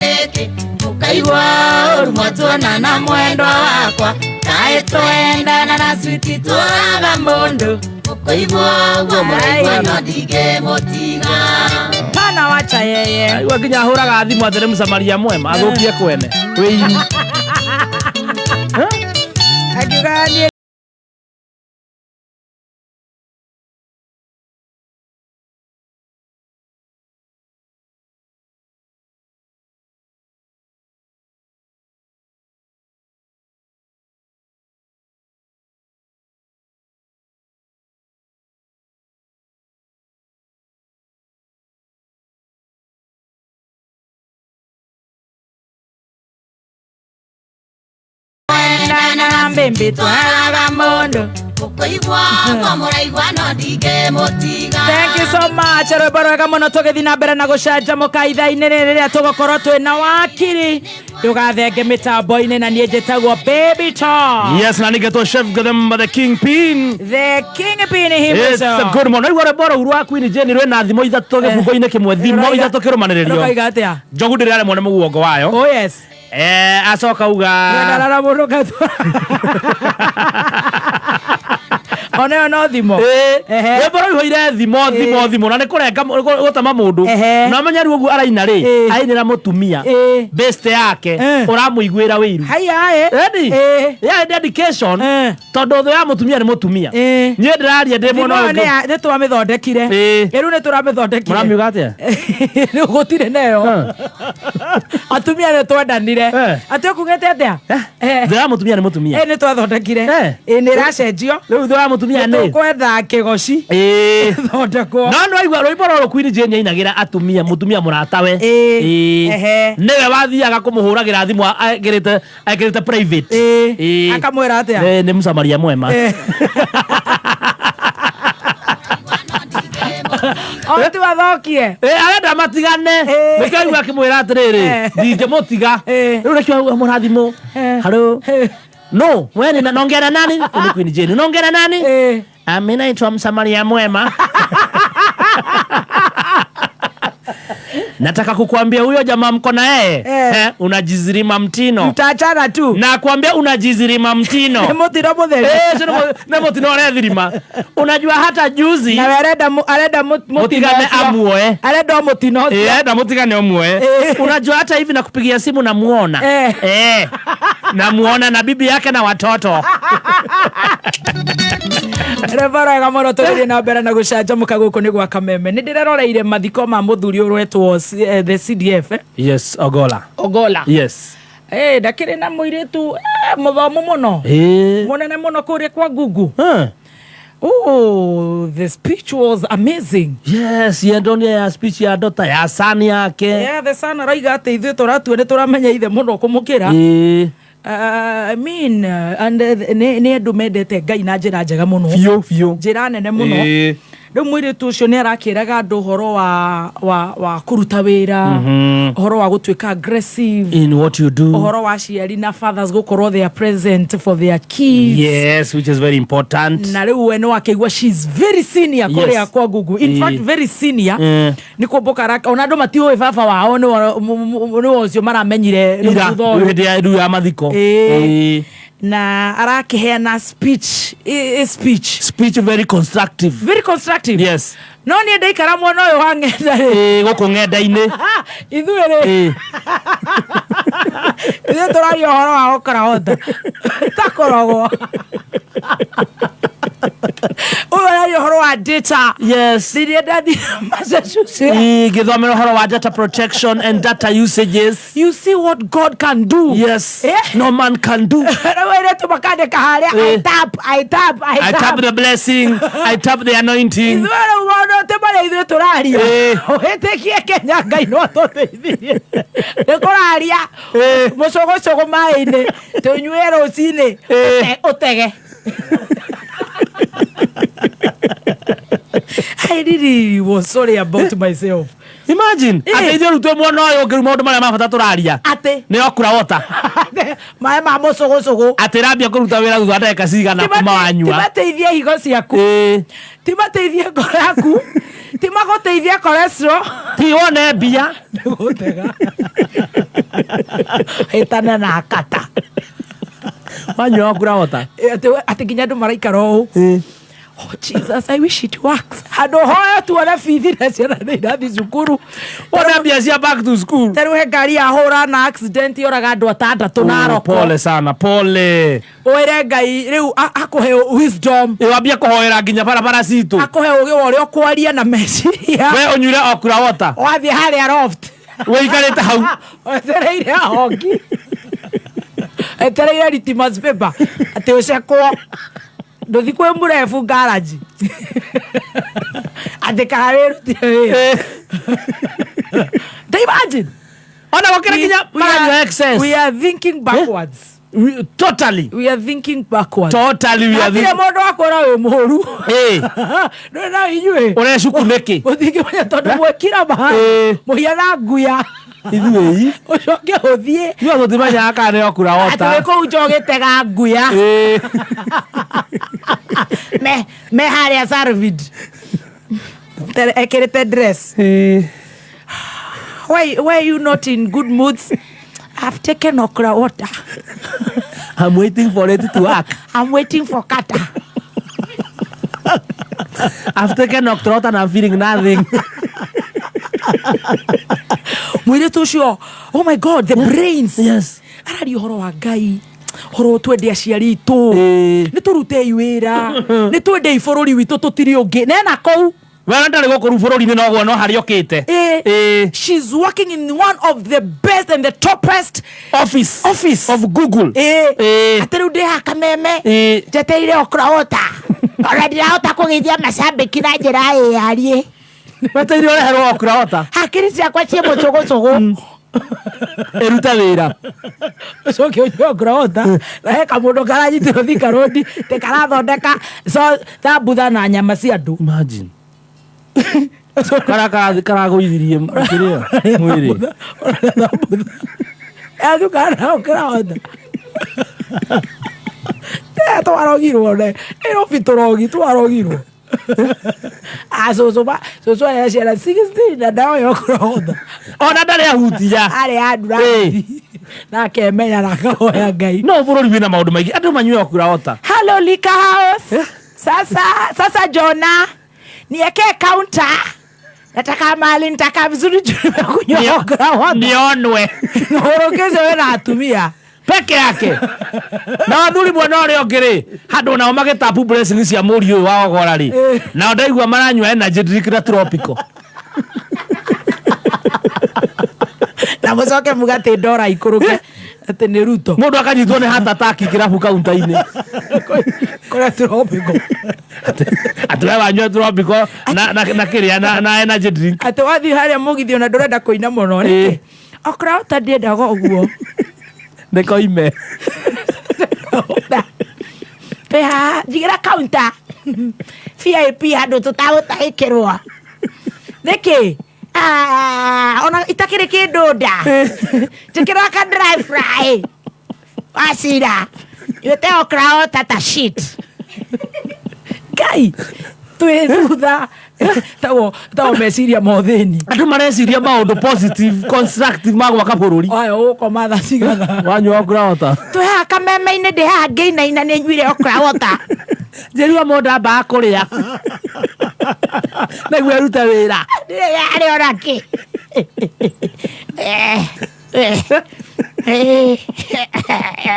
Gĩkĩ mũkaigua ũru mwatuona na mwendwa wakwa kaĩ twendana na switi twaga mũndũ mũkaigua ũguo mũraigua no ndingĩmũtiga. Pana wacha yeye. Aigua nginya ahũraga thimũ atĩ nĩ mũsamaria mwema athũkie kwene wĩini. Akiuga niĩ twendana na mbĩmbĩ twaraga mũndũ. Mũkaigua ũguo mũraigua no ndingĩmũtiga. Thank you so much. Rwĩmbo rwega mũno tũgĩthiĩ na mbere na gũcanjamũka ithaa-inĩ rĩrĩ rĩrĩa tũgũkorwo twĩna wakiri ndũgathenge mĩtambo-inĩ na niĩ njĩtagwo Baby Talk. Yes, na nĩgetwo Chef Gathemba the King Pin. The King Pin It's a himself. good one. Aigua rwĩmbo rũu rwa Queen Jane rwĩna thimo ithatũ gĩbungo-inĩ kĩmwe, thimo ithatũ kĩrũmanĩrĩrio. Rũkaiga atĩa? Njogu ndĩraremwo nĩ mũguongo wayo. Oh yes. Acoka uga Rwendarara mũndũ gatwa. Ona ĩyo no thimo. Ehe. Rwĩmbo rũihũire thimo thimo thimo na nĩ kũrenga gũtema mũndũ. Na ũmenye rĩu ũguo araina rĩ, ainĩra mũtumia best yake ũramũiguĩra wĩiru. Haiya ĩ. Eni? Yeah, dedication. Tondũ thũ ya mũtumia nĩ mũtumia. Niĩ ndĩraria ndĩ Thimo mwena ĩyo ũyũ ũngĩ. nĩ twamĩthondekire. Rĩu nĩ tũramĩthondekire. Mũramiuga atĩa? Rĩu gũtirĩ nayo. Atumia nĩ twendanire. Atĩ ũkugĩte atĩa? Thũ ya mũtumia nĩ mũtumia. Nĩ twathondekire. Ĩ nĩ ĩracenjio. Rĩu thũ ya mũtumia nĩ. Tũkwetha kĩgoci. Thondekwo. No nĩ waigua rwĩmbo rũrũ Queen Jane ainagĩra atumia mũtumia mũratawe. Nĩwe wathiaga kũmũhũragĩra thimũ ekĩrĩte ekĩrĩte private. Akamwĩra atĩa? Nĩ mũsamaria mwema. O ti wathokie. Arenda matigane. Nĩkĩo aigua akĩmwĩra atĩrĩrĩ, ndingĩmũtiga. Rĩu nĩkĩo aigua mũrathimũ. Hello. No, wewe ni naongea na nani? Ni Queen Jane. Unaongea na nani? Mimi naitwa Msamaria mwema. Nataka kukuambia huyo jamaa mko na yeye unajizirima mtino. Mtaachana tu. Nakwambia unajizirima mtino. Nĩ mũtino mũtheri. Sio nĩ mũtino ũrethirima. Unajua hata juzi Nawe arenda arenda mũtino mutigane ũcio. amuoe. Arenda o mũtino ũcio. Enda mutigane umuoe. Unajua hata hivi nakupigia simu namuona. Namuona na bibi yake na watoto. Rwĩmbo rwega mũno tũgĩthiĩ na mbere na gũcanjamũka gũkũ nĩ gwa Kameme. Nĩ ndĩreroreire mathiko ma mũthuri ũretwo the CDF Yes, Ogola. Ogola. Yes. Ndakĩrĩ na mũirĩtu mũthomu mũno. Mũnene mũno kũrĩa kwa Google. Oh, the speech was amazing. Yes, yendonia ya speech ya daughter ya son yake. Yeah, the son arauga atĩ ithuĩ tũratua nĩ tũramenya ithe mũno kũmũkĩra. I mean, and nĩ andũ mendete Ngai na njĩra njega mũno. Biũ biũ. Njĩra nene mũno. Rĩu mũirĩtu ũcio nĩ arakĩraga andũ ũhoro wa kũruta wĩra, ũhoro wa gũtuĩka aggressive, In what you do. ũhoro wa aciari na fathers gũkorwo they are present for their kids. Yes, which is very important. Na rĩu we nĩ wakĩigua she is very senior kũrĩa kwa Google. In fact, very senior. Nĩ kũmbũka ona andũ matiũĩ baba wao nĩwe ũcio maramenyire rĩu Ira, thutha ũyũ. hĩndĩ ya rĩu ya mathiko. Na arakĩheana speech, speech. Speech very constructive. Very constructive. Yes. No niĩ ndaikara mwena ũyũ wa ng'enda rĩ. Gũkũ ng'enda-inĩ. Ithuĩ rĩ. Ithuĩ tũraria ũhoro wa gũkoragwo takoragwo. Ũyũ araria ũhoro wa data. Yes. Rĩrĩa ndathire Massachusetts. Ngĩthomera ũhoro wa data protection and data usages. You see what God can do. Yes. No man can do. Rĩu airĩtu makandĩka harĩa, I tap, I tap, I I tap tap. the blessing. I tap the anointing. Ithuĩ rĩu maũndũ ti marĩa ithuĩ tũraria. Ũhĩtĩkie Kenya Ngai no atũteithirie. Nĩ kũraria mũcũgũcũgũ maĩ-inĩ tũnyue rũcinĩ ũtege. I really was sorry about myself. Imagine. Atĩ ithuĩ rĩu twĩ mwena ũyũ ũngĩ rĩu maũndũ marĩa ma bata tũraria Atĩ nĩ okura wota. Maĩ ma mũcũgũcũgũ. Atĩ rambia kũruta wĩra thutha wa ndagĩka cigana kuma wanyua. Timateithie higo ciaku. Timateithie ngoro yaku. Timagũteithie cholesterol. Ti wone mbia. Nĩgũtega. Hĩtane na akata. Wanyua okura wota. Atĩ nginya andũ maraikara ũũ. Oh Jesus, I wish it works. Handũ hoyo tuone bithi na ciana nĩ irathi cukuru. Wone mbia cia back to school. Ta rĩu he ngari yahũra na accident yoraga andũ atandatũ Narok. Pole sana, pole. Wĩre Ngai rĩu akũhe wisdom. Ĩ wambia kũhoera nginya barabara citũ. Akũhe ũgĩ wa ũrĩa ũkwaria na meciria. We ũnyuire okura wota. Wathiĩ harĩa loft. Wĩikarĩte hau. Wetereire ahongi. Wetereire litmus paper. Atĩ ũcekwo. Ndũthi kwĩ mũrebu garage. Atĩ kana wĩrutire wĩra. Ta imagine. Ona gũkĩra nginya maranyua excess. We are thinking backwards. Totally. We are thinking backwards. Totally we are Hatirĩ thinking. mũndũ wakwĩra wĩ mũru. Ndũrĩ na inyuĩ. Ũrecuku nĩkĩ? Mũtingĩmenya tondũ mwekira ma. Mũhiana nguya. Ithuĩ. Ũcoke ũthiĩ. Ithuĩ tũtimenyaga kana nĩ okura wota. Atĩ wĩ kũu nja ũgĩtega nguya. Me harĩa Sarvid. Ekĩrĩte dress. Why are you not in good moods? I've taken okra water. I'm waiting for it to work. I'm waiting for kata. I've taken okra water and I'm feeling nothing. Mũirĩtu ũcio, oh my God, the brains. Yes. Araria ũhoro wa Ngai. Ũhoro twende aciari aitũ. Nĩ tũrutei wĩra. Nĩ twendei bũrũri witũ tũtirĩ ũngĩ. Nena kũu. We ndarĩ gũkũ rĩu bũrũri-inĩ noguo no harĩa ũkĩte. She's working in one of the best and the topest office. Office. Of Google. Atĩ rĩu ndĩ haha Kameme. Njetereire okra water. Ona ndirahota kũgeithia macambĩki na njĩra ĩyarie. Wetereire ũreherwo okra water. Hakiri ciakwa ciĩ mũcũgũcũgũ. Ĩrute wĩra. Ũcoke ũnyue okra water. Na he kamũndũ karanyitĩrwo Thika Road, te karathondeka thambutha na nyama cia andũ. Imagine. Kara karagũithirie kĩrĩa mwĩrĩ. Yathukana na okra water. Twarogirwo ne. Nairobi tũrogi, twarogirwo. Cũcũ cũcũ arĩ ciana 16 na ndaoya okra water. Ona ndarĩ ahutia. Arĩ andũ na akemenya na akahoya Ngai. No bũrũri wĩna maũndũ maingĩ. Andũ manyue okra water. Hello Liquor House. Sasa, sasa Jona, niwekee counter. Nataka mali, nitaka vizuri juu nimekunywa okra water. Nionwe. Ũrũkĩte we na atumia. Peke yake. Na athuri mwena ũrĩa ũngĩ rĩ, handũ nao magĩtapu blessing cia mũriũ ũyũ wa Ogora rĩ. Nao ndaigua maranyua energy drink na tropical. Na mũcoke muge atĩ ndora ikũrũke. Atĩ nĩ Ruto. Mũndũ akanyitwo nĩ heart attack kĩrabu kaunta-inĩ. Kũrĩa tropical. Atĩ we wanyua tropical na kĩrĩa na energy drink. Atĩ wathiĩ harĩa mũgithi ona ndũrenda kũina mũno nĩkĩ? Okra water ndiendaga ũguo. Nĩkoime. Twĩ haha, njigĩra counter. VIP handũ tũtagũtahĩkĩrwo. Nĩkĩ? Ona itakĩrĩ kĩndũ nda. Njĩkĩra ka dry fry. Wacira. Nyuĩte okra water ta shit. Ngai, twĩ thutha. Tawo meciria ma ũthĩni. Andũ mareciria maũndũ positive, constructive ma gwaka bũrũri. Aya, ũgũkoma thaa cigana? Wanyua okra water. Twĩ haha Kameme-inĩ, ndĩ haha ngĩinaina nĩ nyuire okra water. Njĩrua mũndũ ambaga kũrĩa. Nĩguo ĩrute wĩra. Ndirĩ yarĩa ona kĩ.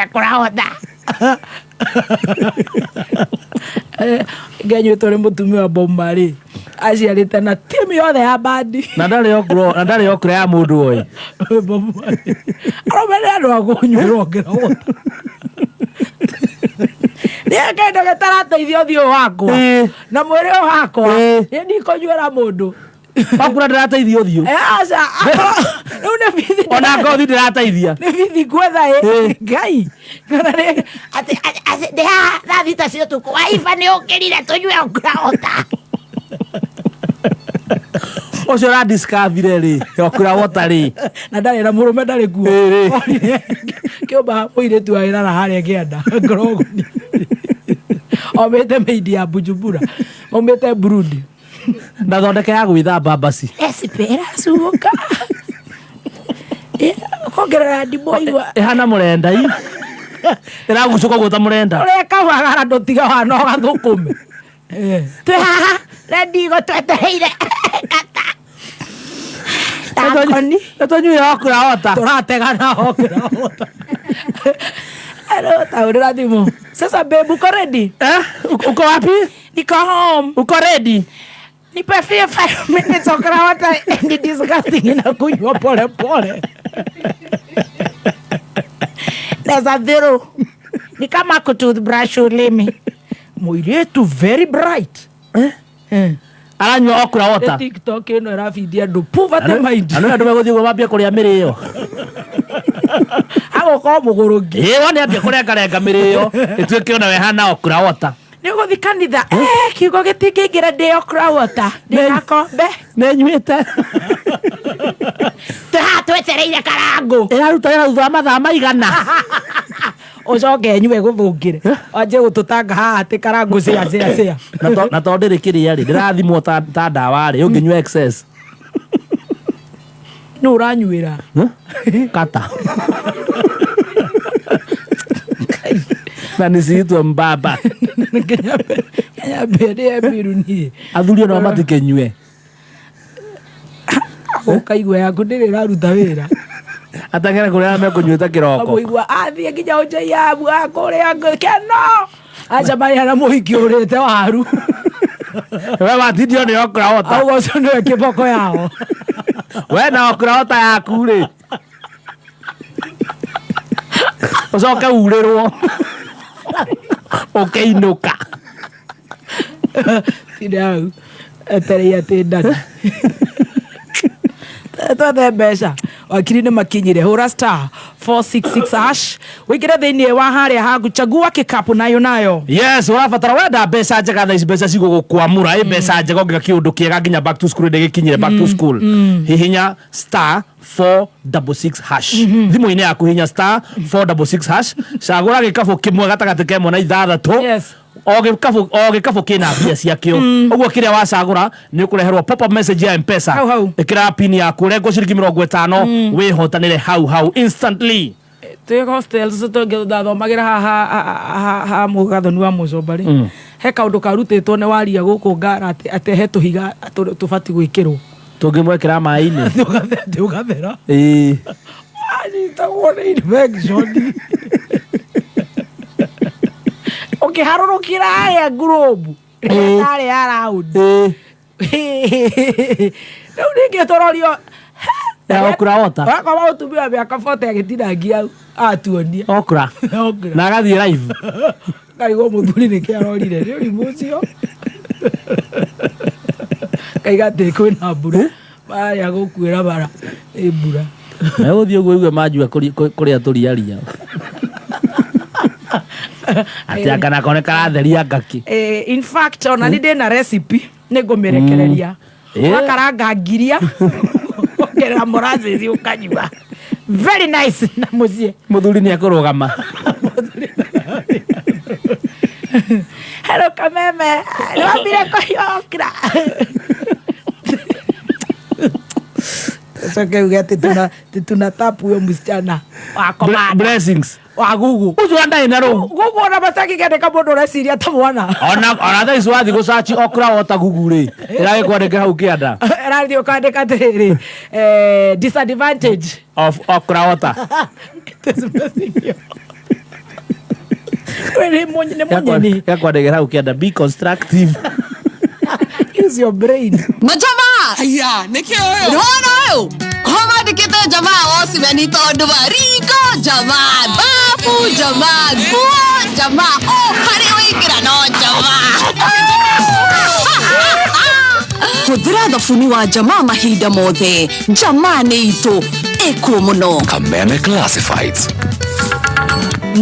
Okra water. Ngenyuĩtwo nĩ mũtumia wa Bob Marley. Aciarĩte na timu yothe ya bandi. Na ndarĩ okra, na ndarĩ okra ya mũndũ oĩ. Bob Marley. Arũme nĩ andũ a kũnyuĩrwo okra water. Nĩ kĩndũ gĩtarateithia ũthiũ wakwa. Na mwĩrĩ ũyũ wakwa. Niĩ ndikũnyuĩra mũndũ. Okra ndĩrateithia ũthiũ. Aca, rĩu nĩ bithi Ona ngothi ndĩrateithia. Nĩ bithi gwetha ĩ. Ngai. Kana nĩ atĩ, atĩ, atĩ, ndĩ haha thaa thita cia ũtukũ. Waiba nĩ ũkĩrire tũnyue okra water. Ũcio ũradiscoverire rĩ okra water rĩ? Na ndarĩ na mũrũme, ndarĩ kuo. Ĩrĩ. Kĩũmba mũirĩtu arĩrara harĩa kĩanda ngorogoni omĩte meidi ya Bujumbura, maumĩte Burundi. Na thondeke ya gwĩthamba basi. Recipe ĩracuka kongerera ndimũ igua. Ĩhana mũrenda i ĩragucũka ũguo ta mũrenda. Ũreka wagara ndũtiga wana ũgathũkũme twĩ haha rendigo twetereire kata takoni. Nĩtũnyuire okra water. Tũrategana okra water. Hello, taũrĩra thimũ. Sasa babe, uko ready? Eh, uko wapi? Niko home. Uko ready? Nipe 5 minutes, okra water ni disgusting, inakunywa pole pole. There's a zero. Ni kama kutoothbrush ulimi. Mũirĩtu very bright. Eh? Eh. Aranyua okra water. TikTok ĩno ĩrabindia andũ poverty mind. Andũ andũ megũthiĩ ũguo mambie kũrĩa mĩrĩo. Agũkorwo mũgũrũki. Ĩ wone ambia kũrengarenga mĩrĩo ĩtuĩke ona we hana okra water. Nĩ ũgũthiĩ kanitha? Eh, kiugo gĩtingĩingĩra ndĩ okra water. Ndĩ gakombe. Nĩnyuĩte. Twĩ haha twetereire karangũ. Ĩraruta wĩra thutha wa mathaa maigana? Ũcoke nyue gũthũngĩre wanjie gũtũtanga haha atĩ karangũ cia cia cia. Na tondũ ndĩrĩ kĩrĩa rĩ, ndĩrathimwo ta ndawa rĩ, ũngĩnyua excess. Nĩ ũranyuĩra? Huh? Kata na nisiitwe mbaba. Nginya mbere mbiru niĩ. Athuri ona matikĩnyue. Ũkaigua yaku ndĩrĩ ĩraruta wĩra. Ateng'ere kũrĩa mekũnyuĩte kĩroko. Amũigua athiĩ nginya ũnjaiabu akũrĩa keno acemania na mũhiki ũrĩte waru. We watindio nĩ okra water. Auga ũcio nĩwe kĩboko yao. We na okra water yaku rĩ, ũcoke urĩrwo ũkĩinũka. Tinda hau etereire atĩ ndani twethe mbeca. Wakiri nĩ makinyire. Hũra *466# wĩingĩre thĩinĩ wa harĩa haku, chagua kikapu nayo nayo. Yes, ũrabatara wenda mbeca njega thaa ici, mbeca cigũgũkwamũra ĩ mbeca njega ũngĩka kĩũndũ kĩega nginya back to school ndĩgĩkinyire. Back to school, hihinya *466# thimũ-inĩ yaku, hihinya *466#, cagũra gĩkabũ kĩmwe gatagatĩ ka ĩmwe na ithathatũ. O gĩkabũ, o gĩkabũ kĩna mbia ciakĩo. Ũguo kĩrĩa wacagũra nĩ ũkũreherwo pop up message ya Mpesa. Hau hau. Ĩkĩra pin yaku, ũrengwo ciringi 50, wĩhotanĩre hau hau instantly. Twĩ hostels ndathomagĩra haha ha mũgathoni wa mũcomba rĩ, he kaũndũ karutĩtwo nĩ waria gũkũ ngara atĩ he tũhiga tũbatiĩ gwĩkĩrwo. Tũngĩmwekĩra maĩ-inĩ. Atĩ ũgathera. Ĩĩ. Anyitagwo nĩ infection ũkĩharũrũkĩra harĩa ngurubu rĩrĩa ya round. Ĩĩ. Rĩu ningĩ tũrorio. Ya okra water. Wakoma mũtumia wa mĩaka 40 agĩtinangia hau atuonia. Okra. Okra. Na agathiĩ live. Karigwo mũthuri nĩkĩ arorire nĩ ũrimũ ũcio, kaiga atĩ kwĩna mbura marĩa gũkuĩra bara nĩ mbura. Megũthiĩ ũguo igue manjua kũrĩa tũriaria atĩ anga nako nĩ karatheria ngaki. Eh, in fact ona nĩ ndĩna recipe nĩ ngũmĩrekereria. Ũgakaranga ngiria, ongerera molasses, ũkanyua, very nice na mũciĩ. Mũthuri nĩ ekũrũgama. Hello kameme, nĩwambire kũnyua okra? Coke uge atĩ tuna tap huyo msichana wa komanda. Blessings. Wa gugu. Ũcio ndarĩ na rũu. Gugu ona matakĩkendeka mũndũ ũreciria ta mwana. Ona thaa ici wathiĩ gũcaci okra water gugu rĩ, ĩragĩkwandĩke hau kĩanda. Ĩrathiĩ ũkandĩka atĩrĩrĩ, disadvantage of okra water. It is messing you. We nĩ mũnyeni. Yakwandĩkĩra hau kĩanda, be constructive. Use your brain. Majamaa. Haya, nĩkĩ ũyũ? Nĩwona ũyũ ko mandĩkĩte jamaa wocimeni tondũ wa riko jamaa, bafu jamaa, nguo jamaa, o harĩa wĩingĩra no jamaa. Hũthĩra thabuni wa jamaa mahinda mothe. Jamaa nĩ itũ. Ĩkuo mũno. Kameme Classifieds.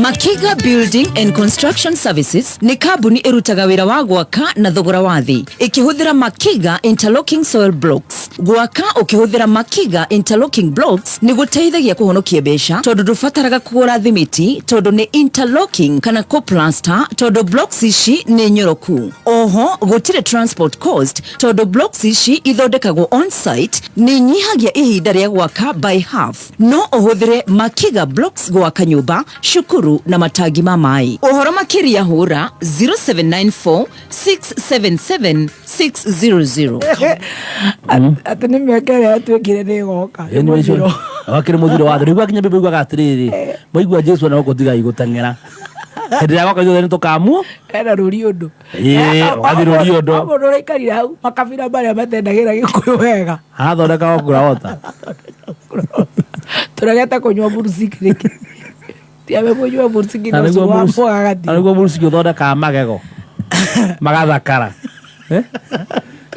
Makiga Building and Construction Services nĩ kambuni ĩrutaga wĩra wa gwaka na thogora wa thĩ ĩkĩhũthĩra Makiga Interlocking Soil Blocks. Gwaka ũkĩhũthĩra Makiga Interlocking Blocks nĩ gũteithagia kũhonokia mbeca tondũ ndũbataraga kũgũra thimiti tondũ nĩ interlocking kana kũplaster tondũ blocks ici nĩ nyoroku. Oho gũtirĩ transport cost tondũ blocks ici ithondekagwo on site nĩ nyihagia ihinda rĩa gwaka by half. No ũhũthĩre Makiga Blocks gwaka nyũmba, cukuru na matangi ma maĩ. Ũhoro makĩria hũra 0794 677 600. Atĩ nĩ mĩaka ĩrĩa yatuĩkire nĩ ĩgoka. Nĩ mũthiro. Wakĩrĩ mũthiro wa thĩ rĩu gwakinya mbembe ugaga atĩrĩrĩ mwaigua Jesu ona gũkũ tigai gũteng'era hĩndĩ ĩrĩa agoka ithuothe nĩ tũkamuo Ena rũri ũndũ. Ĩĩ, ũgathiĩ rũri ũndũ. O mũndũ ũraikarire hau makabira marĩa matendagĩra gĩkũyũ wega. Arathondeka okura wota. Tũregete kũnyua burusiki rĩngĩ. Tiame kũnyua burusiki Na na nĩguo ũcũrũ wa mũruci- mũgagati. na nĩguo mũruciki ũthondekaga magego magathakara. Eh?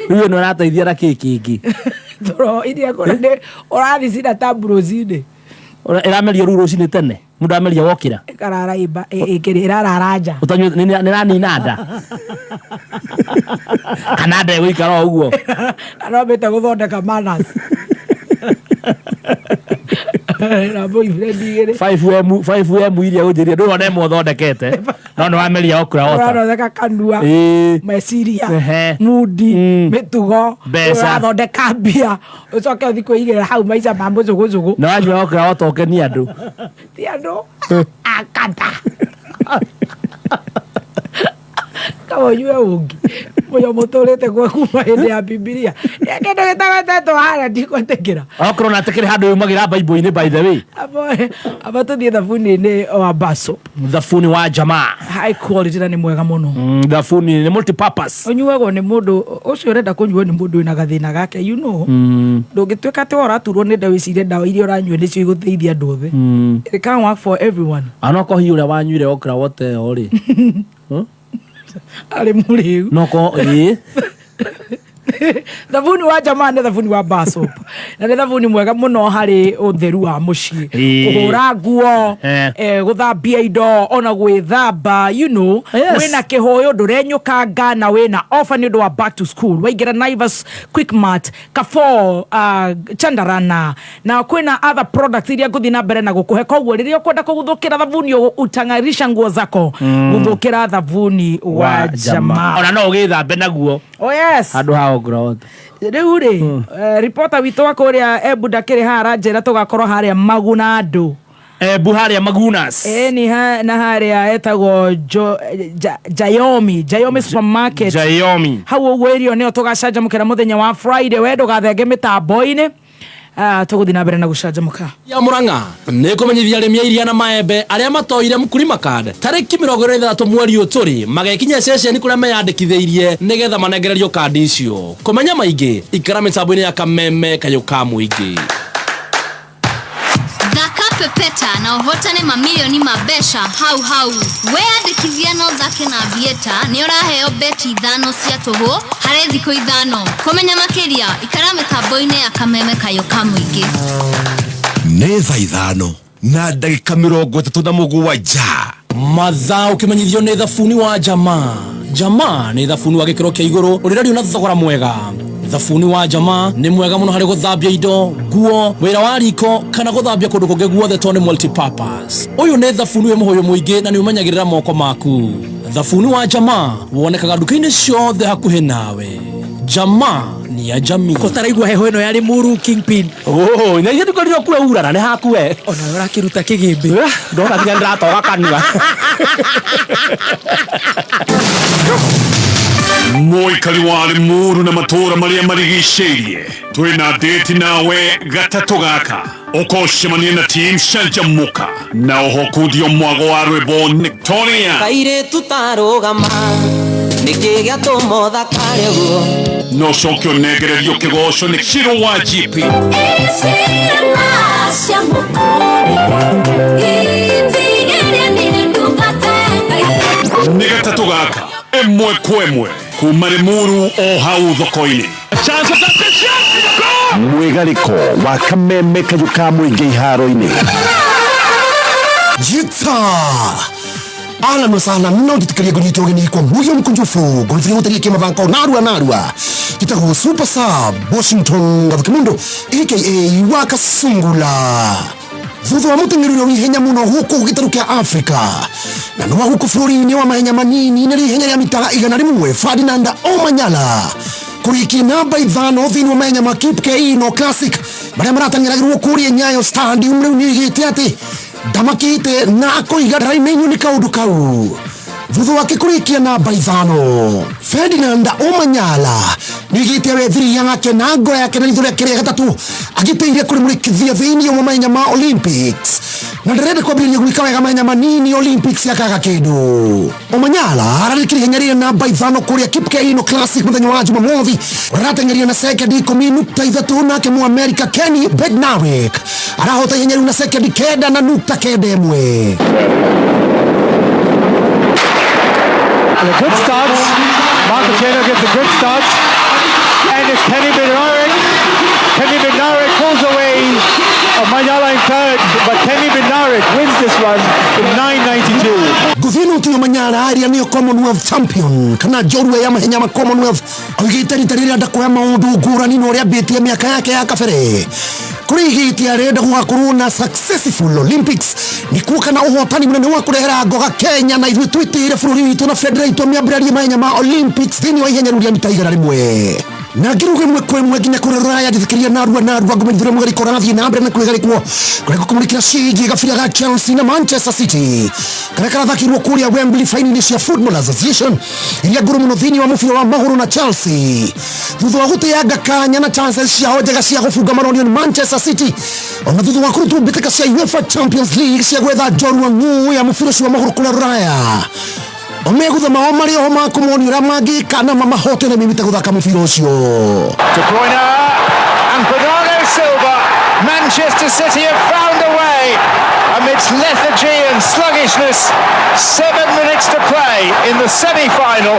Rĩu ĩno ĩrateithia na kĩ kĩngĩ? Toro iria kũrĩ nĩ ũrathiĩ cina tamburocinĩ. Ĩramerio rĩu rũcinĩ tene mũndũ ameria wokĩra. Ĩkarara imba ĩkĩrĩ ĩrarara nja. Ũtanyuĩte nĩ nĩranina nda kana nda ĩgũikara o ũguo. Arambĩte gũthondeka manners. Na boyfriend igĩrĩ. 5M 5M iria ũnjĩrire ndũrona ĩmwe ũthondekete no nĩ wameria okura wota. Ũrathondeka kanua. Ĩĩ. Meciria. Ehe. Mudi. Mĩtugo. Mbeca. Ũrathondeka mbia. Ũcoke ũthiĩ kwĩigĩra hau maica ma mũcũgũcũgũ. Na wanyua okura wota ũkenie andũ. Ti andũ. Akata. Kama ũnyue ũngĩ. Mũyo mũtũrĩte kuo kuma hĩndĩ ya Bibilia. Nĩ kĩndũ gĩtagwetetwo harĩa ndikwĩtĩkĩra. Okorwo na atikĩrĩ handũ yumagĩra Bible-inĩ by the way. Aba tũthiĩ thabuni-inĩ wa Baso. Thabuni wa jamaa. High quality na nĩ mwega mũno. Thabuni nĩ multi-purpose. Ũnyuagwo nĩ mũndũ ũcio ũrenda kũnyuo nĩ mũndũ wĩna gathĩna gake you know. Ndũngĩtuĩka atĩ we ũraturwo nĩ nda wĩcirie ndawa iria ũranyua nĩcio igũteithia andũ othe. It can't work for everyone. Anokorwo hihi ũrĩa wanyuire okra wote ĩyo rĩ. Arĩ mũrĩu. Noko ĩĩ. Thabuni wa jamaa nĩ thabuni wa bar soap. Na nĩ thabuni mwega mũno harĩ ũtheru wa mũciĩ. Ĩĩ. Kũhũra nguo, gũthambia indo, ona gwĩthamba, you know. Yes. Wĩna kĩhũyũ ndũrenyũkanga na wĩna offer nĩ ũndũ wa back to school. Waingĩra Naivas, Quickmart, Carrefour, Chandarana. Na kwĩna other products iria ngũthiĩ na mbere na gũkũhe. Koguo rĩrĩa ũkwenda kũguthũkĩra thabuni ũyũ, utang'arisha nguo zako. Gũthũkĩra thabuni wa Wa jamaa. jamaa. Ona no ũgĩthambe naguo. Oh yes. Handũ ha okra wota. Rĩu rĩ, reporter witũ wa kũrĩa Embu ndakĩrĩ haha aranjĩra tũgakorwo harĩa Maguna andũ. Embu harĩa Magunas. Ĩni na harĩa etagwo Jayomi, Jayomi supermarket. Jayomi. Hau ũguo irio nĩyo tũgacanjamũkĩra mũthenya wa Friday, we ndũgathenge mĩtambo-inĩ. Tũgũthiĩ na mbere na gũcanjamũka. Ya Murang'a nĩ kũmenyithia arĩmi a iria na maembe arĩa matoire Mkulima Card tarĩki mĩrongo ĩrĩ na ithathatũ mweri ũyũ tũrĩ magekinya ceceni kũrĩa meyandĩkithĩirie nĩgetha manengererio kandi icio. Kũmenya maingĩ ikara mĩtambo-inĩ ya Kameme Kayũ ka Mũingĩ. Thaka pepeta na ũhotane mamirioni ma mbeca hau hau. Weyandĩkithia na ũthake na Aviator nĩ ũraheo beti 5 cia tũhũ harĩ thikũ 5. Kũmenya makĩria ikara mĩtambo-inĩ ya Kameme Kayũ ka Mũingĩ. Nĩ thaa 5 na ndagĩka 37. Mathaa ũkĩmenyithio nĩ thabuni wa jamaa. Jamaa nĩ thabuni wa gĩkĩro kĩa igũrũ ũrĩrario na thogora mwega. Thabuni wa jamaa nĩ mwega mũno harĩ gũthambia indo, nguo, wĩra wa riko kana gũthambia kũndũ kũngĩ guothe tondũ nĩ multi-purpose. Ũyũ nĩ thabuni wĩ mũhũyũ mũingĩ na nĩ ũmenyagĩrĩra moko maku. Thabuni wa jamaa wonekaga nduka-inĩ ciothe hakuhĩ nawe. Jamaa ni ya jamii. Ũtaraigua heho ĩno ya Limuru Kingpin. Oh, na ithuĩ tũkorirwo kuo urara nĩ hakuwe. Ona we ũrakĩruta kĩgĩmbĩ. Ndona nginya ndĩratoga kanua. Mũikari wa Limuru na matũũra marĩa marigicĩirie twĩna ndĩti nawe gatatũ gaka ũkocemania na team Canjamũka na oho kundio mwago wa rwĩmbo Victoria. Kairĩtu tarũgama nĩkĩ gĩatũma ũthakare ũguo? No coke ũnengererio kĩgoco nĩ Shiro wa GP. Nĩ gatatũ gaka ĩmwe kwa ĩmwe kuma Limuru o hau thoko-inĩ. Chance, chance, chance, goal! Mwĩgarĩko wa kameme kayũ ka mũingĩ iharo-inĩ. Jita ahlan wa sahlan no nditikarie ngũnyita ũgeni kwa moyo mkunjufu ngũrĩthirie gũtaria kĩmathako narua narua gĩtagwo super sub Washington Gathukimundo aka wa Kasungula thutha wa mũteng'eri ũrĩa wĩ ihenya mũno gũkũ gĩtarũ kĩa Afrika na nĩ wa gũkũ bũrũri-inĩ wa mahenya manini nĩ ihenya rĩa mita 100 Ferdinand Omanyala kũrĩkia namba 5 thĩinĩ wa mahenya ma Kip Keino Classic marĩa marateng'eragĩrwo kũrĩa Nyayo Stadium rĩu nĩ oigĩte atĩ ndamakĩte na akoiga ndarainainywo nĩ kaũndũ kau thutha wake kũrĩkia namba 5 Ferdinand Omanyala nĩoigĩte wethiri yake na ngoro yake na ritho rĩake rĩa gatatũ agĩteire kũrĩ mũrĩkithia thĩinĩ wa mahenya ma Olympics na ndĩrenda kwambĩrĩria gwĩka wega mahenya manini Olympics yakaga kĩndũ Omanyala ararĩkirie ihenya rĩrĩa namba 5 kũrĩa Kip Keino Classic mũthenya wa Jumamothi ũrateng'eria na sekendi 10.3 nake Mũamerika Kenny Bednarik arahota ihenya rĩu na sekendi 9.91. And a good start. Mark Otieno gets a good start. And it's Kenny Bednarek. Kenny Bednarek pulls away Omanyala in third, but Kenny Bednarek wins this one in 9.92. Ngũthi ĩno tiyo Manyara ĩrĩa nĩyo Commonwealth champion kana njorua ya mahenya ma Commonwealth oigĩte rita rĩrĩa ndakuoya maũndũ ngũrani na ũrĩa ambĩtie mĩaka yake ya kabere kũrĩ igĩte arenda gũgakorwo na successful Olympics nĩkuo kana ũhotani mũnene wa kũrehera ngoga Kenya na ithuĩ twĩtĩire bũrũri witũ na bendera itũ mĩambĩrĩrie mahenya ma Olympics thĩinĩ wa ihenya rĩu rĩa mita 100. Na ngĩruga ĩmwe kwa ĩmwe nginya kũrĩa rũraya njĩtĩkĩria narua narua ngũmenyithĩria mũgarĩko ũrathiĩ na mbere na kwĩgarĩkwo kũrĩa gũkũmũrĩkĩra ciĩgiĩ gabira ga Chelsea na Manchester City karĩa karathakĩirwo kũrĩa Wembley fainali cia Football Association iria ngũrũ mũno thĩinĩ wa mũbira wa magũrũ na Chelsea thutha wa gũteanga kanya na chances ciao njega cia gũbunga maronio nĩ Manchester City ona thutha wa kũrutwo mbĩtĩka cia UEFA Champions League cia gwetha njorua ng'ũ ya mũbira ũcio wa magũrũ kũrĩa rũraya omegutha mao marĩ oho makũmonia ũrĩa mangĩka na mamahote na mimite gũthaka mũbira ũcio. De Bruyne and Bernardo Silva. Manchester City have found a way amidst lethargy and sluggishness. 7 minutes to play in the semi-final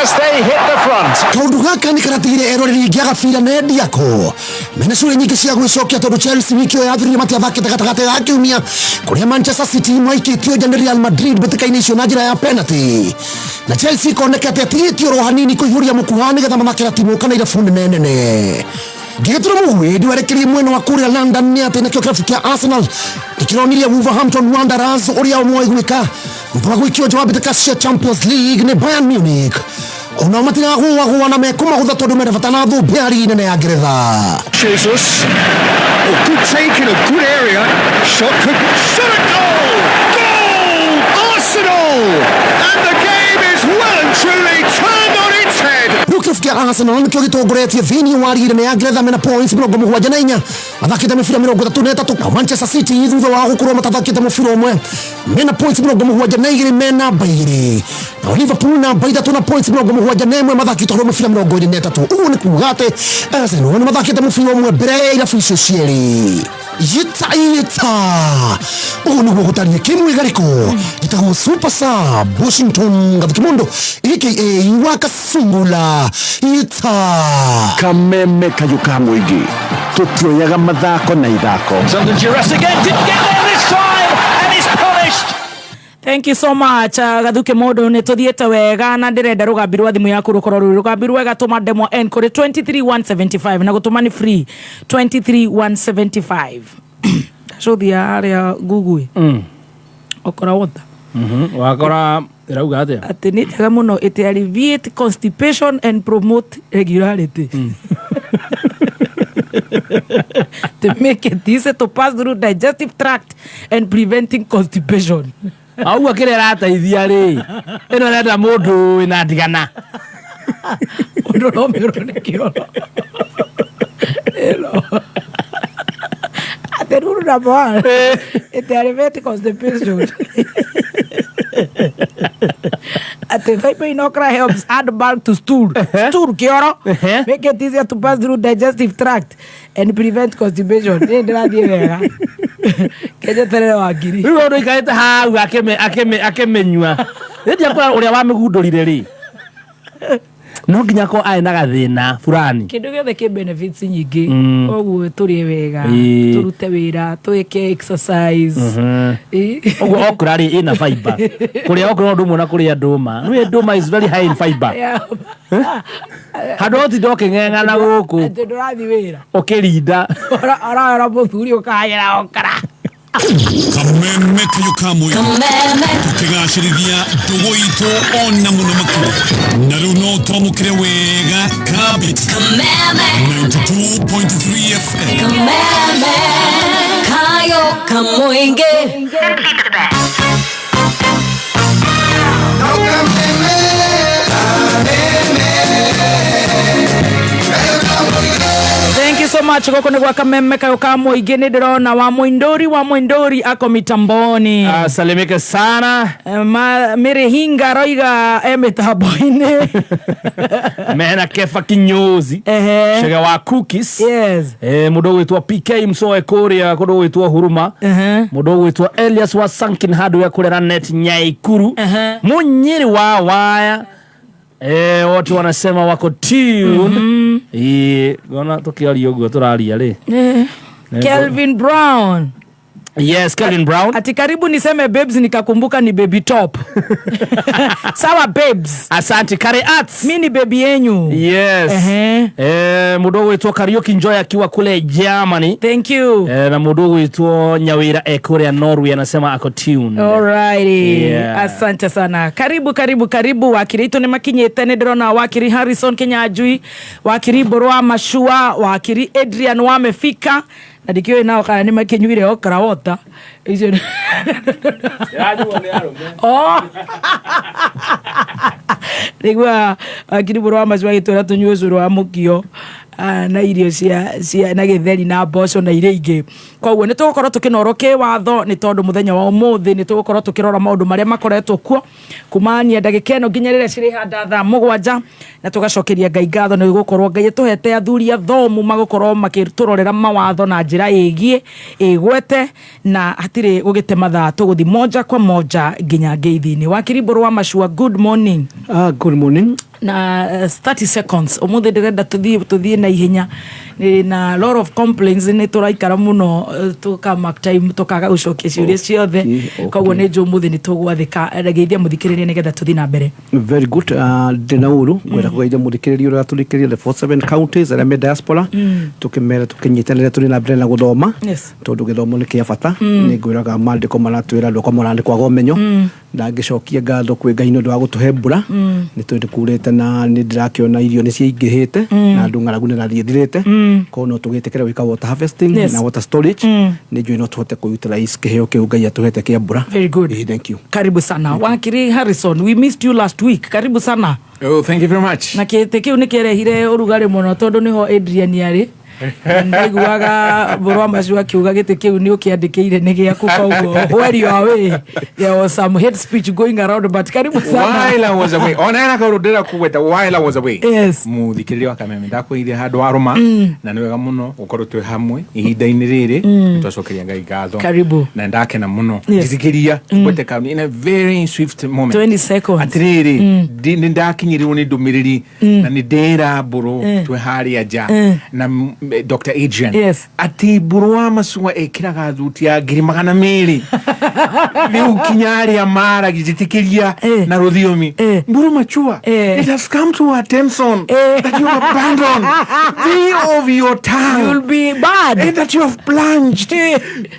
as they hit the front. Kaũndũ gaka nĩ karatigire eroreri aingĩ a gabira na endiako mena cũrĩ nyingĩ cia gwĩcokia tondũ Chelsea wiki ĩyo yathirire matiathakĩte gatagatĩ ga kiumia kũrĩa Manchester City maikĩtio nja nĩ Real Madrid mbĩtĩka-inĩ icio na njĩra ya penalty na Chelsea ĩkoneka atĩ atigĩtio oro hanini kũihũria mũkuha nĩgetha mathakĩra timu kana irabu nene nene. Ngĩgĩtura mũgwĩ ndwerekerie mwena wa kũrĩa London nĩ atĩ nakĩo kĩrabu kĩa Arsenal nĩkĩronirie Wolverhampton Wanderers ũrĩa moĩ gwĩka thutha wa gwĩkio nja wa mbĩtĩka cia Champions League nĩ Bayern Munich onao matiragũagũa na mekũmagũtha tondũ mena bata na thũmbĩ ya rigi nene ya Ngeretha. Jesus, oh, good take in a good area. Shot could shot a goal! Goal! Arsenal! And the game is well and truly turned on its head. Rĩu kĩrabu kĩa Arsenal nĩkĩo gĩtongoretie thĩinĩ wa rigi nene ya Ngeretha mena points 74 mathakĩte mĩbira 33 na Manchester City thutha wa gũkorwo matathakĩte mũbira ũmwe mena points 72 me namba 2 na Liverpool namba 3 na points 71 mathakĩte ũhoro mĩbira 23. Ũguo nĩ kuga atĩ Arsenal nĩ mathakĩte mũbira ũmwe mbere ya irabu icio cierĩ. Yita yita ũguo nĩguo gũtariĩ kĩmwĩgarĩko gĩtagwo Super Sub Washington Gathukimundo aka wa Kasungula yita Kameme kayũ ka mũingĩ tũtioyaga mathako na ithako. Under duress again, didn't get there this time and is punished. Thank you so much Gathuke Mondo nĩ tũthiĩte wega na ndĩrenda rũgambi rwa thimũ yaku rũkorwo rwĩ rũgambi rwega tũma ndemwa N kũrĩ 23175 na gũtũma nĩ free 23175. Ndacũthia harĩa Google okora wota Wakora ĩrauga atĩa? Atĩ nĩ njega mũno, it alleviate constipation and promote regularity to make it easy to pass through digestive tract and preventing constipation. Auga kĩrĩa ĩrateithia rĩ ĩno ĩrenda mũndũ wĩna ndigana mũndũ ũromĩrwo nĩ kĩoro ĩno atĩ rule number one, it alleviate constipation, atĩ fiber in okra helps add bulk to stool stool kĩoro, make it easier to pass through digestive tract and prevent constipation. Nĩ ndĩrathiĩ wega kenjeterere wa ngiri. Rĩu ũndũ ikarĩte hau akĩmĩnyua rĩndia kũra ũrĩa wamĩgundũrire rĩ. No nginya akorwo arĩ na gathĩna fulani. Kĩndũ gĩothe kĩ benefits nyingĩ. Koguo tũrĩe wega, tũrute wĩra, twĩke exercise. Ũguo okra rĩ ĩna fiber. Kũrĩa okra ũndũ ũmwe na kũrĩa ndũma. Nĩũĩ ndũma is very high in fiber. Handũ ũtinda ũkĩng'eng'ana gũkũ. Atĩ ndũrathiĩ wĩra. Ũkĩrinda. Ũrahera mũthuri ũkahagĩra okra. Kameme kayo ka mũingĩ tũkĩgacĩrithia ndũgũ itũ ona mũno makĩria na rĩu no twamũkĩre wega kabit 92.3 FM. Kayo Kamoinge. Thank you so much. Gũkũ nĩ gwa Kameme kayo ka mũingĩ. Nĩ ndĩrona wa Mũindũri, wa Mũindũri ako mitamboni. Asalimike sana. Mĩrĩhinga roiga e mĩtambo-inĩ. Mena Kefa Kinyozi. Chege wa cookies. Yes. Mũndũ ũgwĩtwo PK Msoe kũrĩa kũndũ gũgwĩtwo Huruma. Mũndũ ũgwĩtwo Elias wa Sankin Hardware kũrĩa Ranet Nyaikuru. Mũnyĩrĩ wa waya. Wote wanasema wako tuned. Ngona tũkĩaria ũguo tũraria rĩ. Kelvin Brown. Yes, Kelvin Brown. Ati karibu niseme babes nikakumbuka ni baby top. Sawa babes. Asante Kare Arts. Mi ni baby yenyu. Yes. Mũndũ ũgwĩtwo Kariuki Njoy akiwa kule Germany. Thank you. Na mũndũ ũgwĩtwo Nyawira e kũrĩa Norway anasema ako tuned. Alrighty. Yeah. Asante sana. Karibu karibu karibu. Wakiri itũ nĩ makinyĩte. Nĩ ndĩrona wakiri Harrison Kinyanjui, wakiri Mbũrũ wa Mashua, wakiri Adrian wamefika. Na ndikĩũĩ nao kana nĩ makĩnyuire okra water. Icio Oh. Nĩguo wakiri Mbũrũ wa Mashua agĩtwĩra tũnyue ũcũrũ wa mũkio na irio cia na gĩtheri na mboco na irio ingĩ. Koguo nĩ tũgũkorwo tũkĩnorwo kĩwatho nĩ tondũ mũthenya wa ũmũthĩ nĩ tũgũkorwo tũkĩrora maũndũ marĩa makoretwo kuo kumania ndagĩka ĩno nginya rĩrĩa cirĩhanda thaa 7, na tũgacokeria Ngai ngatho nĩ gũkorwo Ngai atũhete athuri athomu magũkorwo makĩtũrorera mawatho na njĩra ĩgiĩ ĩgwete, na hatirĩ gũgĩte mathaa, tũgũthiĩ moja kwa moja nginya ngeithi-inĩ. Wakiri Mbũrũ wa Mashua, good morning. Good morning. Na 30 seconds ũmũthĩ ndĩrenda tũthiĩ na ihenya. Nĩ na lot of complaints, nĩ tũraikara mũno, tũka mark time tũkaga gũcokia ciũria ciothe. Koguo nĩ njũĩ ũmũthĩ nĩ tũgwathĩka. Geithia mũthikĩrĩria nĩgetha tũthiĩ na mbere. Very good. Ndĩna ũru ngwenda kũgeithia mũthikĩrĩria ũrĩa ũratũthikĩrĩria the 47 counties arĩa me diaspora, tũkĩmera tũkĩnyitanĩra tũrĩ na mbere na gũthoma, tondũ gĩthomo nĩ kĩa bata. Nĩ ngwĩraga maandĩko maratwĩra andũ akwa marandĩ kwaga ũmenyo. Na ngĩcokia ngatho kwĩ Ngai nĩ ũndũ wa gũtũhe mbura. Nĩ tũĩ nĩ kurĩte na nĩ ndĩrakĩona irio nĩ ciaingĩhĩte, na andũ ng'aragu nĩ ĩrathiĩ ĩthirĩte. Koguo no tũgĩtĩkĩre gwĩka water harvesting na water storage. Nĩ njũĩ no tũhote kũ utilize kĩheo kĩu Ngai atũhete kĩa mbura. Very good. Thank you. Karibu sana. Wakiri Harrison, we missed you last week. Karibu sana. Oh, thank you very much. Na kĩtĩ kĩu nĩ kĩarehire ũrugarĩ mũno tondũ nĩho Adrian arĩ. Ndaiguaga Mbũrũ wa Mashua akiuga gĩtĩ kĩu nĩ ũkĩandĩkĩire nĩ gĩaku, koguo where you are away there was some hate speech going around, but karibu sana. While I was away, ona ena kaũndũ ndĩrenda kũgweta while I was away. Yes. Mũthikĩrĩria wa Kameme ndakũgeithia handũ wa rũma, na nĩ wega mũno gũkorwo twĩ hamwe ihinda-inĩ rĩrĩ. Nĩtwacokeria Ngai ngatho. Karibu. Na ndakena mũno. Yes. Njĩtĩkĩria ngwete kaũndũ in a very swift moment. 20 seconds. Atĩrĩrĩ, nĩ ndakinyĩrĩrwo nĩ ndũmĩrĩri na nĩ ndĩra Mbũrũ twĩ harĩa nja na Dr. Adrian. Yes. Atĩ Mbũrũ wa Mashua ĩkĩraga thuti ya 200,000. Rĩu kinya arĩa maragia njĩtĩkĩria na rũthiomi. Mbũrũ Machua, it has come to our attention that you have abandoned the of your tongue. You'll be bad. And that you have plunged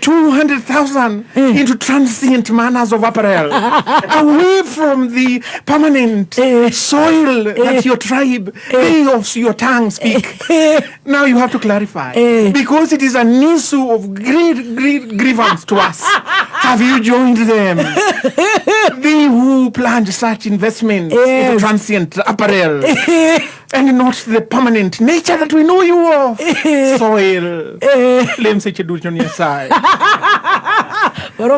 200,000 into transient manners of apparel away from the permanent soil that your tribe, they of your tongue speak. Now you have to clarify, because it is an issue of great, great grievance to us. Have you joined them? They who plunge such investments into transient apparel and not the permanent nature that we know you of. Soil. Lem seche duto ni Nyasaye. Mbũrũ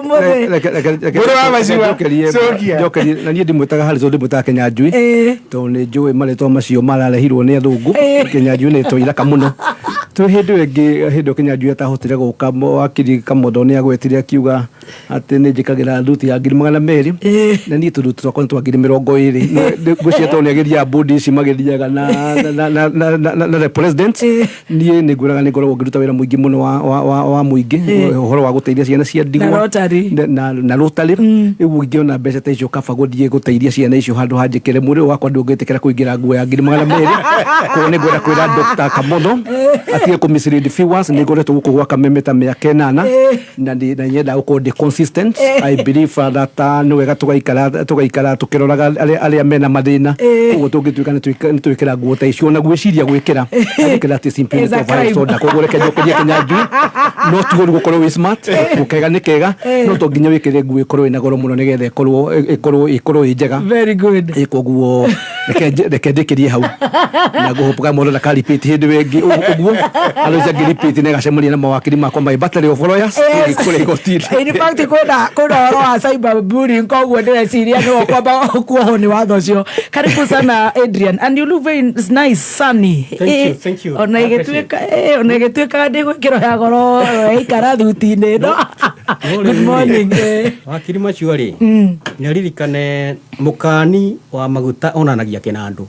wa Mashua, cokia. Njokerie na niĩ ndimwĩtaga Harrison, ndimwĩtaga Kinyanjui, tondũ nĩ njũĩ marĩtwa macio mararehirwo nĩ athũngũ. Kinyanjui nĩ twa iraka mũno. Twĩ hĩndĩ ĩyo ĩngĩ, hĩndĩ ĩyo Kĩnyanjui atahotire gũka, wakiri Kamotho nĩ agwetire akiuga atĩ nĩ njĩkagĩra thuti ya 200,000, na niĩ tũthuti twakwa nĩ twa 20,000. Ngwĩciria tondũ nĩ ageria bodi ici magĩthiaga na the president, niĩ nĩ ngwĩraga nĩ ngoragwo ngĩruta wĩra mũingĩ mũno wa mũingĩ, ũhoro wa gũteithia ciana cia ndigwa. Na Rotary. Na Rotary. Rĩu ingĩona mbeca ta icio, kaba gũthiĩ gũteithia ciana icio handũ ha njĩkĩre mwĩrĩ ũyũ wakwa ndũngĩtĩkĩra kũingĩra nguo ya 200,000. Koguo nĩ ngwenda kwĩra Dr. Kamotho atige kũ mislead viewers. Nĩ ngoretwo gũkũ gwa Kameme ta mĩaka 8 na nyendaga gũkorwo ndĩ consistent. I believe that nĩ wega tũgaikara tũkĩroraga arĩa mena mathĩna. Koguo tũngĩtuĩka nĩ twĩkĩra nguo ta icio, ona gwĩciria gwĩkĩra gwĩkĩra atĩ simply Is a nĩ crime. soda. Koguo reke njokerie Kĩnyanjui, no ti ũru gũkorwo wĩ smart, kega nĩ kega, no to nginya wĩkĩre nguo ĩkorwo ĩna goro mũno nĩgetha ĩkorwo ĩ njega. Very good. Koguo reke ndĩkĩrie hau na ngũhũpũka mũndũ ndaka repeat hĩndĩ ĩyo ĩngĩ ũguo Alois angĩ repeat nĩ agacemania na mawakiri makwa, my battery of lawyers. Kũrĩa igoti-inĩ. In fact, kwĩna ũhoro wa cyber bullying, koguo ndĩreciria nĩwe kwamba kuohwo nĩ watho ũcio. Karibu sana, Adrian, and you look very nice, sunny. Thank you, thank you. Ona ĩgĩtuĩka ndĩgwĩkĩro ya goro ĩikara thuti-inĩ ĩno. Good morning. Wakiri macio rĩ, nĩaririkane mũkani wa maguta onanagia kĩnandũ.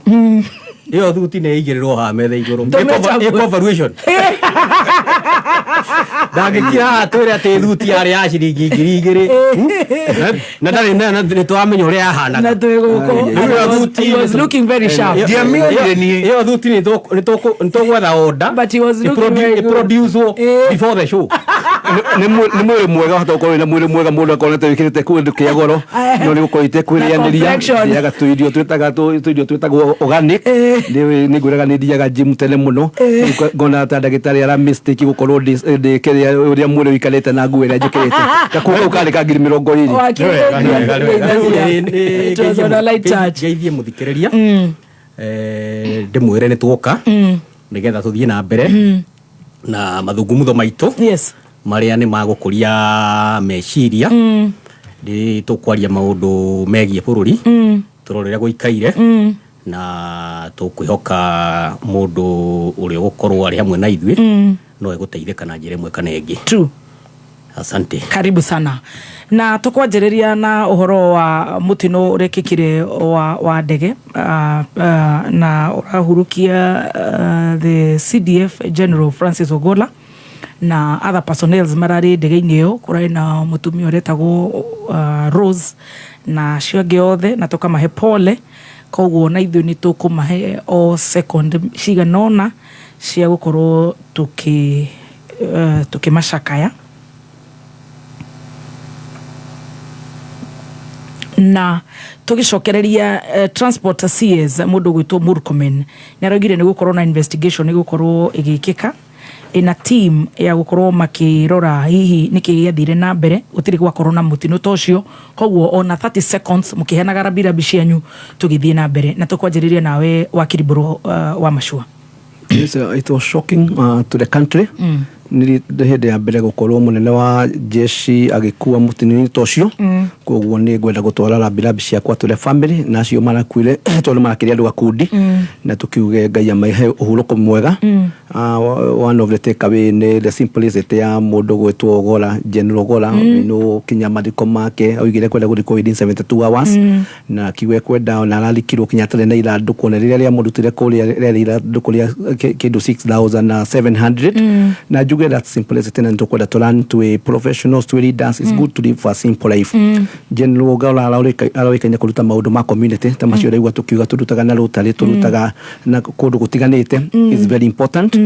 Ĩyo thuti nĩ ĩigĩrĩrwo haha metha igũrũ. Tũmĩchague. Ĩko valuation ndangĩkira haha twĩre atĩ thuti yarĩ ya ciringi 2,000 na ndarĩ nĩ tũramenya ũrĩa yahanaga. Na twĩ gũkũ. Rĩu ĩyo thuti He was looking very sharp. Ĩyo thuti nĩ tũgwetha order. But he was looking very good. Ĩproduce before the show. Nĩ mwĩrĩ mwega wahota gũkorwo wĩna mwĩrĩ mwega, mũndũ akorwo ta wĩkĩrĩte kĩndũ kĩa goro, no nĩ gũkorwo itekwĩrĩanĩria. Complexion. Ndĩaga tũirio twĩtaga tũirio twĩtagwo organic. Nĩ ngwĩraga nĩ thiaga gym tene mũno. Rĩu ngona ta ndagĩtarĩ ara mistake gũkorwo ndĩ kĩrĩa ũrĩa mwĩrĩ ũikarĩte na nguo ĩrĩa njĩkĩrĩte, gakuo kau karĩ ka 20,000. Wakiri. It was on a light touch. Ngeithie mũthikĩrĩria, ndĩmwĩre nĩ tuoka nĩgetha tũthiĩ na mbere na mathungumutho maitũ marĩa nĩ magũkũria meciria. Nĩ tũkwaria maũndũ megiĩ bũrũri, tũrore ũrĩa gũikaire, na tũkwĩhoka mũndũ ũrĩa ũgũkorwo arĩ hamwe na ithuĩ no egũteithĩka na njĩra ĩmwe kana ĩngĩ. True. Asante. Karibu sana, na tukwanjĩrĩria na ũhoro wa mũtino ũrekĩkire wa ndege na ũrahurukia the CDF General Francis Ogola na other personnels mararĩ ndege-inĩ ĩyo. Kũrarĩ na mũtumia ũretagwo Rose na acio angĩ othe, na tũkamahe pole. Koguo na ithuĩ nĩ tũkũmahe o second cigana ũna cia gũkorwo tũkĩmacakaya. Na tũgĩcokereria transport CS mũndũ ũgwĩtwo Murkomen nĩ araugire nĩ gũkorwo na investigation nĩ gũkorwo ĩgĩkĩka ina team ya gũkorwo makĩrora hihi nĩkĩ gĩathire na mbere gũtirĩ gwakorwo na mũtino ta ũcio. Koguo ona 30 seconds mũkĩheanaga rambirambi cianyu tũgĩthiĩ na mbere, na tũkwanjĩrĩria nawe wakiri Mbũrũ wa Macua. Yes, it was shocking to the country. Nĩ hĩndĩ ya mbere gũkorwo mũnene wa jeshi agĩkua mũtino-inĩ ta ũcio. Koguo nĩ ngwenda gũtwara rambirambi ciakwa to the family na acio marakuire, tondũ marakĩrĩ andũ gakundi, na tũkiuge Ngai amahe ũhurũko mwega. One of the takeaway nĩ the simplicity ya mũndũ gwĩtwo Ogolla, General Ogolla. No kinya mathiko make oigire kwenda gũthikwo within 72 hours, na akiuga kwenda na ararikirwo kinya atarĩ na ithandũkũ, na rĩrĩa rĩamũrutire kũrĩa rĩarĩ ithandũkũ rĩa kĩndũ 6700. Na njuge that simplicity, na nĩtũkwenda to learn to a professionals, to leaders, it's good to live a simple life. General Ogolla aroĩkaine kũruta maũndũ ma community ta macio ũraigua tũkiuga tũrutaga na Rotary, tũrutaga na kũndũ gũtiganĩte. Is very important.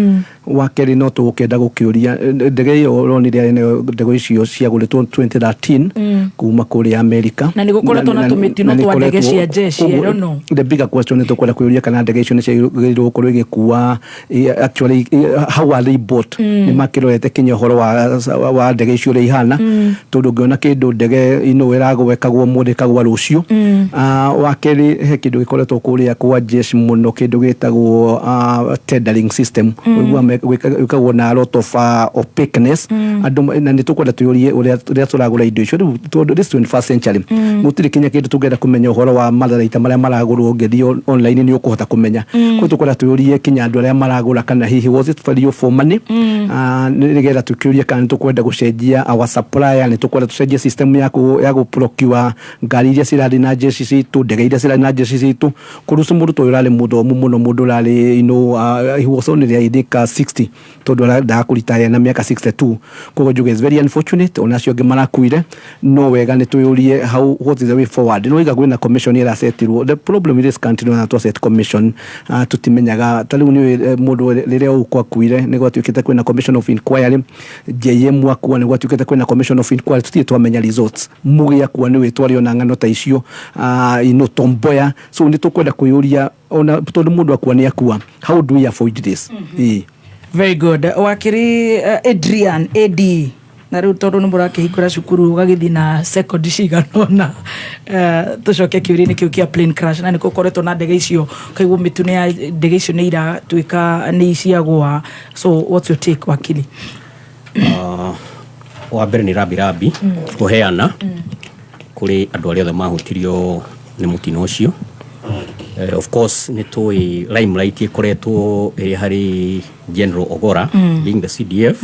Wa kerĩ, no tũgũkĩenda gũkĩũria ndege ĩyo ũronire yarĩ nayo, ndege icio ciagũrĩtwo 2013 kuma kũrĩa America. Na nĩ gũkoretwo na tũmĩtino Na nĩ twa ndege koretwo- cia jeshi, I koguo don't know. The bigger question nĩ tũkwenda kwĩyũria kana ndege icio nĩ ciagĩrĩirwo gũkorwo igĩkua, actually, how are they bought? Nĩ makĩrorete kinya ũhoro wa ndege icio ũrĩa ihana, tondũ ũngĩona kĩndũ ndege ino ĩragwa ĩkagwa ũmũthĩ, ĩkagwa rũciũ. Wa kerĩ, he kĩndũ gĩkoretwo kũrĩa kwa jeshi mũno, kĩndũ gĩtagwo tendering system. Ũiguaga gwĩkagwo na a lot of opaqueness. Andũ na nĩ tũkwenda twĩyũrie ũrĩa rĩrĩa tũragũra indo icio rĩu, tondũ this 21st century gũtirĩ kinya kĩndũ tũngĩenda kũmenya ũhoro wa matharaita marĩa maragũrwo. Ũngĩthiĩ online nĩ ũkũhota kũmenya. Koguo tũkwenda twĩyũrie kinya andũ arĩa maragũra kana hihi was it value for money, nĩgetha tũkĩũrie kana nĩ tũkwenda gũcenjia our supplier, nĩ tũkwenda tũcenjie system ya gũ procure ngari iria cirathiĩ na jeshi citũ, ndege iria cirathiĩ na jeshi citũ. Kũrucu mũndũ ta ũyũ ũrarĩ mũthomu mũno, mũndũ ũrarĩ he was only, I think, 60, tondũ arendaga kũritaya na mĩaka 62. Koguo njuge is very unfortunate, ona acio angĩ marakuire. No wega nĩ twĩyũrie how, what is the way forward. No iga kwĩna commission ĩracetirwo. The problem with this country, no twa set commission, tutimenyaga ta rĩu nĩ mũndũ rĩrĩa ũkũ akuire nĩ gwatuĩkĩte kwĩna commission of inquiry, JM akua nĩ gwatuĩkĩte kwĩna commission of inquiry, tutirĩ twamenya results. Mugi akua nĩ wĩtware ona ng'ano ta icio, Tomboya. So nĩ tũkwenda kwĩyũria ona tondũ mũndũ akua nĩ akua, how do we avoid this? Ĩĩ. Very good, wakiri Adrian ad na rĩu tondũ nĩ mũrakĩhingũra cukuru ũgagĩthiĩ na sekondi cigana ũna, tũcoke kĩũria-inĩ kĩu kĩa plane crash, na nĩ gũkoretwo na ndege icio kaiguo mĩtune ya ndege icio nĩ iratuĩka nĩ ciagũa. So what's your take, wakili? Wa mbere nĩ rambirambi kũheana kũrĩ andũ arĩa othe mahutirio nĩ mũtino ũcio. Of course nĩ tũĩ limelight ĩkoretwo ĩrĩ harĩ General Ogora, being the CDF,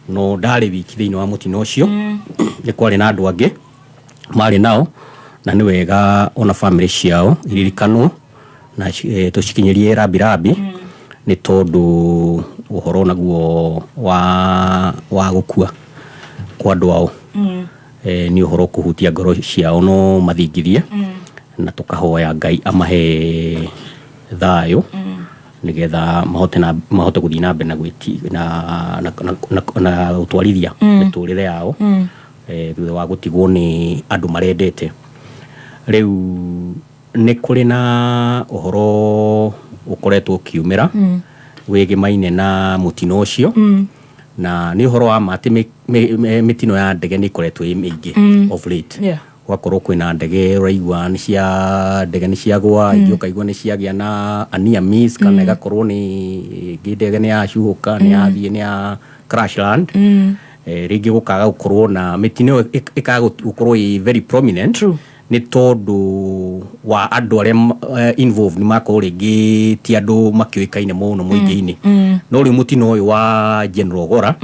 no ndarĩ wiki thĩinĩ wa mũtino ũcio. Nĩ kwarĩ na andũ angĩ marĩ nao, na nĩ wega ona family ciao iririkanwo na tũcikinyĩrie rambirambi, nĩ tondũ ũhoro naguo wa gũkua kwa andũ ao nĩ ũhoro kũhutia ngoro ciao no mathingithie, na tũkahoya Ngai amahe thayũ nĩgetha mahote gũthiĩ na mbere na gwĩti na gũtwarithia mĩtũrĩre yao thutha wa gũtigwo nĩ andũ marendete. Rĩu nĩ kũrĩ na ũhoro ũkoretwo ũkiumĩra wĩgĩmaine na mũtino ũcio, na nĩ ũhoro wa ma atĩ mĩtino ya ndege nĩ ĩkoretwo ĩ mĩingĩ of late. Gũgakorwo kwĩna ndege ũraigua nĩ cia ndege nĩ ciagwa, ingĩ ũkaigua nĩ ciagĩa na a near miss, kana ĩgakorwo nĩ ĩngĩ ndege nĩ yacuhũka, nĩ yathiĩ, nĩ ya crash land. Rĩngĩ gũkaga gũkorwo na mĩtino ĩyo ĩkaga gũkorwo ĩ very prominent nĩ tondũ wa andũ arĩa involved nĩ makorwo rĩngĩ ti andũ makĩũĩkaine mũno mũingĩ-inĩ. No rĩu mũtino ũyũ wa General Ogora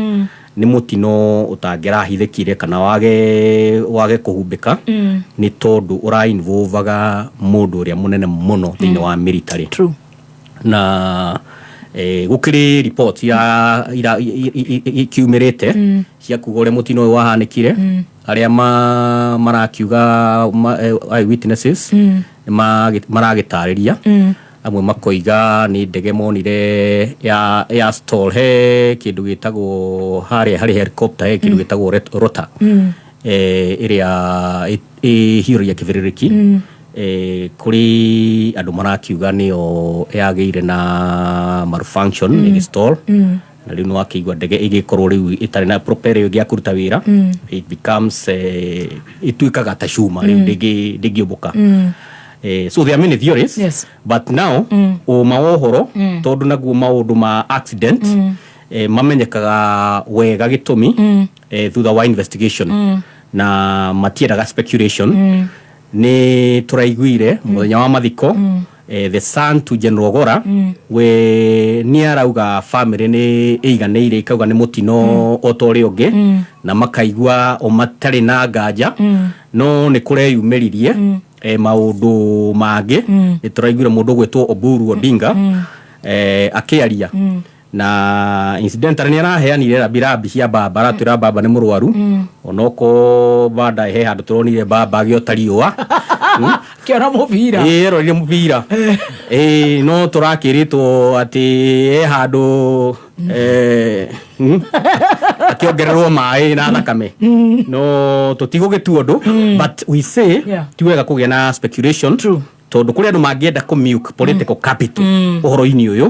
nĩ mũtino ũtangĩrahithĩkire kana wage kũhumbĩka, nĩ tondũ ũra involvaga mũndũ ũrĩa mũnene mũno thĩinĩ wa military. Na gũkĩrĩ report ira ikiumĩrĩte cia kuga ũrĩa mũtino ũyũ wahanĩkire. Arĩa marakiuga eyewitnesses nĩ maragĩtarĩria. Amwe makoiga nĩ ndege monire ya stall he kĩndũ gĩtagwo harĩa harĩ helicopter, he kĩndũ gĩtagwo rotor ĩrĩa ĩhiũragia kĩbĩrĩrĩki. Kũrĩ andũ marakiuga nĩyo yagĩire na malfunction, ĩgĩ stall, na rĩu nĩwakĩigua ndege ĩgĩkorwo rĩu ĩtarĩ na propeller ĩyo ya kũruta wĩra, it becomes ĩtuĩkaga ta cuma rĩu, ndĩngĩũmbũka. So there are many theories, but now ũma wa ũhoro, tondũ naguo maũndũ ma accident mamenyekaga wega gĩtũmi thutha wa investigation, na matiendaga speculation. Nĩ tũraiguire mũthenya wa mathiko, the son to General Ogora, we nĩ arauga family nĩ ĩiganĩire, ĩkauga nĩ mũtino o ta ũrĩa ũngĩ, na makaigua o matarĩ na nganja. No nĩ kũreyumĩririe maũndũ mangĩ. Nĩ tũraiguire mũndũ ũgwĩtwo Oburu Odinga akĩaria, na incidentally nĩ araheanire rambirambi cia baba, aratwĩra baba nĩ mũrwaru, onoko baadaye he handũ tũronire baba agĩota riũa. Kĩona mũbira. Ĩĩ, erorire mũbira. Ĩĩ, no tũrakĩrĩtwo atĩ he handũ akĩongererwo maĩ na thakame, no tũtigũgĩtua ũndũ, but we say ti wega kũgĩa na speculation. True. Tondũ kũrĩ andũ mangĩenda kũ milk political capital ũhoro-inĩ ũyũ,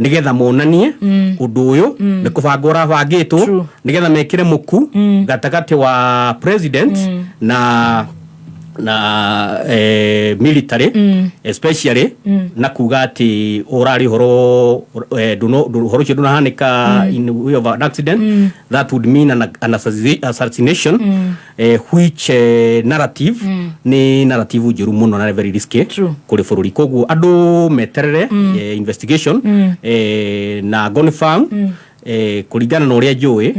nĩgetha monanie ũndũ ũyũ nĩ kũbangwo ũrabangĩtwo nĩgetha mekĩre mũku gatagatĩ wa president na military, especially na kuga atĩ ũrarĩ ũhoro ũhoro ũcio ndũnahanĩka in way of an accident. That would mean an assassination, which narrative nĩ narrative njũru mũno na very risky kũrĩ bũrũri. Koguo andũ meterere investigation na confirm. Kũringana na ũrĩa njũĩ,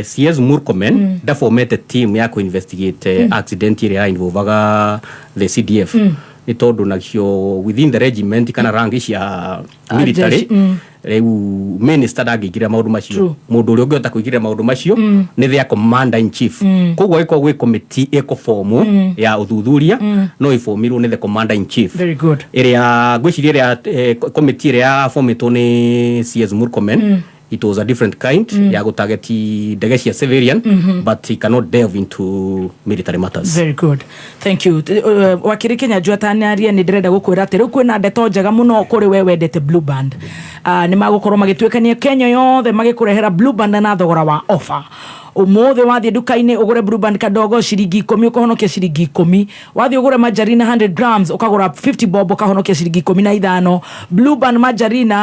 CS Murkomen ndafomete team ya kũ-investigate accident ĩrĩa ya-involvaga the CDF, nĩ tondũ nacio within the regiment kana rank cia military, rĩu minister ndangĩingĩrĩra maũndũ macio. Mũndũ ũrĩa ũngĩhota kũingĩrĩra maũndũ macio nĩ their commander in chief. Koguo ĩkorwo gwĩ committee ĩkũbomwo ya ũthuthuria, no ĩbomirwo nĩ the commander in chief. Very good. Ĩrĩa ngwĩciria ĩrĩa committee ĩrĩa yabometwo nĩ CS Murkomen, it was a different kind ya gũtageti ndege cia civilian, but he cannot delve into military matters. Very good, thank you. Wakiri Kenya njua tanaria nä ndärenda gå kwä ra atä rä u kwä na ndeto njega må no kå rä we wendete Blue Band. Nä magåkorwo magä Kenya yothe magä kå rehera Blue Band na thogora wa offer. Umuthi wathiĩ nduka-inĩ ũgũre Blue Band kadogo ciringi 10, ũkahonokia ciringi 10. Wathiĩ ũgũre margarine 100 grams, ũkagũra 50 bob, ũkahonokia ciringi 15. Blue Band margarine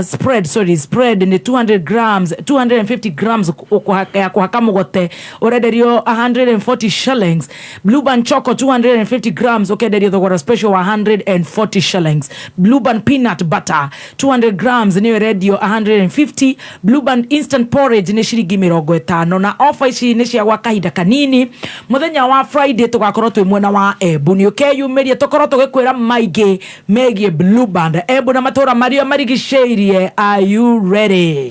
spread, sorry, spread nĩ 200 grams, 250 grams ya kũhaka mũgote, ũrenderio 140 shillings. Blue Band Choco 250 grams ũkenderio thogora special wa 140 shillings. Blue Band peanut butter 200 grams nĩyo ĩrendio 150. Blue Band instant porridge nĩ ciringi 50. Na ofa ici nĩ cia gwa kahinda kanini. Mũthenya wa Friday tũgakorwo twĩ mwena wa Embu, nĩ ũkeyumĩrie tũkorwo tũgĩkwĩra maingĩ megiĩ Blue Band Embu na matũra marĩa marigicĩirie. Are you ready?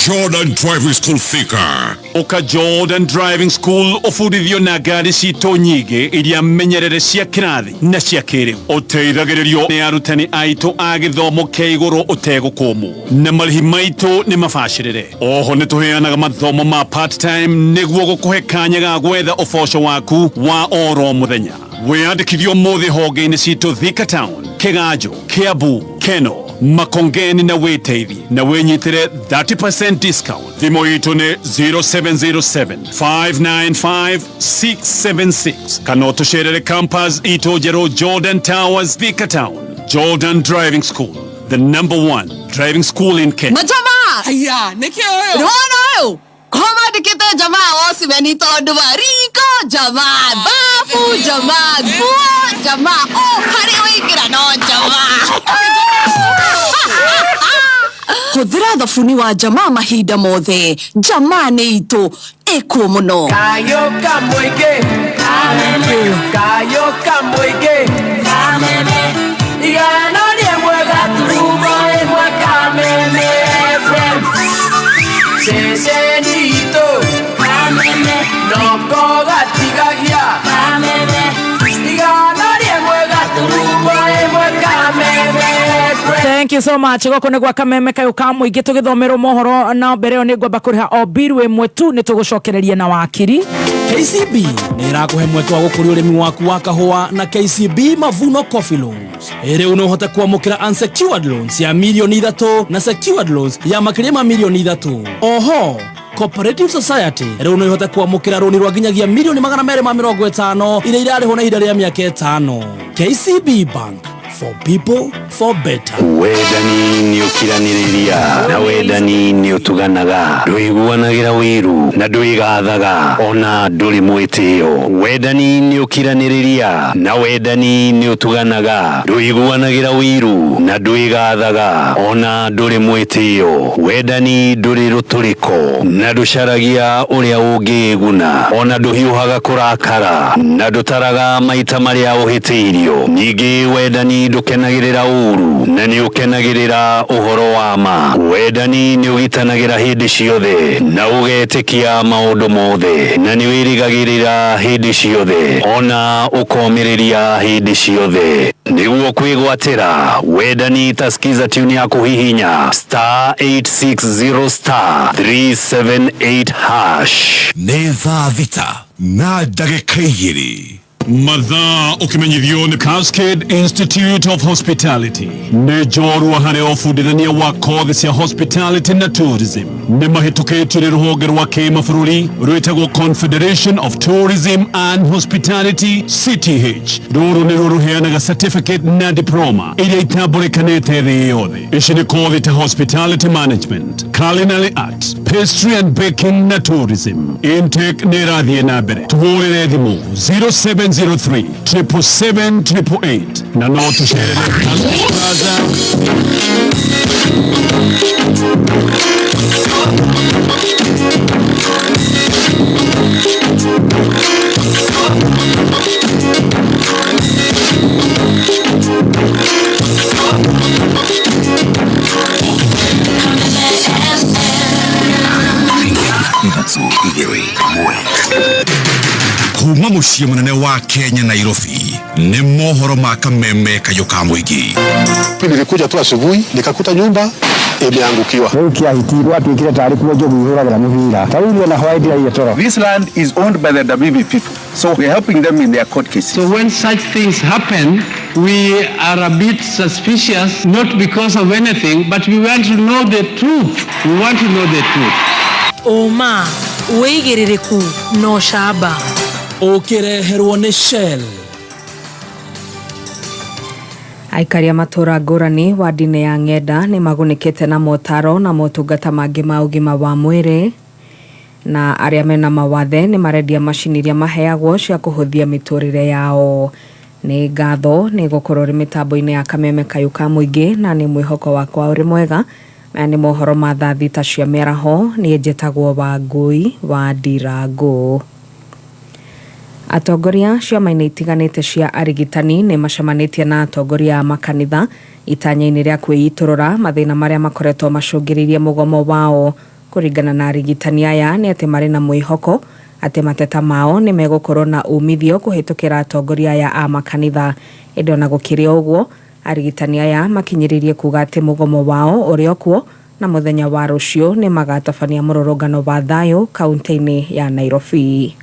Jordan Driving School Thika. Ũka Jordan Driving School ũbundithio na ngari citũ nyingĩ iria menyerere cia kĩrathi na cia kĩrĩu. Ũteithagĩrĩrio nĩ arutani aitũ a gĩthomo kĩa igũrũ ũtegũkũmwo, na marĩhi maitũ nĩ mabacĩrĩre. Oho nĩ tũheanaga mathomo ma part time nĩguo gũkũhe kanya ga gwetha ũboco waku wa oro mũthenya. Wĩyandĩkithio ũmũthĩ honge-inĩ citũ Thika Town, Kĩganjo, Kiambu, Keno, Makongeni na wĩteithie na wĩnyitĩre 30% discount. Thimũ itũ nĩ 0707 595 676 kana ũtũcerere campus itũ njerũ, Jordan Towers, Thika Town. Jordan Driving School, the number one driving school in Kenya. Majamaa! Haya, nĩkĩ ũyũ? Nĩwona ũyũ? Ko mandĩkĩte jamaa ocimeni tondũ wa riko jamaa, bafu jamaa, nguo jamaa, o harĩa waingĩra no jamaa. Hũthĩra thabuni wa jamaa mahinda mothe. Jamaa nĩ itũ ĩkuo mũno. Kayo kamũingĩ, kayo kamũingĩ, igana rĩmwe gaturumo ĩmwe, Kameme FM, ceceni itũ noko gatigagia, 100.1 Kameme FM. Thank you so much. Goko nĩ gwa Kameme kayũ ka mũingĩ tũgĩthomerwo mohoro, na mbere ĩyo nĩ ngwamba kũrĩha o biru ĩmwe tu, nĩ tũgũcokereria na wakiri. KCB nĩ ĩrakũhe mweke wa gũkũria ũrĩmi waku wa kahũa na KCB Mavuno Coffee Loans. Rĩu no ũhote kwamũkĩra unsecured loans ya mirioni 3 na secured loans ya makĩria ma mirioni 3. Oho Cooperative Society rĩu no ihote kwamũkĩra rũni rwa nginyagia mirioni 250 iria irarĩhwo na ihinda rĩa mĩaka 5. KCB Bank, for people, for better. Wendani nĩ ũkiranĩrĩria, na wendani nĩ ũtuganaga, ndũiguanagĩra wĩiru na ndwĩgathaga, ona ndũrĩ mwĩtĩo. Wendani nĩ ũkiranĩrĩria, na wendani nĩ ũtuganaga, ndũiguanagĩra wĩiru na ndwĩgathaga, ona ndũrĩ mwĩtĩo. Wendani ndũrĩ rũtũrĩko na ndũcaragia ũrĩa ũngĩĩguna, ona ndũhiũhaga kũrakara na ndũtaraga maita marĩa ũhĩtĩirio. Ningĩ wendani ndũkenagĩrĩra ũru na nĩ ũkenagĩrĩra ũhoro wa ma. Wendani nĩ ũgitanagĩra hĩndĩ ciothe na ũgetĩkia maũndũ mothe, na nĩ wĩrĩgagĩrĩra hĩndĩ ciothe, ona ũkomĩrĩria hĩndĩ ciothe. Nĩguo kwĩgwatĩra wendani, ta skiza tune ya kũhihinya *860 *378#. Nĩ thaa 6:02. Mathaa ũkĩmenyithio nĩ Cascade Institute of Hospitality nĩ njorua harĩ ũbundithania wa kothi cia hospitality na tourism. Nĩ mahĩtũkĩtio nĩ rũhonge rwa kĩmabũrũri rwĩtagwo Confederation of Tourism and Hospitality, CTH. Rũrũ nĩruo rũheanaga certificate na diploma iria itambũrĩkanĩte thĩ yothe. Ici nĩ kothi ta hospitality management, culinary arts, pastry and baking na tourism. Intake nĩ ĩrathiĩ na mbere. Tũhũrĩre thimũ 0703 777 888 na no tũcerere Cascade Plaza. Ithatũ igĩrĩ ĩmwe. Kuma mũciĩ mũnene wa Kenya, Nairobi, nĩ mohoro ma kameme kayũ ka mũingĩ. Nilikuja tu asubuhi nikakuta nyumba imeangukiwa. Rĩu kĩahiti gwatuĩkire tarĩ kuo njogu ihũragĩra mũbira ta rĩu ona hwaĩ ndiraire toro. This land is owned by the Dabibi people, so we're helping them in their court cases. So when such things happen, we are a bit suspicious, not because of anything, but we want to know the truth. We want to know the truth. Ũma, wĩigĩrĩrĩku na ũcamba. Ũkĩreherwo nĩ Shell. Aikari a matũra ngũrani wadi-inĩ ya Ng'enda nĩ magunĩkĩte na motaro na motungata mangĩ ma ũgima wa mwĩrĩ, na arĩa mena mawathe nĩ marendia macini iria maheagwo cia kũhũthia mĩtũrĩre yao. Nĩ ngatho nĩ gũkorwo ũrĩ mĩtambo-inĩ ya kameme kayũ ka mũingĩ, na nĩ mwĩhoko wakwa ũrĩ mwega. Maya nĩ mohoro ma thaa thita cia mĩaraho. Niĩ njĩtagwo Wangũi wa Ndirangũ. Atongoria ciama-inĩ itiganĩte cia arigitani nĩ macemanĩtie na atongoria a makanitha itanya-inĩ rĩa kwĩitũrũra mathĩna marĩa makoretwo macũngĩrĩirie mũgomo wao. Kũringana na arigitani aya nĩ atĩ marĩ na mwĩhoko atĩ mateta mao nĩ megũkorwo na umithio kũhĩtũkĩra atongoria aya a makanitha. Ĩndĩ ona gũkĩrĩ o ũguo, arigitani aya makinyĩrĩirie kuga atĩ mũgomo wao ũrĩ o kuo na mũthenya wa rũciũ nĩ magatabania mũrũrũngano wa thayũ kaunti-inĩ ya Nairobi.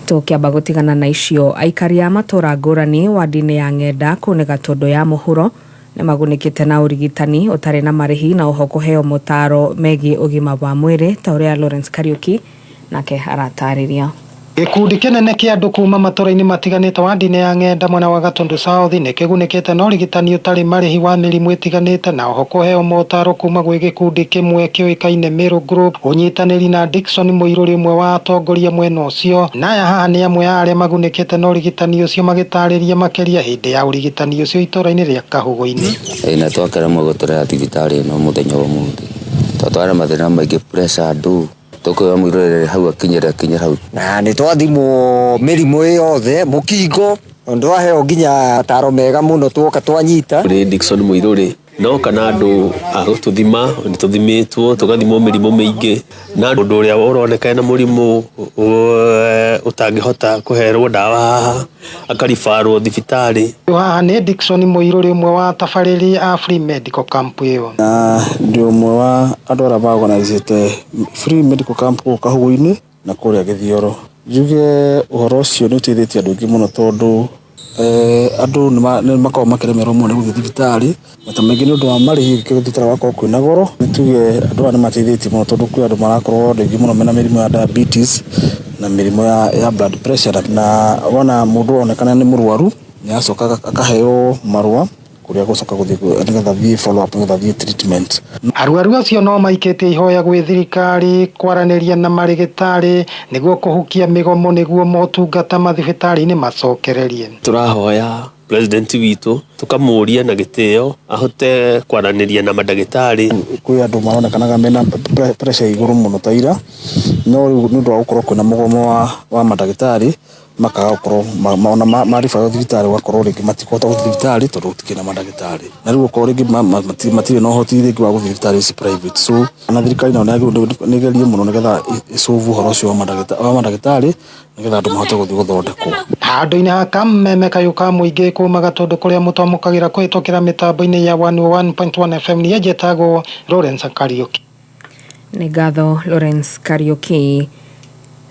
Tũkĩamba gũtigana na icio, aikari a matũra ngũrani wadi-inĩ ya Ng'enda kũu nĩ Gatũndũ ya mũhuro nĩ magunĩkĩte na ũrigitani ũtarĩ na marĩhi na oho kũheo motaro megiĩ ũgima wa mwĩrĩ ta ũrĩa Lawrence Kariuki nake aratarĩria. Gĩkundi kĩnene kĩa andũ kuma matũra-inĩ matiganĩte wadi-inĩ ya Ng'enda mwena wa Gatundu South nĩ kĩgunĩkĩte na ũrigitani ũtarĩ marĩhi wa mĩrimũ ĩtiganĩte na oho kũheo motaro kuma gwĩ gĩkundi kĩmwe kĩũĩkaine Meru Group ũnyitanĩri na Dickson Mũirũrĩ ũmwe wa atongoria mwena ũcio. Na aya haha nĩ amwe a arĩa magunĩkĩte na ũrigitani ũcio magĩtarĩria makĩria hĩndĩ ya ũrigitani ũcio itũra-inĩ rĩa Kahũgũ-inĩ. Ĩĩ na twakeremwo gũtũreha thibitarĩ ĩno mũthenya wa ũmũthĩ tondũ twarĩ na mathĩna maingĩ, pressure, ndũ tũkwĩra mũirũrĩ hau akinyĩre akinyĩre hau. Na nĩ twathimwo mĩrimũ yothe mũkingo, ndwaheo nginya mataro mega mũno tuoka twanyita. Nĩ Dickson Mũirũrĩ no kana andũ a gũtũthima nĩ tũthimĩtwo tũgathimwo mĩrimũ mĩingĩ na ũndũ ũrĩa ũroneka na mũrimũ ũtangĩhota kũherwo ndawa haha akaribarwo thibitarĩ. Haha nĩ Dickson Mũirũrĩ ũmwe wa atabarĩri a Free Medical Camp ĩyo. Na ndĩ ũmwe wa andũ arĩa maorganizĩte Free Medical Camp gũkũ Kahũgũ-inĩ na kũrĩa Gĩthioro. Njuge ũhoro ũcio nĩ ũteithĩtie andũ aingĩ mũno tondũ andũ nĩ makoragwo makĩremerwo mũno nĩ gũthiĩ thibitarĩ maita maingĩ nĩ ũndũ wa marĩhi, gũkĩra thibitarĩ gũgakorwo kwĩna goro. Nĩ tuge andũ aya nĩ mateithĩtie mũno tondũ kwĩ andũ marakorwo andũ aingĩ mũno mena mĩrimũ ya diabetes na mĩrimũ ya blood pressure, na wona mũndũ onekana nĩ mũrwaru nĩ acokaga akaheo marũa kũrĩa gũcoka gũthiĩ nĩgetha athiĩ follow up, nĩgetha athiĩ treatment. Arwaru acio no maikĩtie ihoya gwĩ thirikari kwaranĩria na marĩgĩtarĩ nĩguo kũhukia mĩgomo nĩguo motungata mathibitarĩ-inĩ macokererie. Tũrahoya president witũ tũkamũria na gĩtĩo ahote kwaranĩria na mandagĩtarĩ. Kwĩ andũ maronekanaga mena pressure igũrũ mũno ta ira, no rĩu nĩ ũndũ wa gũkorwo kwĩna mũgomo wa mandagĩtarĩ makaga gũkorwo ona maribarwo thibitarĩ ũgakorwo rĩngĩ matikũhota gũthiĩ thibitarĩ tondũ gũtikĩrĩ na mandagĩtarĩ, na rĩu ũkorwo rĩngĩ matirĩ na ũhoti rĩngĩ wa gũthiĩ thibitarĩ ici private. So na thirikari nayo nĩyagĩrĩirwo nĩ ĩgerie mũno nĩgetha ĩsolve ũhoro ũcio wa mandagĩtarĩ nĩgetha andũ mahote gũthiĩ gũthondekwo. Handũ-inĩ ha kameme kayũ ka mũingĩ kuma Gatũndũ kũrĩa mũtwamũkagĩra kũhĩtũkĩra mĩtambo-inĩ ya 101.1 FM, niĩ njĩtagwo Lawrence Kariuki. Nĩ ngatho Lawrence Kariuki.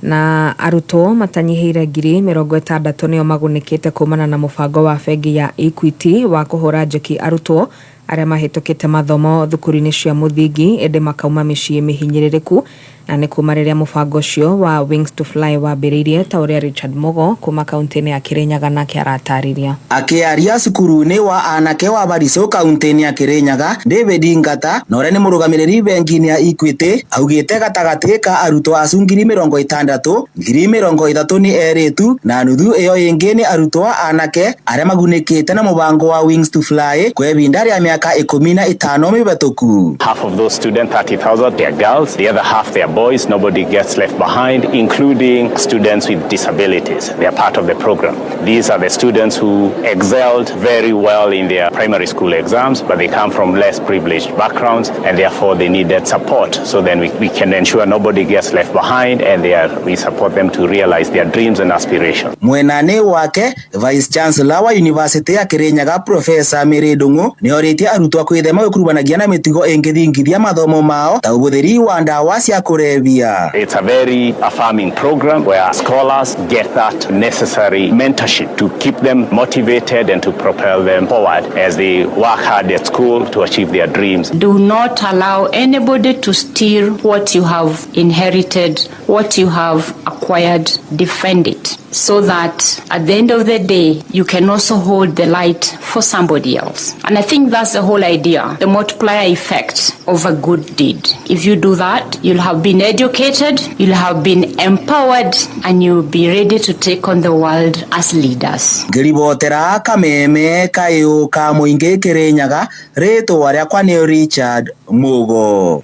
Na arutwo matanyihĩire 60,000 nĩo magunĩkĩte kumana na mũbango wa bengi ya Equity wa kũhũra njeki arutwo arĩa mahĩtũkĩte mathomo thukuru-inĩ cia mũthingi ĩndĩ makauma mĩciĩ mĩhinyĩrĩrĩku, na nĩ kuma rĩrĩa mũbango ũcio wa Wings to Fly wambĩrĩirie, ta ũrĩa Richard Mugo kuma kaunti-inĩ ya Kirinyaga nake aratarĩria. Akĩaria cukuru-inĩ wa anake wa Barisũ kaunti-inĩ ya Kirinyaga, David Ngata na ũrĩa nĩ mũrũgamĩrĩri bengi-inĩ ya Equity augĩte gatagatĩ ka arutwo acu 60,000, 30,000 nĩ erĩtu na nuthu ĩyo ĩngĩ nĩ arutwo a anake arĩa magunĩkĩte na mũbango wa Wings to Fly kwa ihinda rĩa mĩaka 15 mĩhetũku. Half of those students, 30,000, they are girls. The other half, they are boys. Nobody gets left behind, including students with disabilities. They are part of the program. These are the students who excelled very well in their primary school exams, but they come from less privileged backgrounds, and therefore they need that support. So then we can ensure nobody gets left behind, and we support them to realize their dreams and aspirations. Mwenane wake Vice Chancellor wa University ya Kirinyaga Professor Mary Ndung'u nĩorĩtie arutwo kwĩthema gwĩkuruhanagia na mĩtugo ĩngĩthingithia mathomo mao ta ũhũthĩri wa ndawa cia kũrebia. It's a very affirming program where scholars get that necessary mentorship to keep them motivated and to propel them forward as they work hard at school to achieve their dreams. Do not allow anybody to steal what you have inherited, what you have acquired. Defend it so that at the end of the day, you can also hold the light for somebody else. And I think that's the whole idea, the multiplier effect of a good deed. If you do that, you'll have been educated, you'll have been empowered, and you'll be ready to take on the world as leaders. Ngĩribotera kameme kayũ ka mũingĩ Kĩrĩnyaga, rĩtwa rĩakwa nĩ Richard Mugo.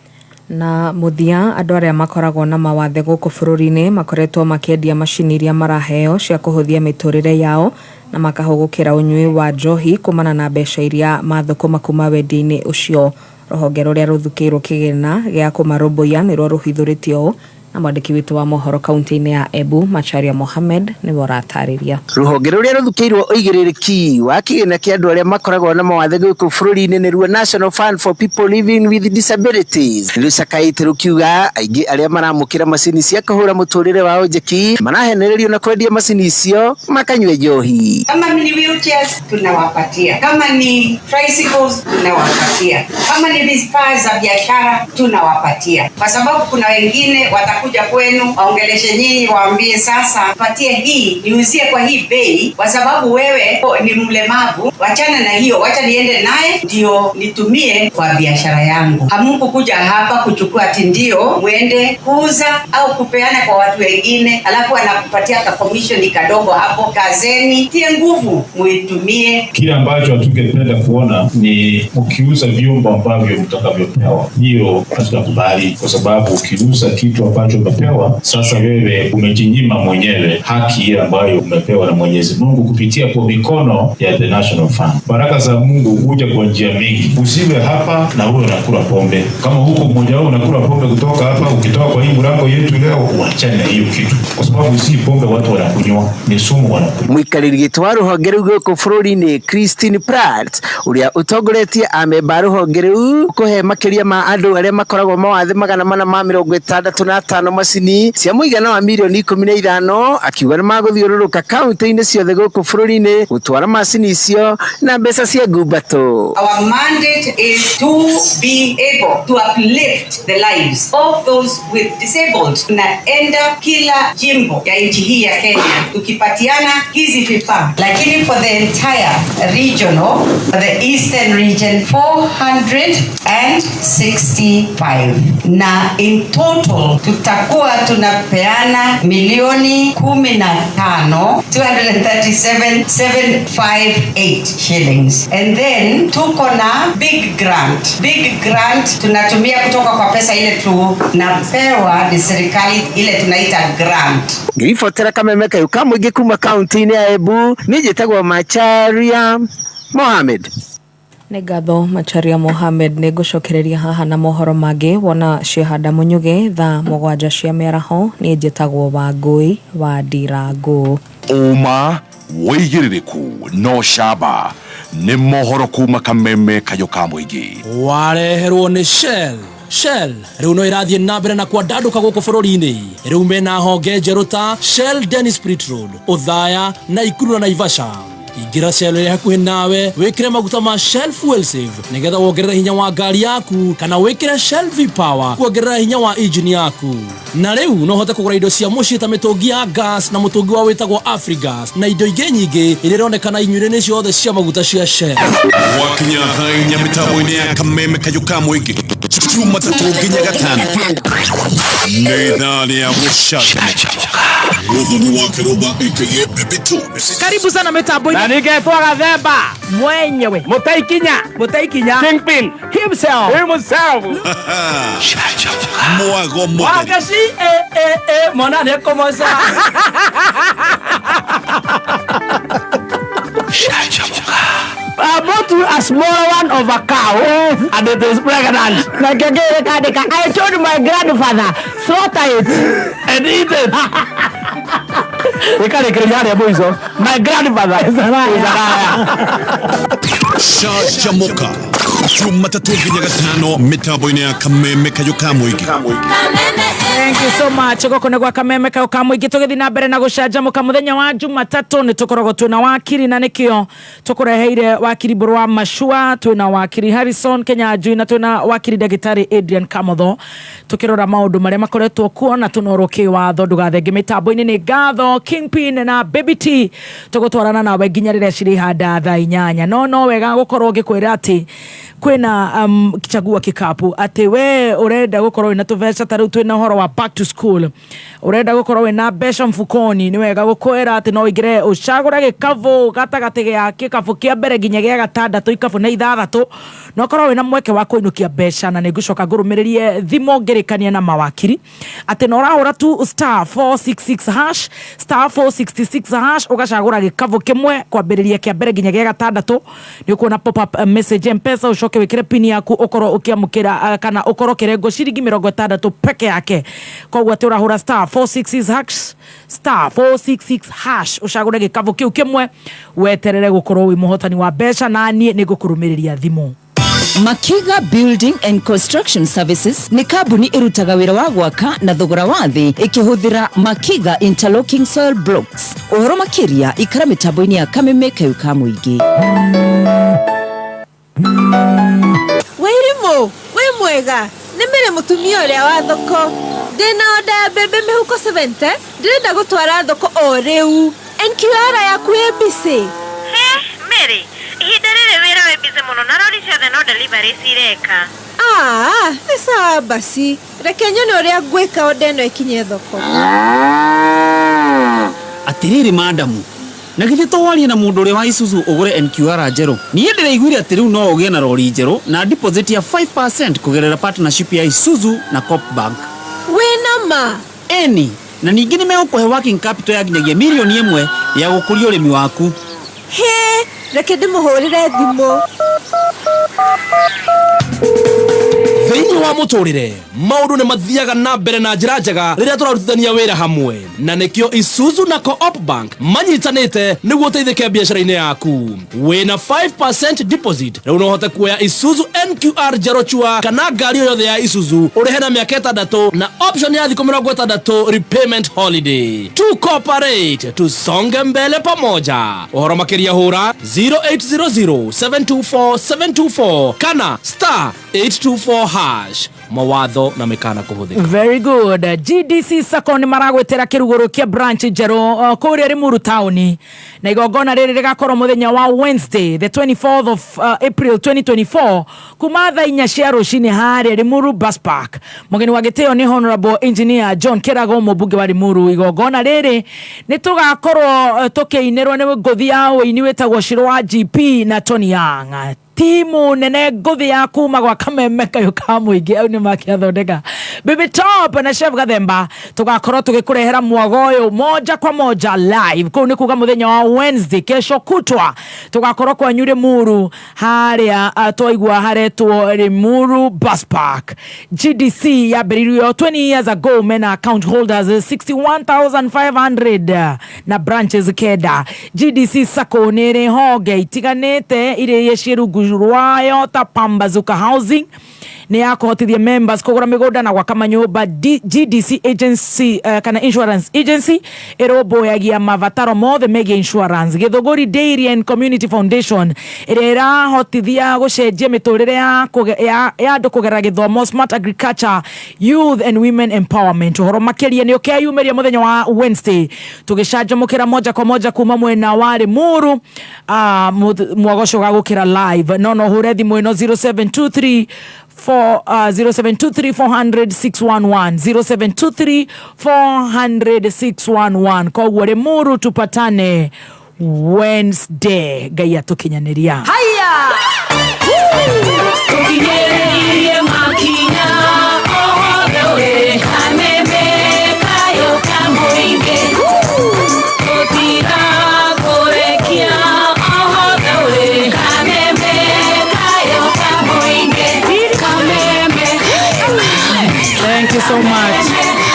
Na mũthia, andũ arĩa makoragwo na mawathe gũkũ bũrũri-inĩ makoretwo makĩendia macini iria maraheo cia kũhũthia mĩtũrĩre yao na makahũgũkĩra ũnyui wa njohi kumana na mbeca iria mathũkũma kuma wendia-inĩ ũcio. Rũhonge rũrĩa rũthukĩirwo kĩgĩna gĩa kũmarũmbũiya nĩruo rũhithũrĩtie ũũ, na mwandĩki witũ wa mohoro kaunti-inĩ ya Embu Macharia Mohamed nĩwe ũratarĩria. Rũhonge rũrĩa rũthukĩirwo ũigĩrĩrĩki wa kĩgĩna kĩa andũ arĩa makoragwo na mawathe gũkũ bũrũri-inĩ nĩruo National Fund for People Living with Disabilities rũcakaĩte rũkiuga aingĩ arĩa maramũkĩra macini cia kũhũra mũtũrĩre wao njeki marahenererio na kwendia macini icio makanyue njohi. Kama ni wheelchairs tunawapatia, kama ni tricycles tunawapatia, kama ni vifaa za biashara tunawapatia, kwa sababu kuna wengine watakuja kwenu waongeleshe nyinyi, waambie sasa patie hii niuzie kwa hii bei, kwa sababu wewe ni mlemavu, wachana na hiyo, wacha niende naye ndio nitumie kwa biashara yangu. Hamkukuja hapa kuchukua ati ndio muende kuuza au kupeana kwa watu wengine, alafu anakupatia ka commission kadogo hapo. Kazeni, tie nguvu, muitumie. Kile ambacho hatungependa kuona ni mkiuza vyombo ambavyo mtakavyopewa, hiyo hatutakubali, kwa sababu ukiuza kitu ambacho umepewa, sasa wewe umejinyima mwenyewe haki ile ambayo umepewa na Mwenyezi Mungu kupitia kwa mikono ya the National Fund. Baraka za Mungu huja kwa njia mingi. Usiwe hapa na uwe unakula pombe. Kama huko mmoja wao unakula pombe kutoka hapa, ukitoka kwa hii mlango yetu leo, uachane na hiyo kitu, kwa sababu si pombe watu wanakunywa, ni sumu wanakunywa. Mũikarĩri gĩtĩ wa rũhonge rũu gũkũ bũrũri-inĩ Christine Pratt ũrĩa ũtongoretie amemba a rũhonge rũu kũhe makĩria ma andũ arĩa makoragwo mawathe 465 macini cia mũigana wa mirioni 15, akiuga nĩ magũthiũrũrũka kaunti-inĩ ciothe gũkũ bũrũri-inĩ gũtwara macini icio na mbeca cia ngumbato. Our mandate is to be able to uplift the lives of those with disabled. Tunaenda kila jimbo ya nchi hii ya Kenya tukipatiana hizi vifaa, lakini for the entire regional, for the eastern region 465, na in total tutakuwa tunapeana milioni 15 237,758 shillings. And then tuko na big grant. Big grant tunatumia kutoka kwa pesa ile tunapewa ni serikali, ile tunaita grant. Ngĩribotera kameme kayũ ka mũingĩ kuma kaunti-inĩ ya Embu, niĩ njĩtagwo Macharia Mohamed. Nĩ ngatho Macharia Mohamed. Nĩ ngũcokereria haha na mohoro mangĩ wona ciehanda mũnyugĩ thaa 7 cia mĩaraho. Niĩ njĩtagwo Wangũi wa Ndirangũ. Ũma wĩigĩrĩrĩku no camba nĩ mohoro kuma kameme kayũ ka mũingĩ. Wareherwo nĩ Shell. Shell rĩu no ĩrathiĩ na mbere na kwandandũka gũkũ bũrũri-inĩ. Rĩu mena honge njerũ ta Shell Dennis Spirit Road, Othaya, Naikuru na Naivasha. Ingĩra Shell ĩrĩa hakuhĩ nawe wĩkĩre maguta ma Shell Fuel Save nĩgetha wongerere hinya wa ngari yaku kana wĩkĩre Shell V-Power kuongerera hinya wa injini yaku. Na rĩu no ũhote kũgũra indo cia mũciĩ ta mĩtũngi ya gas na mũtũngi wa wĩtagwo Afrigas na indo ingĩ nyingĩ iria ironekana inyuĩro-inĩ ciothe cia maguta cia Shell. Gwakinya thaa inya mĩtambo-inĩ ya kameme kayũ ka mũingĩ Jumatatũ nginya gatano nĩ ithaa rĩa gũcanjamũka. Mũthoni wa Kĩrũmba aka Baby Two. Karibu sana mitambo-inĩ. Na ningetwo Gathemba mwenyewe Mũtaikinya Mũtaikinya Kingpin himself himself. Mwago mũtheri. Wagaci e e e mwana nĩekũmoca. I bought you a small one of a cow and it is pregnant. Na kĩngĩ gĩkandĩka I told my grandfather slaughter it and eat it. Ĩkarĩkĩrĩria harĩa mũico. My grandfather is a liar. Canjamũka Jumatatũ nginya gatano mĩtambo-inĩ ya kameme kayũ ka mũingĩ. Thank you so much. Gũkũ nĩ gwa kameme kau ka mũingĩ tũgĩthiĩ na mbere na gũcanjamũka mũthenya wa Jumatatũ nĩ tũkoragwo twĩna wakiri na nĩkĩo tũkũreheire wakiri Mbũrũ wa Mashua, twĩna wakiri Harrison Kenyanjui na twĩna wakiri ndagĩtarĩ Adrian Kamotho tũkĩrora maũndũ marĩa makoretwo kuo na tũnorwo kĩwatho. Ndũgathenge mĩtambo-inĩ nĩ ngatho Kingpin na Baby T tũgũtwarana nawe nginya rĩrĩa cirĩhanda thaa inyanya. No no wega gũkorwo ngĩkwĩra atĩ kwĩna chagua kikapu atĩ we ũrenda gũkorwo wĩna tũbeca ta rĩu twĩna ũhoro wa back to school, ũrenda gũkorwo wĩna mbeca mfukoni, nĩ wega gũkwĩra atĩ no ũingĩre ũcagũre gĩkabũ gatagatĩ gĩa gĩkabũ kĩa mbere nginya gĩa gatandatũ, ikabũ na ithathatũ, na ũkorwo wĩna mweke wa kũinũkia mbeca. Na nĩ ngũcoka ngũrũmĩrĩrie thimo ngĩrĩkania na mawakiri atĩ na ũrahũra tu star 466 hash, star 466 hash, ũgacagũra gĩkabũ kĩmwe kwambĩrĩria kĩa mbere nginya gĩa gatandatũ, nĩ ũkuona pop up message Mpesa, ũcoke wĩkĩre pin yaku ũkorwo ũkĩamũkĩra kana ũkorwo ũkĩrengwo ciringi mĩrongo ĩtandatũ peke yake. Koguo atĩ ũrahũra star 466 hash, star 466 hash, ũcagũre gĩkabũ kĩu kĩmwe weterere gũkorwo wĩ mũhotani wa mbeca, na niĩ nĩ ngũkũrũmĩrĩria thimũ. Makiga Building and Construction Services nĩ kambuni ĩrutaga wĩra wa gwaka na thogora wa thĩ ĩkĩhũthĩra Makiga Interlocking Soil Blocks. Ũhoro makĩria ikara mĩtambo-inĩ ya Kameme kayũ ka mũingĩ. Wĩrimũ wĩ mwega nĩ mĩrĩ mũtumia ũrĩa wa thoko ndĩna oda ya mbembe mĩhuko 70 ndĩrenda gũtwara thoko o rĩu NQR yaku ĩ busy. Mary, ihinda rĩrĩ wĩra wĩ busy mũno na rori ciothe no delivery cireka. Ah, nĩ sawa basi, reke nyone ũrĩa ngwĩka oda ĩno ĩkinye thoko. Atiriri madamu, na githĩ to warie na mũndũ ũrĩa wa Isuzu ũgũre NQR njerũ? Niĩ ndĩraiguire atĩ rĩu no ũgĩe na rori njerũ na deposit ya 5% kũgerera partnership ya Isuzu na Coop Bank. Wĩna ma? Ĩni, na ningĩ nĩ megũkũhe working capital ya nginyagia mirioni 1 ya gũkũria ũrĩmi waku. Hĩ, reke ndĩmũhũrĩre thimũ. Thĩinĩ wa mũtũrĩre maũndũ nĩ mathiaga na mbere na njĩra njega rĩrĩa tũrarutithania wĩra hamwe, na nĩkĩo Isuzu na Co-op Bank manyitanĩte nĩguo ũteithĩke biacara-inĩ yaku. Wĩna 5% deposit rĩu no ũhote kuoya Isuzu NQR njerũ chua kana ngari o yothe ya Isuzu ũrĩhe na mĩaka 6 na option ya thikũ 60 repayment holiday. To cooperate tusonge mbele pamoja. Ũhoro makĩria hũra 0800 724 724 kana star 824 hash. Mawatho na mĩkana kũhũthĩka. Very good. GDC Sacco nĩ maragwĩtĩra kĩrugũro kĩa branch njerũ kũrĩa Limuru taũni, na igongona rĩrĩ rĩgakorwo mũthenya wa Wednesday the 24th of April 2024 kuma thaa 4 cia rũcinĩ harĩa Limuru Bus Park. Mũgeni wa gĩtĩo nĩ Honorable Engineer John Kĩrago, mũmbunge wa Limuru. Igongona rĩrĩ nĩ tũgakorwo tũkĩinĩrwo nĩ ngũthi ya ũini wĩtagwo Shiro wa GP na Tony Young, timu nene ngũthi ya kuma gwa kameme kayũ ka mũingĩ au nĩ makĩathondeka Baby Top na Chef Gathemba. Tũgakorwo tũgĩkũrehera mwago ũyũ moja kwa moja live kũu, nĩ kuga mũthenya wa Wednesday, kesho kutwa, tũgakorwo kwanyu Limuru harĩa twaigua haretwo Limuru Bus Park. GDC yambĩrĩirio 20 years ago, mena account holders 61,500 na branches 9. GDC Sacco nĩ ĩrĩ honge itiganĩte iria ciĩ rungu rwayo ta Pambazuka Housing. Nĩ ya kũhotithia members kũgũra mĩgũnda na gwaka manyũmba. GDC Agency kana Insurance Agency ĩrũmbũyagia mabataro mothe megiĩ insurance. Gĩthũngũri Dairy and Community Foundation ĩrĩa ĩrahotithia gũcenjia mĩtũrĩre ya ya andũ kũgerera gĩthomo, smart agriculture, youth and women empowerment. Ũhoro makĩria nĩ ũkeyumĩria mũthenya wa Wednesday, tũgĩcanjamũkĩra moja kwa moja kuma mwena wa Limuru. Mwago ũcio ũgagũkĩra live, no no ũhũre thimũ ĩno 0723 4 0723 400 611, 0723 400 611. Koguo Limuru, tupatane Wednesday. Ngai atũkinyanĩria. Haya! Tũkinyĩrĩirie makinya othe ũrĩ kameme kayo ka mũingĩ tũtigakũrekia othe ũrĩ kameme kayo ka mũingĩ kameme. Thank you so much.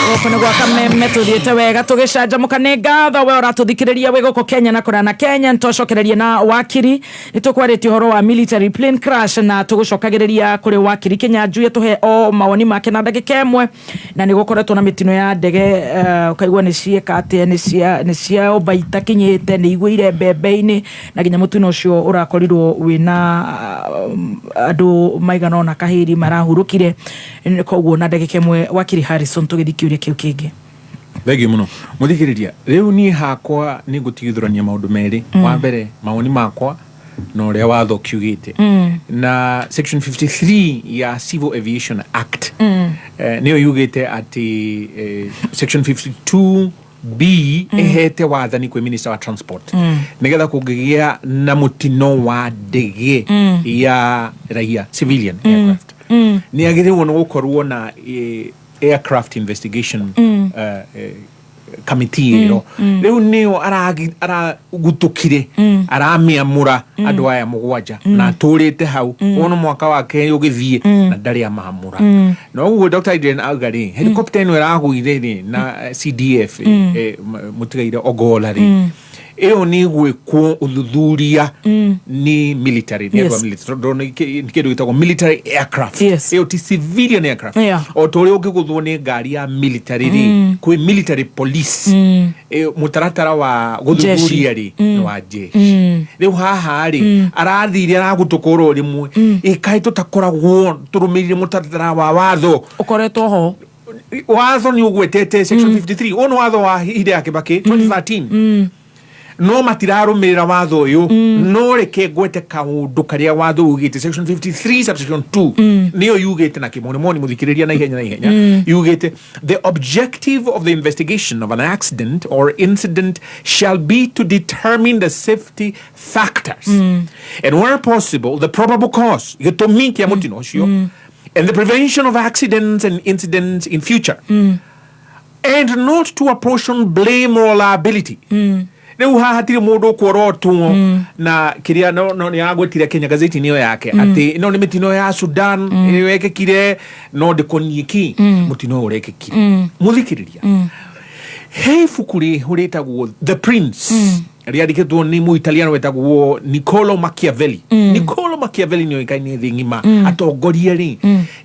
Gũkũ nĩ gwa Kameme, tũthiĩte wega tũgĩcanjamũka. Nĩ ngatho we ũratũthikĩrĩria wĩ gũkũ Kenya na kũraya na Kenya. Nĩtwacokereria na wakiri, nĩ tũkwarĩtie ũhoro wa military plane crash, na tũgũcokagĩrĩria kũrĩ wakiri Kĩnyanjui tũhe o mawoni make na ndagĩka ĩmwe. Na nĩ gũkoretwo na mĩtino ya ndege, ũkaigua nĩ cieka atĩa, nĩ ciaũmba itakinyĩte, nĩ igũire mbembe-inĩ, na nginya mũtino ũcio ũrakorirwo wĩna andũ maigana ũna kahĩri marahurũkire. Koguo na ndagĩka ĩmwe, wakiri Harrison, tũgĩthiĩ kĩũria kĩu kĩngĩ. Thengiũ mũno, mũthikĩrĩria. Rĩu niĩ hakwa nĩ ngũtigithũrania maũndũ merĩ. Wa mbere, mawoni makwa na ũrĩa watho kiugĩte. Na section 53 ya Civil Aviation Act nĩyo yugĩte atĩ section 52 B ĩhete wathani kwĩ minister wa transport nĩgetha kũngĩgĩa na mũtino wa ndege ya raia, civilian aircraft, nĩ agĩrĩirwo nĩ gũkorwo na aircraft investigation committee ĩyo. Rĩu nĩyo aragutũkire, aramĩamũra andũ aya mũgwanja, na atũrĩte hau wona mwaka wake ũgĩthiĩ na ndarĩ amamũra. Na ũguo Dr. Adrian auga rĩ, helicopter ĩno ĩragũire rĩ na CDF mũtigaire Ogola rĩ, ĩyo nĩ gwĩkwo ũthuthuria nĩ military, nĩ andũ a military, tondũ nĩ kĩndũ gĩtagwo military aircraft. Ĩyo ti civilian aircraft. O ta ũrĩa ũngĩgũthwo nĩ ngari ya military rĩ, kwĩ military police. Ĩyo mũtaratara wa gũthuthuria rĩ nĩ wa jeshi. Rĩu haha rĩ, arathire aragutũka oro rĩmwe, ĩkaĩ tũtakoragwo tũrũmĩrĩire mũtaratara wa watho ũkoretwo ho. Watho nĩ ũgwetete section 53. Ũyũ nĩ watho wa ihinda ya Kĩbakĩ 2013, no matirarũmĩrĩra watho ũyũ. No reke ngwete kaũndũ karĩa watho ugĩte. Section 53 subsection 2 nĩyo yugĩte na kĩmonimoni, mũthikĩrĩria, na ihenya na ihenya, yugĩte, "The objective of the investigation of an accident or incident shall be to determine the safety factors and, where possible, the probable cause," gĩtũmi kĩa mũtino ũcio, "and the prevention of accidents and incidents in future, and not to apportion blame or liability." Rĩu haha hatirĩ mũndũ ũkworotwo na kĩrĩa no nĩ agwetire Kenya gazeti nĩyo yake atĩ ĩno nĩ mĩtino ya Sudan ĩyo yekĩkire, no ndĩkoniĩ ki mũtino ũyũ ũrekĩkire. Mũthikĩrĩria, he ibuku rĩho rĩtagwo The Prince, rĩandĩkĩtwo nĩ Mũitaliano wetagwo Niccolo Machiavelli. Niccolo Machiavelli nĩ oĩkaine thĩ ng'ima. Atongoria rĩ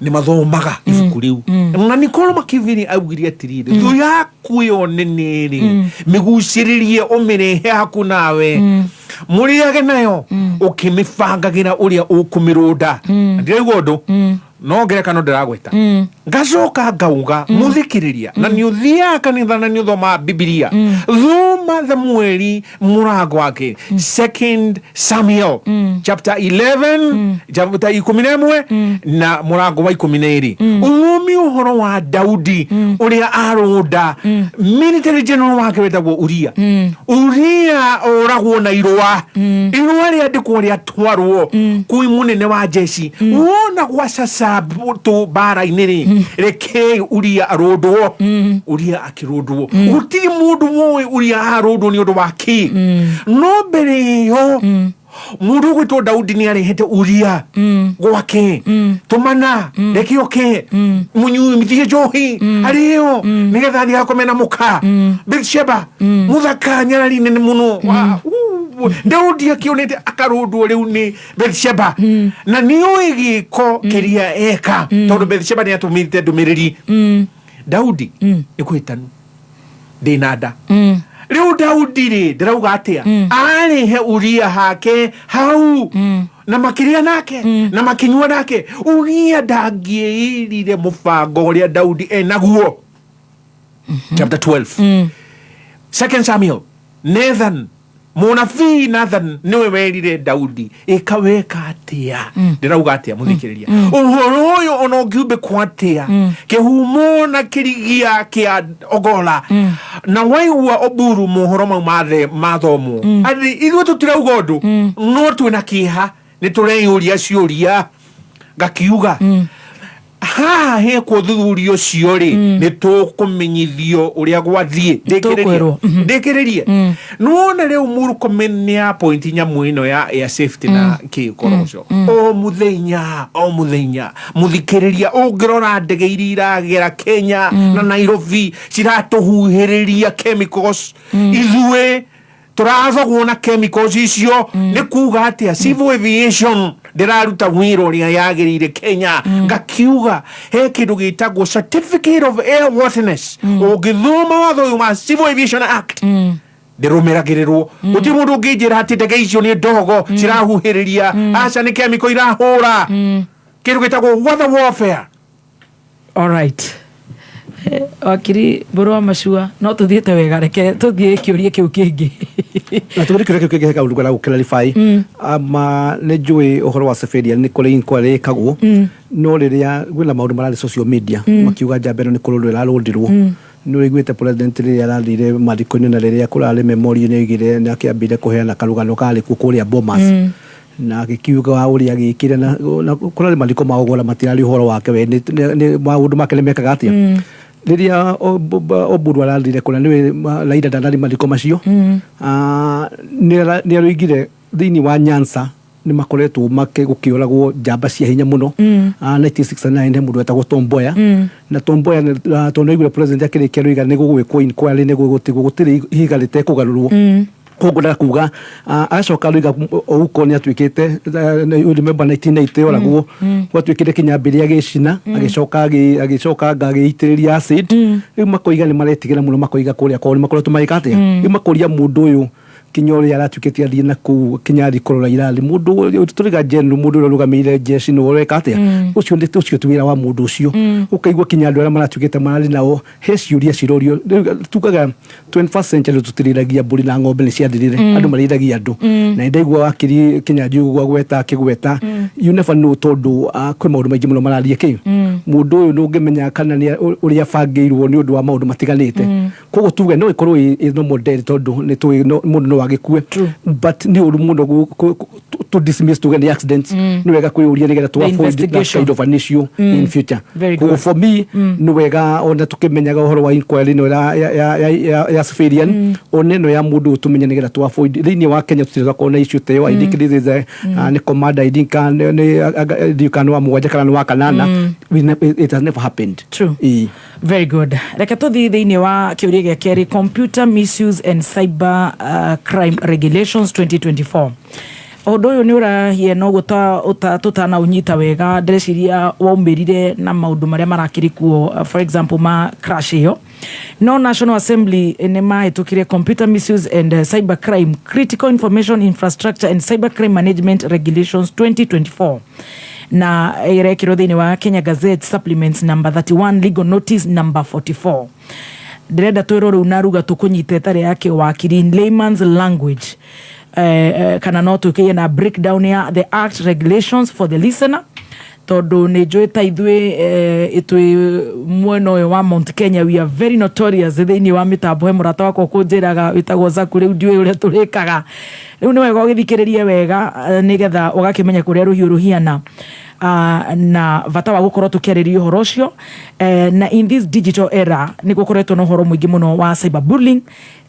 nĩ mathomaga ibuku rĩu, na Niccolo Machiavelli augire atĩrĩrĩ, thũ yaku ĩyo nene rĩ, mĩgucĩrĩrie, ũmĩrehe haku nawe mũrĩage nayo ũkĩmĩbangagĩra ũrĩa ũkũmĩrũnda. Na ndĩraigua ũndũ no ngerekano ndĩragweta, ngacoka ngauga, mũthikĩrĩria, na nĩ ũthiaga kanitha na nĩ ũthomaga Bibilia, thoma Thamueli mũrango wake, Second Samuel chapter 11, chapter 11 na mũrango wa 12, ũthome ũhoro wa Daudi ũrĩa arũnda military general wake wetagwo Uria. Uria oragwo na irũa, irũa rĩandĩkwo rĩatwarwo kwĩ mũnene wa jeshi. Wona gwa sasa tũ mbara-inĩ rĩ, reke Uria arũndwo. Uria akĩrũndwo, gũtirĩ mũndũ woĩ Uria arũndwo nĩ ũndũ wa kĩ. No mbere ĩyo mũndũ ũgwĩtwo Daudi nĩ arehete Uria gwake, tũmana reke oke mũnyuithie njohi arĩo nĩgetha athiĩ akome na mũka Bathsheba, mũthaka nyarari nene mũno. Daudi akĩonete akarũndwo rĩu nĩ Bethsheba, na nĩũĩ gĩko kĩrĩa eka, tondũ Bethsheba nĩ atũmĩte ndũmĩrĩri Daudi nĩ kũhĩtanu ndĩna nda. Rĩu Daudi rĩ, ndĩrauga atĩa, arĩhe Uria hake hau na makĩrĩa nake na makĩnyua nake. Uria ndangĩĩrire mũbango ũrĩa Daudi enaguo. Chapter 12, Second Samuel, Nathan, mũnabii Nathan nĩwe werire Daudi ĩka weka atĩa. Ndĩrauga atĩa, mũthikĩrĩria, ũhoro ũyũ ona ũngiumbĩkwo atĩa, kĩhumo na kĩrigia kĩa Ogola na waigua Oburu mohoro mau mathe mathomwo atĩ ithuĩ tũtirauga ũndũ, no twĩna kĩeha, nĩ tũreyũria ciũria. Ngakiuga haha hekwo ũthuthuria ũcio rĩ, nĩ tũkũmenyithio ũrĩa gwathiĩ. Tũkwĩrwo. Ndĩkĩrĩrie, nĩwona rĩu Murkomen nĩ appoint nyamũ ĩno ya air safety na kĩkoroco o mũthenya o mũthenya. Mũthikĩrĩria, ũngĩrora ndege iria iragera Kenya na Nairobi ciratũhuhĩrĩria chemicals, ithuĩ tũrathogwo na chemicals icio. Nĩ kuga atĩa, civil aviation ndĩraruta wĩra ũrĩa yagĩrĩire Kenya. Ngakiuga he kĩndũ gĩtagwo certificate of airworthiness. Ũngĩthoma watho ũyũ wa Civil Aviation Act, ndĩrũmĩragĩrĩrwo. Gũtirĩ mũndũ ũngĩnjĩra atĩ ndege icio nĩ ndogo cirahuhĩrĩria. Aca, nĩ chemical irahũra, kĩndũ gĩtagwo weather warfare. Alright. Wakiri Mbũrũ wa Macua, no tũthiĩte wega, reke tũthiĩ kĩũria kĩu kĩngĩ. Na tũgĩrĩ kĩũria kĩu kĩngĩ, he kaũndũ ngwenda gũ-clarify. Ama nĩ njũĩ ũhoro wa civilian nĩ kũrĩ inquiry ĩkagwo, no rĩrĩa kwĩna maũndũ mararĩ social media makiuga njamba ĩno nĩ kũrũndwo ĩrarũndirwo. Nĩ ũiguĩte president rĩrĩa arathire mathiko-inĩ na rĩrĩa kũrarĩ memorial nĩ oigire nĩ akĩambire kũheana karũgano karĩ kuo kũrĩa Bomas, na agĩkiuga ũrĩa agĩkire na kũrarĩ mathiko ma Ogolla, matirarĩ ũhoro wake we, nĩ maũndũ make nĩ mekaga atĩa. Rĩrĩa Oburu arathire kũrĩa nĩwe Raila ndanarĩ mathiko macio. Ah, nĩ aroigire thĩinĩ wa Nyanza nĩ makoretwo gũkĩũragwo njamba cia hinya mũno. Ah, 1969 he mũndũ wetagwo Tom Mboya, na Tom Mboya tondũ nĩaiguire president akĩrĩkia roiga nĩ gũgwĩkwo inquiry, nĩ gũgũtigwo gũtirĩ ihiga rĩtekũgarũrwo. Koguo ndaga kuga, agacoka aroiga Ouko nĩ atuĩkĩte, you remember 1980 oragwo, gwatuĩkire kinya mbĩrĩ agĩcina, agĩcoka agĩcoka anga agĩitĩrĩria acid. Rĩu makoiga nĩ maretigĩra mũno, makoiga kũrĩa kwao nĩ makoretwo magĩka atĩa. Rĩu makoria mũndũ ũyũ kinya ũrĩa aratuĩkĩte athiĩ na kũu kinya athiĩ kũrora irathi, mũndũ tũrĩga general, mũndũ ũrĩa ũrũgamĩrĩire jeshi nĩ ũreka atĩa. Ũcio nĩ ũcio ti wĩra wa mũndũ ũcio. Ũkaigua kinya andũ arĩa maratuĩkĩte mararĩ nao he ciũria cirorio. Rĩu tugaga 21st century tũtirĩithagia mbũri na ng'ombe, nĩ ciathirire. Andũ marĩithagia andũ. Na nĩndaigua wakiri Kĩnyanjui ũguo agweta akĩgweta, you never know, tondũ kwĩ maũndũ maingĩ mũno marathiĩ kĩ mũndũ ũyũ ndũngĩmenya kana nĩ ũrĩa abangĩirwo nĩ ũndũ wa maũndũ matiganĩte. Koguo tuge no ĩkorwo ĩ normal death, tondũ nĩ tũĩ mũndũ no agĩkue, but nĩ ũru mũno to dismiss tuge nĩ accident. Nĩ wega kwĩyũria nĩgetha to The avoid that investigation. kind of an issue in future. Very Koguo good. for me nĩ wega ona tũkĩmenyaga ũhoro wa inquiry ĩno ya civilian, ona ĩno ya mũndũ ũyũ tũmenye nĩgetha to avoid. Thĩinĩ wa Kenya tũtirĩ twakorwo na issue ta ĩyo. I think this is a, nĩ commander, I think nĩ ndiũĩ kana nĩ wa mũgwanja kana nĩ wa kanana. It has never happened. True. Ĩĩ. Very good. Reke tũthiĩ thĩinĩ wa kĩũria gĩa kerĩ, Computer Misuse and Cyber Crime Regulations 2024. Ũndũ ũyũ nĩ ũrahiana ũguo ta tũtanaũnyita wega. Ndĩreciria waumĩrire na maũndũ marĩa marakĩrĩ kuo, for example ma crash ĩyo. No National Assembly nĩ mahĩtũkire Computer Misuse and Cyber Crime, Critical Information Infrastructure and Cyber Crime Management Regulations 2024, na ĩrekĩrwo thĩinĩ wa Kenya Gazette Supplements number 31, legal notice number 44. Ndĩrenda twĩrwo rĩu na ruga tũkũnyita ĩtarĩ ya kĩwakiri, in layman's language, kana no twĩkĩie na breakdown ya the act regulations for the listener, tondũ nĩ njũĩ ta ithuĩ twĩ mwena ũyũ wa Mount Kenya, we are very notorious thĩinĩ wa mĩtambo. He mũrata wakwa kũnjĩraga wĩtagwo Zaku, rĩu ndiũĩ ũrĩa tũrĩkaga. Rĩu nĩ wega ũgĩthikĩrĩrie wega, nĩgetha ũgakĩmenya kũrĩa rũhiũ rũhiana, na bata wa gũkorwo tũkĩarĩria ũhoro ũcio. Na in this digital era nĩ gũkoretwo na ũhoro mũingĩ mũno wa cyberbullying,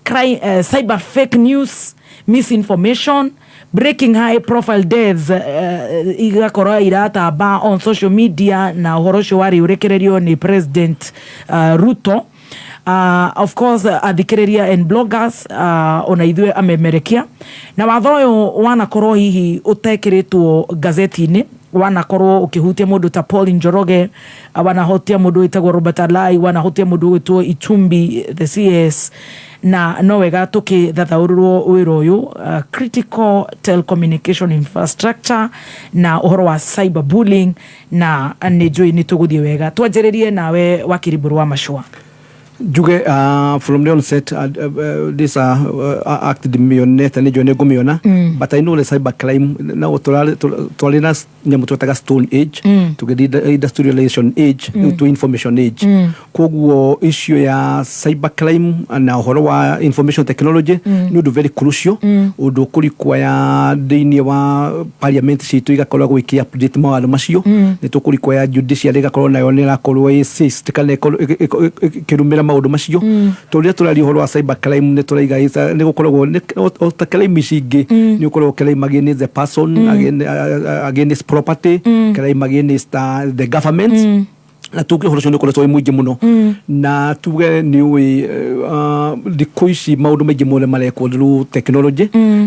crime, cyber fake news, misinformation, breaking high profile deaths, igakorwo iratamba on social media, na ũhoro ũcio warĩ ũrekererio nĩ President Ruto. Of course athikĩrĩria and bloggers, ona ithuĩ amemerekia na watho ũyũ wanakorwo hihi ũtekĩrĩtwo gazeti-inĩ, wanakorwo ũkĩhutia mũndũ ta Paul Njoroge, wanahutia mũndũ wĩtagwo Robert Alai, wanahutia mũndũ wĩtwo Itumbi the CS, na no wega tũkĩthathaũrĩrwo wĩra ũyũ, critical telecommunication infrastructure na ũhoro wa cyber bullying, na nĩ njũĩ nĩ tũgũthiĩ wega. Twanjĩrĩrie nawe, wakiri Mbũrũ wa Macua. Njuge from the onset, this act ndimĩonete, nĩ njũĩ nĩ ngũmĩona, but I know the cyber crime na twarĩ na nyamũ twetaga stone age, tũgĩthiĩ industrialization age, rĩu twĩ information age. Koguo issue ya cyber crime na ũhoro wa information technology nĩ ũndũ very crucial, ũndũ ũkũrequire thĩinĩ wa parliament citũ igakoragwo ĩkĩ update mawatho macio. Nĩ tũkũrequire judiciary ĩgakorwo nayo nĩ ĩrakorwo ĩ kana ĩkorwo ĩkĩrũmĩrĩra maũndũ macio, tondũ rĩrĩa tũraria ũhoro wa cyber crime nĩ tũraiga nĩ gũkoragwo o ta crime ici ingĩ, nĩ ũkoragwo crime against the person, against property, crime against the government, na tuge ũhoro ũcio nĩ ũkoretwo wĩ mũingĩ mũno. Na tuge nĩ ũĩ, thikũ ici maũndũ maingĩ mũno marekwo through technology.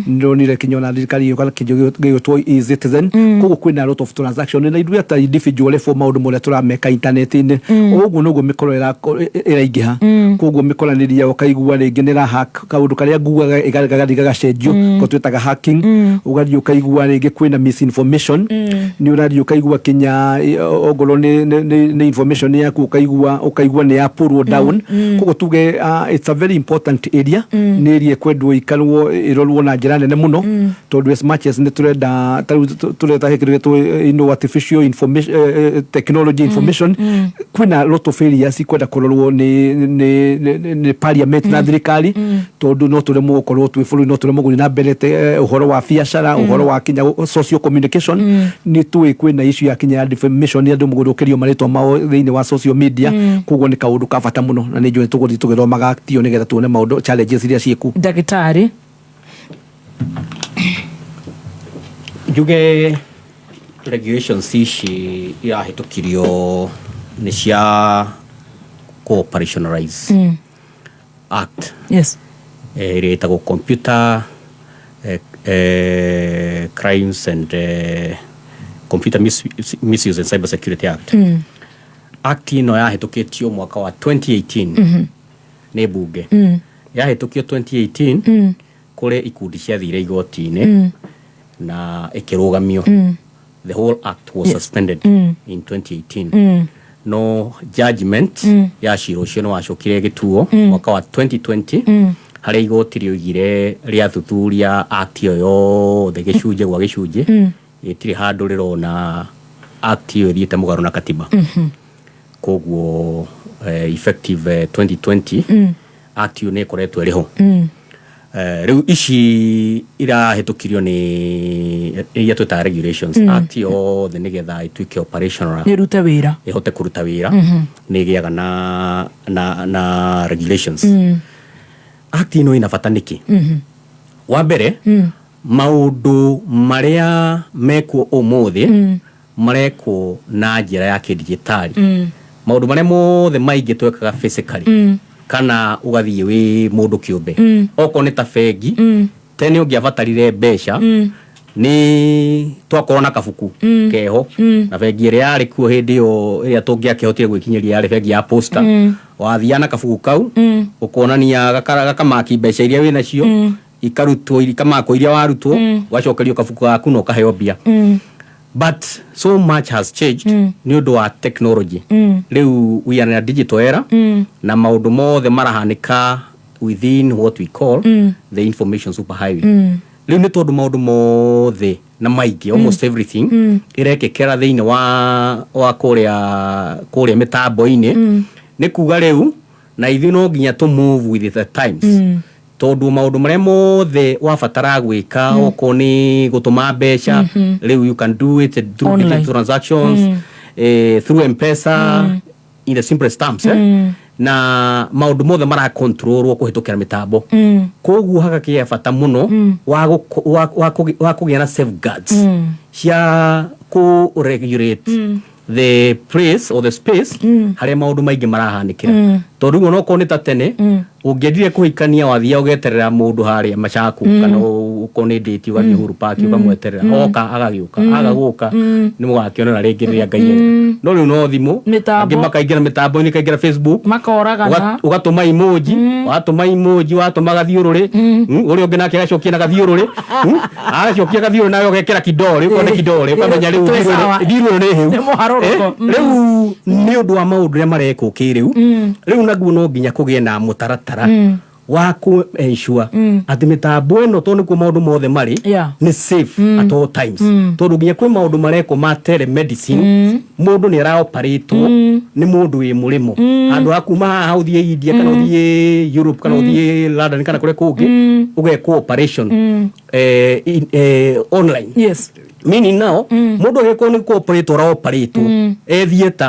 Nĩndonire kinya ona thirikari ĩgĩũka na kĩndũ gĩgwĩtwo e-Citizen. Koguo kwĩna a lot of transaction, na ithuĩ ta individual level maũndũ marĩa tũrameka intaneti-inĩ, o ũguo noguo mĩkoro ĩraingĩha. Koguo mĩkoranĩria ũkaigua rĩngĩ nĩ ĩrahack kaũndũ karĩa ngugaga ĩgathiĩ gagacenjio, ko twĩtaga hacking. Ũgathiĩ ũkaigua rĩngĩ kwĩna misinformation, nĩ ũrathiĩ ũkaigua kinya ongorwo nĩ information yaku, ũkaigua nĩ ya pullwo down. Koguo tuge it's a very important area, nĩ area ĩkwendwo ikarwo ĩrorwo na njĩra nene mũno, tondũ as much as nĩ tũrenda tarĩu tũreta kĩndũ gĩtwo artificial information, technology, information, kwĩna lot of areas ikwenda kũrorwo nĩ parliament na thirikari, tondũ no tũremwo gũkorwo twĩ bũrũri, no tũremwo gũthiĩ na mbere ũhoro wa biacara, ũhoro wa kinya social communication. Nĩ tũĩ kwĩna issue ya kinya ya defamation, andũ gũthũkĩrio marĩtwa mao thĩinĩ wa social media. Koguo nĩ kaũndũ ka bata mũno, na nĩ njũĩ tũgũthiĩ tũgĩthomaga act ĩyo nĩgetha tuone maũndũ challenges iria ciĩkuo. Ndagĩtarĩ. Njuge regulations ici irahĩtũkirio nĩ cia co-operationalize act ĩrĩa ĩtagwo Computer Crimes and Computer Misuse and Cyber Security Act. Act ĩno yahĩtũkĩtio mwaka wa 2018 nĩ bunge. Yahĩtũkio 2018, kũrĩ ikundi ciathire igoti-inĩ na ĩkĩrũgamio. The whole act was suspended in 2018. No judgment ya cira ũcio nĩ wacokire ĩgĩtuo mwaka wa 2020, harĩa igoti rĩoigire rĩathuthuria act ĩyo yothe gĩcunjĩ gwa gĩcunjĩ, gĩtirĩ handũ rĩrona act ĩyo ĩthiĩte mũgarũ na katiba. Koguo effective 2020, act ĩyo nĩ ĩkoretwo ĩrĩ ho. Rĩu ici irahĩtũkirio nĩ iria twĩtaga regulations. Act yothe nĩgetha ĩtuĩke operational, ĩrute wĩra, ĩhote kũruta wĩra, nĩ ĩgĩaga na regulations. Act ĩno ĩna bata nĩkĩ? Wa mbere, maũndũ marĩa mekwo ũmũthĩ marekwo na njĩra ya kĩdigitali. Maũndũ marĩa mothe maingĩ twekaga physically, kana ũgathiĩ wĩ mũndũ kĩũmbe, okorwo nĩ ta bengi, tene ũngĩabatarire mbeca, nĩ twakorwo na kabuku keho, na bengi ĩrĩa yarĩ kuo hĩndĩ ĩyo ĩrĩa tũngĩakĩhotire gwĩkinyĩria yarĩ bengi ya Posta. Wathiaga na kabuku kau, ũkonania gakamaki mbeca iria wĩ nacio, ikarutwo, ikamakwo iria warutwo, ũgacokerio kabuku gaku na ũkaheo mbia. But so much has changed nĩ ũndũ wa technology. Rĩu we are in a digital era, na maũndũ mothe marahanĩka within what we call the information superhighway. Rĩu nĩ tondũ maũndũ mothe na maingĩ, almost everything, ĩrekĩkĩra thĩinĩ wa kũrĩa mĩtambo-inĩ, nĩ kuga rĩu na ithuĩ no nginya tũ move with the times, tondũ maũndũ marĩa mothe wabatara gwĩka, okorwo nĩ gũtũma mbeca, rĩu you can do it through online digital transactions, through M-Pesa, in the simplest terms, eh? Na maũndũ mothe marakontrolwo kũhĩtũkĩra mĩtambo. Koguo hagakĩgĩa bata mũno wa kũgĩa na safeguards cia kũ regulate. the place or the space harĩa maũndũ maingĩ marahanĩkĩra. Tondũ rĩu onokorwo nĩ ta tene, ũngĩendire kũhikania wathiaga ũgeterera mũndũ harĩa Machaku, kana ũkorwo nĩ ndĩti ũgathiĩ Uhuru Park ũkamweterera, oka agagĩũka, aga gũka nĩ mũgakĩonana rĩngĩ rĩrĩa Ngai enda. No rĩu no thimũ. Mĩtambo. Angĩ makaingĩra mĩtambo-inĩ, kaingĩra Facebook. Makoragana. Ũgatũma emoji, watũma emoji, watũma gathiũrũrĩ. Ũrĩa ũngĩ nake agacokia na gathiũrũrĩ. Agacokia gathiũrũrĩ, nawe ũgekĩra kidore, ũkona kidore, ũkamenya rĩu Twĩ sawa. Ndirũ nĩ hĩu. Nĩ mũharũrũko. Rĩu nĩ ũndũ wa maũndũ ũrĩa marekwo kĩrĩu, rĩu naguo no nginya kũgĩe na mũtaratara wa kũ ensure atĩ mĩtambo ĩno, tondũ nĩkuo maũndũ mothe marĩ, nĩ safe at all times. Tondũ nginya kwĩ maũndũ marekwo ma telemedicine, mũndũ nĩ araoperĩtwo nĩ mũndũ wĩ mũrĩmo, handũ ha kuma haha ũthiĩ India kana ũthiĩ Europe kana ũthiĩ London kana kũrĩa kũngĩ, ũgekwo operation online. Meaning now mũndũ agĩkorwo nĩ kũoperate ũraoperĩtwo e theatre,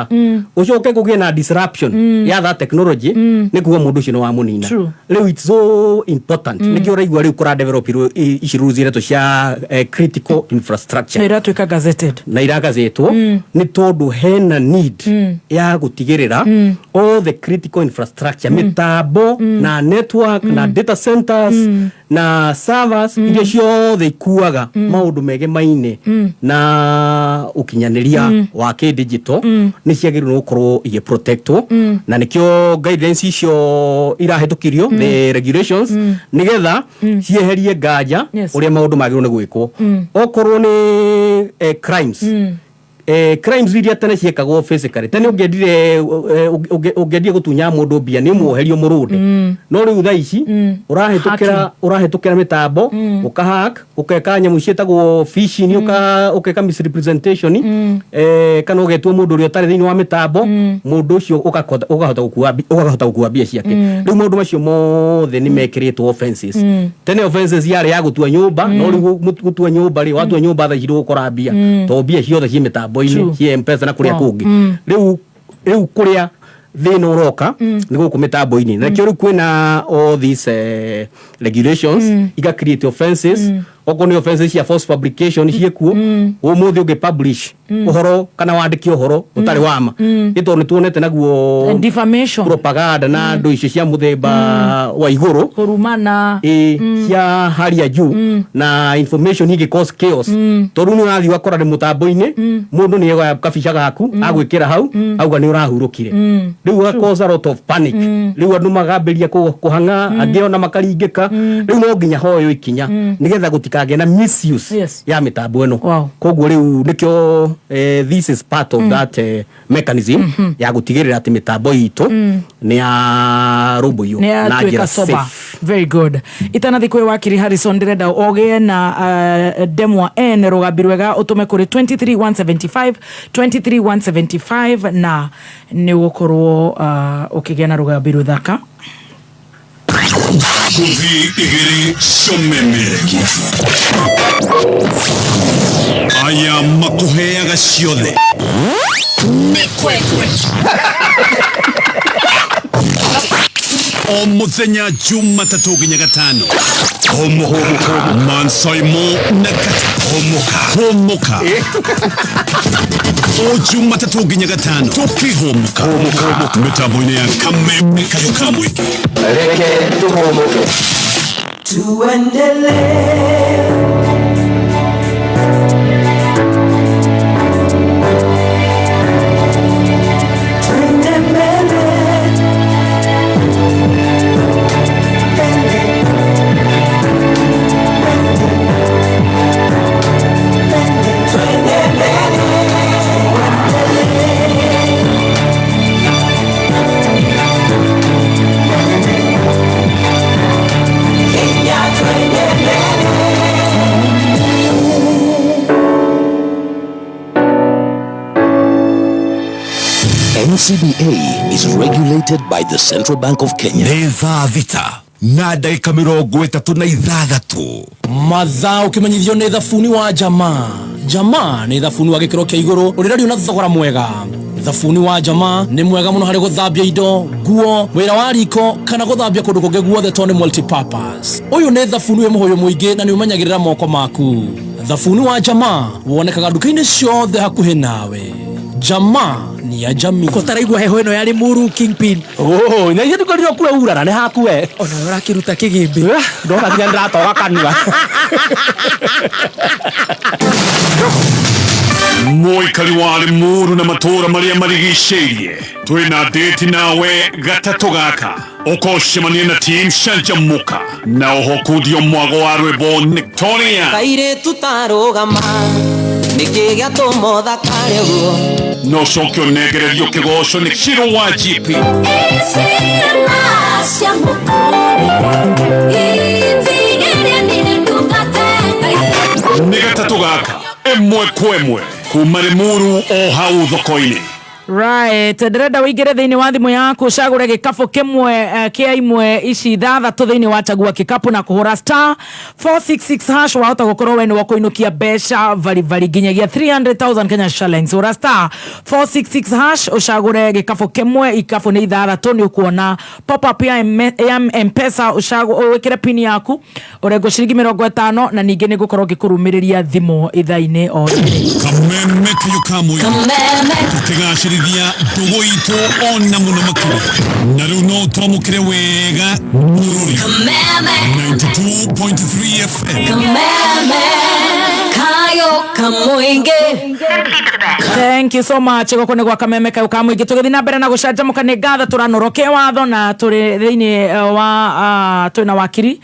ũcoke kũgĩe na disruption ya that technology, nĩ kuga mũndũ ũcio nĩ wamũnina. Rĩu it's so important. Nĩkĩo ũraigua rĩu kũra develop ici rules iretwo cia critical infrastructure. Na iratuĩka gazetted. Na iragazetwo nĩ tondũ hena need ya gũtigĩrĩra all the critical infrastructure, mĩtambo na network na data centers na servers iria ciothe ikuaga maũndũ megemaine na ũkinyanĩria wa kĩdigital, nĩ ciagĩrĩirwo nĩ gũkorwo igĩprotectwo. Na nĩkĩo guidelines icio irahĩtũkirio, the regulations, nĩgetha cieherie nganja ũrĩa maũndũ magĩrĩirwo nĩ gwĩkwo. Okorwo nĩ crimes, crimes iria tene ciekagwo physically, tene ũngĩendire ũngĩendire gũtunya mũndũ mbia nĩ ũmuoherio mũrũnde. No rĩu thaa ici ũrahĩtũkĩra ũrahĩtũkĩra mĩtambo, ũkahack, ũkeka nyamũ ciĩtagwo phishing, ũkeka misrepresentation, kana ũgetua mũndũ ũrĩa ũtarĩ thĩinĩ wa mĩtambo, mũndũ ũcio ũkahota gũkua mbia ciake. Rĩu maũndũ macio mothe nĩ mekĩrĩtwo offenses. Tene offenses yarĩ ya gũtua nyũmba, no rĩu gũtua nyũmba rĩ, watua nyũmba thaa ici ndũgũkora mbia, tondũ mbia ciothe ciĩ mĩtambo-inĩ, ciĩ M-Pesa na kũrĩa kũngĩ. Rĩu kũrĩa thĩna ũroka nĩ gũkũ mĩtambo-inĩ, na nĩkĩo rĩu kwĩna all these regulations, iga create offenses. Okorwo nĩ offenses cia false publication ciĩkuo, ũmũthĩ ũngĩ publish ũhoro kana wandĩke ũhoro ũtarĩ wa ma, nĩ tondũ nĩ tuonete naguo Defamation. propaganda na andũ icio cia mũthemba wa igũrũ, kũrumana. Ĩ, cia hali ya juu, na information ingĩ cause chaos, tondũ nĩ ũrathiĩ ũgakora nĩ mũtambo-inĩ mũndũ nĩ egoya kabica gaku agwĩkĩra hau, auga nĩ ũrahurũkire. Rĩu ũga cause a lot of panic. Rĩu andũ magambĩria kũhang'a, angĩ ona makaringĩka. Rĩu no nginya hoyo ikinya nĩgetha gũtikagĩe na misuse ya mĩtambo ĩno. Koguo rĩu nĩkĩo this is part of that mechanism ya gũtigĩrĩra atĩ mĩtambo itũ nĩ ya rũmbũiyo nĩ na yatuĩka njĩra sober. safe. Very good. Itanathi kwĩ wakiri Harrison, ndĩrenda ũgĩe na ndemwa n rũgambi rwega, ũtũme kũrĩ 23175 23175, na nĩ ũgũkorwo ũkĩgĩa na rũgambi rũthaka. Ngũthi igĩrĩ comemerekia aya makũheaga ciothe mĩkwekwe o mũthenya Jumatatũ nginya Gatano. Hũmũka Mansaimo na Kata, hũmũka hũmũka o Jumatatũ nginya Gatano, tũkĩhũmũka mĩtambo-inĩ ya Kameme Kayũ ka Mũingĩ. Reke tũhũmũke. Tuendelee. Twende mbele. Mbele. Mbele. Twende mbele. Tuendelee. Kenya, twende mbele. NCBA is regulated by the Central Bank of Kenya. Nĩ thaa 6:36. Mathaa ũkĩmenyithio nĩ thabuni wa Jamaa. Jamaa nĩ thabuni wa gĩkĩro kĩa igũrũ ũrĩrario na thogora mwega. Thabuni wa Jamaa nĩ mwega mũno harĩ gũthambia indo, nguo, wĩra wa riko kana gũthambia kũndũ kũngĩ guothe, tondũ nĩ multipurpose. Ũyũ nĩ thabuni wĩ mũhũyũ mũingĩ na nĩ ũmenyagĩrĩra moko maku. Thabuni wa Jamaa wonekaga nduka-inĩ ciothe hakuhĩ nawe. Jamaa ni ya jamii. Kotaraigua heho ĩno ya Limuru Kingpin. Oh, na ithuĩ tũkorirwo kuo urara nĩ hakue. Ona we ũrakĩruta kĩgĩmbĩ. Ndona nginya ndĩratoga kanua. Mũikari wa Limuru na matũũra marĩa marigicĩirie twĩna ndĩti nawe gatatũ gaka ũkocemania na team Canjamũka na oho kundio mwago wa rwĩmbo Victoria. Kairĩtu tarũgama nĩkĩ gĩatũma ũthakare ũguo? No coke ũnengererio kĩgoco nĩ Shiro wa GP. Nĩ gatatũ gaka ĩmwe kwa ĩmwe kuma Limuru o hau thoko-inĩ. Right, ndĩrenda wĩingĩre thĩinĩ wa thimũ yaku ũcagũre gĩkabũ kĩmwe kĩa imwe ici ithathatũ thĩinĩ wa chagua kĩkapu na kũhũra star 466 hash wahota gũkorwo we nĩwe ũkũinũkia mbeca varibari nginyagia 300,000 Kenya shillings. Hũra star 466 hash ũcagũre gĩkabũ kĩmwe, ikabũ nĩ ithathatũ, nĩ ũkuona pop up ya M-Pesa, wĩkĩre pin yaku ũrengwo ciringi 50 na ningĩ nĩ ngũkorwo ngĩkũrũmĩrĩria thimũ ithaa-inĩ o rĩrĩ. Kameme kayo ka mũingĩ tũkĩgacĩrithia ndũgũ itũ ona mũno makĩria na rĩu no twamũkĩre wega mũrũri 92.3 FM. Kameme kayo kamũingĩ. Thank you so much. Gũkũ nĩ gwa Kameme kayo ka mũingĩ tũgĩthiĩ na mbere na gũcanjamũka. Nĩ ngatho tũranũrũke watho na tũrĩ thĩinĩ wa twĩna wakiri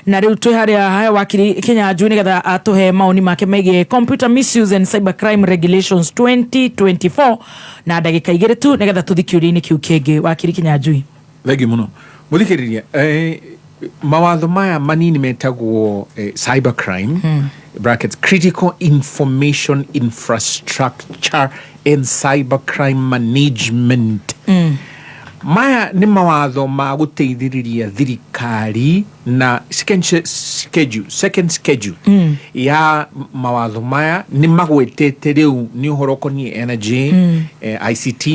na rĩu twĩ harĩa he wakiri Kinyanjui nĩgetha atũhe maoni make megiĩ Computer Misuse and Cybercrime Regulations 2024 na ndagĩka 2 tu nĩgetha tũthiĩ kĩũria-inĩ kĩu kĩngĩ. Wakiri Kinyanjui. Thengi mũno mũthikĩrĩria. Mawatho maya manini metagwo cybercrime brackets critical information infrastructure and cybercrime management. Maya nĩ mawatho ma gũteithĩrĩria thirikari na second schedule ya mawatho maya nĩ magwetete rĩu nĩ ũhoro ũkoniĩ energy, ICT,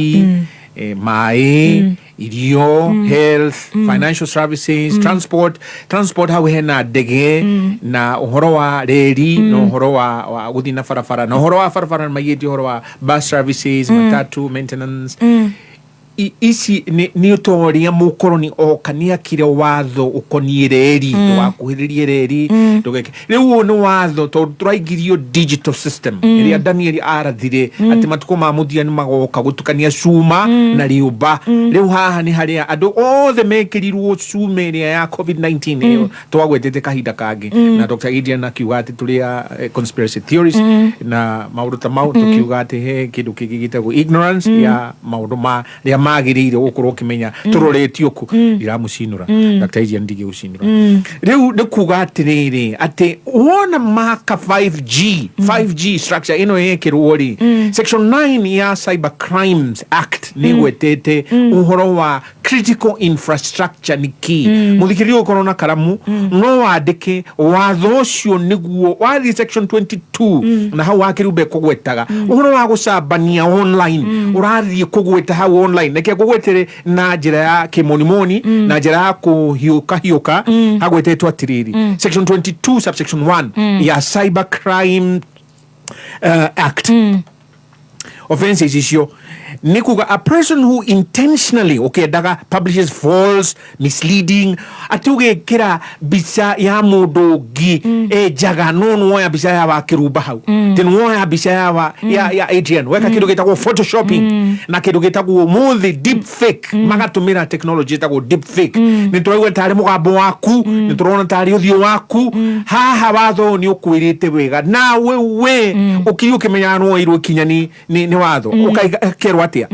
maĩ, irio, health, financial services, transport hau hena ndege na ũhoro wa reri na ũhoro wa gũthiĩ na barabara, na ũhoro wa barabara nĩ maigĩte ũhoro wa bus services, matatu maintenance. Ici nĩ ta ũrĩa mũkoroni oka nĩ akire watho ũkoniĩ reri, ndũgakuhĩrĩrie reri, ndũgeke. Rĩu ũyũ nĩ watho tondũ tũraingĩrio digital system ĩrĩa Daniel arathire atĩ matukũ ma mũthia nĩ magoka gũtukania cuma na rĩũmba. Rĩu haha nĩ harĩa andũ othe mekĩrirwo cuma ĩrĩa ya COVID-19 ĩyo twagwetete kahinda kangĩ, na Dr. Adrian akiuga atĩ tũrĩ a conspiracy theories na maũndũ ta mau, tũkiuga atĩ he kĩndũ kĩngĩ gĩtagwo ignorance ya maũndũ ma rĩa magĩrĩire gũkorwo ũkĩmenya tũroretio kũ. Ndiramucinũra Dr. Adrian, ndigĩgũcinũra. Rĩu nĩ kuga atĩrĩrĩ, atĩ wona maka 5G, 5G structure ĩno yekĩrwo rĩ, section 9 ya Cyber Crimes Act nĩ ĩgwetete ũhoro wa critical infrastructure nĩ kĩ. Mũthikĩrĩria, ũkorwo na karamu no wandĩke watho ũcio nĩguo wathiĩ section 22 na hau wakĩrumbe kũgwetaga ũhoro wa gũcambania online. Ũrathiĩ kũgweta hau online, reke ngũgwetere na njĩra ya kĩmonimoni na njĩra ya kũhiũka hiũka. Hagwetetwo atĩrĩrĩ, section 22 subsection 1 ya Cyber Crime Act, offenses icio nĩ kuga a person who intentionally, ũkĩendaga, publishes false, misleading, atĩ ũgekĩra mbica ya mũndũ ũngĩ njaga, no nĩwoya mbica ya wakĩrumba hau, tĩ nĩwoya mbica ya Adrian, weka kĩndũ gĩtagwo photoshopping na kĩndũ gĩtagwo ũmũthĩ deep fake, magatũmĩra technology ĩtagwo deep fake. Nĩ tũraigua tarĩ mũgambo waku, nĩ tũrona tarĩ ũthiũ waku. Haha watho ũyũ nĩ ũkwĩrĩte wega nawe we ũkirie ũkĩmenyaga nĩwoirwo ikinya nĩ watho ũkakerwo atĩa.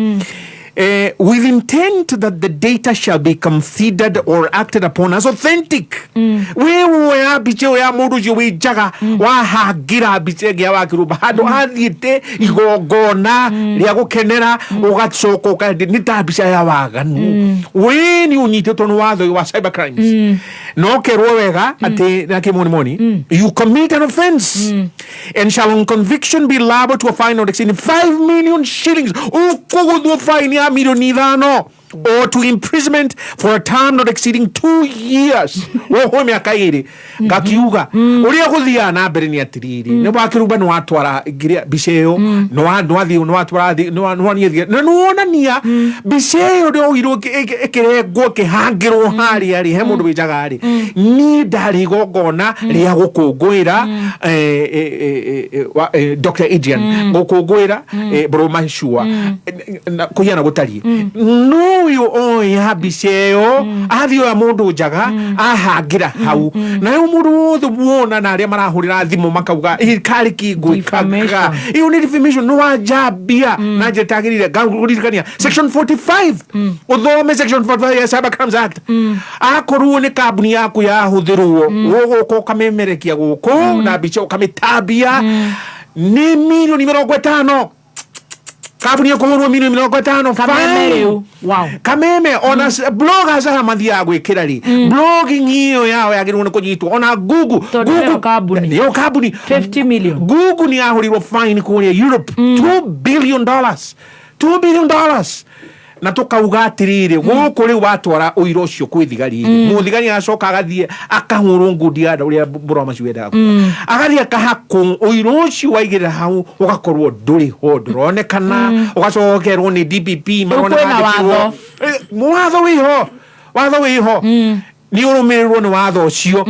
With intent that the data shall be considered or acted upon as authentic. We woya mbica ĩyo ya mũndũ ũcio wĩ njaga, wahangĩra mbica ĩngĩ ya wakĩrũmba handũ athiĩte igongona rĩa gũkenera, ũgacoka ũkendia nĩ ta mbica ya waganu, we nĩ ũnyitĩtwo nĩ watho ũyũ wa cyber crimes. No kerwo wega atĩ na kĩmonimoni, you commit an offense and shall on conviction be liable to a fine not exceeding 5 million shillings. Ũkũgũthwo fine ya 5 milioni. Or to imprisonment for a term not exceeding 2 years, wohwo mĩaka 2. Ngakiuga ũrĩa gũthiaga na mbere nĩ atĩrĩrĩ, nĩ wakĩrumba, nĩ watwara ngiria mbica ĩyo, nĩ watwara nĩ na nĩwonania mbica ĩyo ndĩoirwo ĩkĩrengwo, ĩkĩhangĩrwo harĩa rĩ, he mũndũ wĩnjaga rĩ. Niĩ ndarĩ igongona rĩa gũkũngũĩra Dr. Adrian, gũkũngũĩra Mbũrũ na kũhiana gũtariĩ no ũyũ oya mbica ĩyo, athiĩ oya mũndũ njaga ahangĩra hau, na rĩu mũndũ wothe wona na arĩa marahũrĩra thimũ makauga, "Ĩ, karĩ kĩ ngwĩkaga?" Ĩyo nĩ defamation, nĩ wanjambia na njĩra ĩtagĩrĩire. Ngakũririkania section 45, ũthome section 45 ya Cyber Crimes Act. Akorwo nĩ kambuni yaku yahũthĩrwo, ũgũka ũkamemerekia gũkũ na mbica ũkamĩtambia, nĩ mirioni 50, kambuni ĩkũhũrwo mirioni 50. Kameme Fine. rĩu. Wow. Kameme ona bloggers arĩa mathiaga gwĩkĩra rĩ, blogging ĩyo yao yagĩrĩirwo nĩ kũnyitwo. Ona Google. Tondũ nĩyo kambuni. Nĩyo kambuni. 50 million. Google nĩ yahũrirwo fine kũrĩa Europe $2 billion, $2 billion. Na tũkauga atĩrĩrĩ, gũkũ rĩu watwara ũira ũcio kwĩ thigari rĩ, mũthigari agacoka agathiĩ akahũrwo ngundi ya ũrĩa mbũrwa macio wendaga kuga. Agathiĩ akahakwo ũira ũcio waigĩrĩra hau, ũgakorwo ndũrĩ ho, ndũronekana, ũgacokerwo nĩ DPP marona Kwĩna mandĩkirwo. watho. Watho wĩho, watho wĩho, nĩ ũrũmĩrĩrwo nĩ watho ũcio,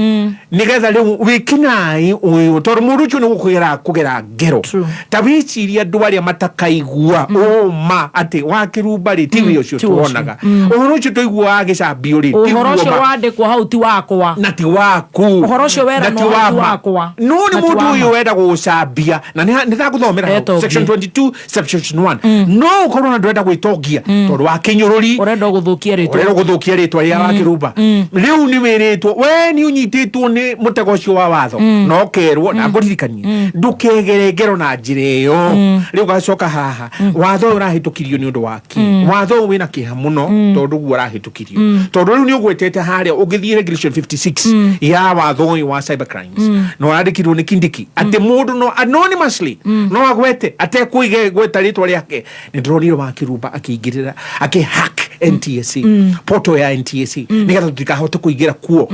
nĩgetha rĩu wĩkinaĩ ũyũ, tondũ mũndũ ũcio nĩ gũkũgera kũgera ngero. Ta wĩcirie andũ arĩa matakaigua ũma atĩ wakĩrumba rĩ, ti wĩ ũcio Ti ũcio. tuonaga ũhoro ũcio tũiguaga gĩcambio rĩ, Ũhoro tiguo ũcio ma. wandĩkwo hau ti wakwa. Na ti waku. Ũhoro ũcio Na weranwo ti hau wa ti ma. wakwa. No nĩ Na ti mũndũ wa ũyũ ma. wenda gũcambia na nĩ ndagũthomera hau. Etongie. Section 22 subsection 1, no ũkorwo na ndũrenda gwĩtongia tondũ wa kĩnyũrũri, Ũrenda gũthũkia rĩtwa. Ũrenda gũthũkia rĩtwa rĩa wakĩrumba. Rĩu nĩ wĩrĩtwo we nĩ ũnyitĩtwo nĩ mũtego ũcio wa watho, na ũkerwo na ngũririkanie ndũkegere ngero na njĩra ĩyo. Rĩu gacoka haha, watho ũyũ ũrahĩtũkirio nĩ ũndũ wa kĩ? Watho ũyũ wĩna kĩeha mũno tondũ guo ũrahĩtũkirio, tondũ rĩu nĩ ũgwetete harĩa ũngĩthiĩ regulation 56 ya watho ũyũ wa cyber crimes, na ũrandĩkirwo nĩ Kindiki atĩ mũndũ no anonymously no agwete atekũiga gweta rĩtwa rĩake. Nĩ ndĩronire wakĩrumba akĩingĩrĩra akĩhack NTSA, portal ya NTSA, nĩgetha tũtikahote kũingĩra kuo.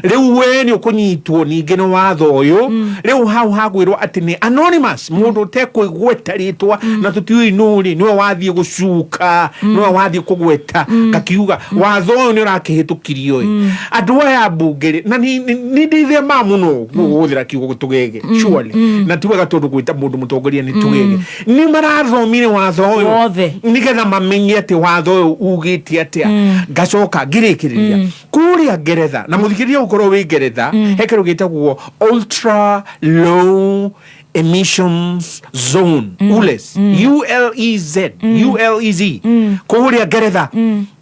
Rĩu we nĩ ũkũnyitwo ningĩ nĩ watho ũyũ. Rĩu hau hagwĩrwo atĩ nĩ anonymous, mũndũ ũtekũigweta rĩtwa na tũtiũĩ nũ rĩ, nĩwe wathiĩ gũcuka, nĩwe wathiĩ kũgweta. Ngakiuga watho ũyũ nĩ ũrakĩhĩtũkirio ĩ andũ aya mbunge rĩ, na nĩ ndithemaga mũno kũhũthĩra kiugo tũgege, surely, na ti wega tondũ gwĩta mũndũ mũtongoria nĩ tũgege. Nĩ marathomire watho ũyũ Wothe. Nĩgetha mamenye atĩ watho ũyũ ugĩte atĩa. Ngacoka ngĩrĩkĩrĩria kũrĩa Ngeretha, na mũthikĩrĩria gũkorwo wĩ Ngeretha, he kĩndũ gĩtagwo ultra low emissions zone, ULEZ, ULEZ, ULEZ. Kũrĩa Ngeretha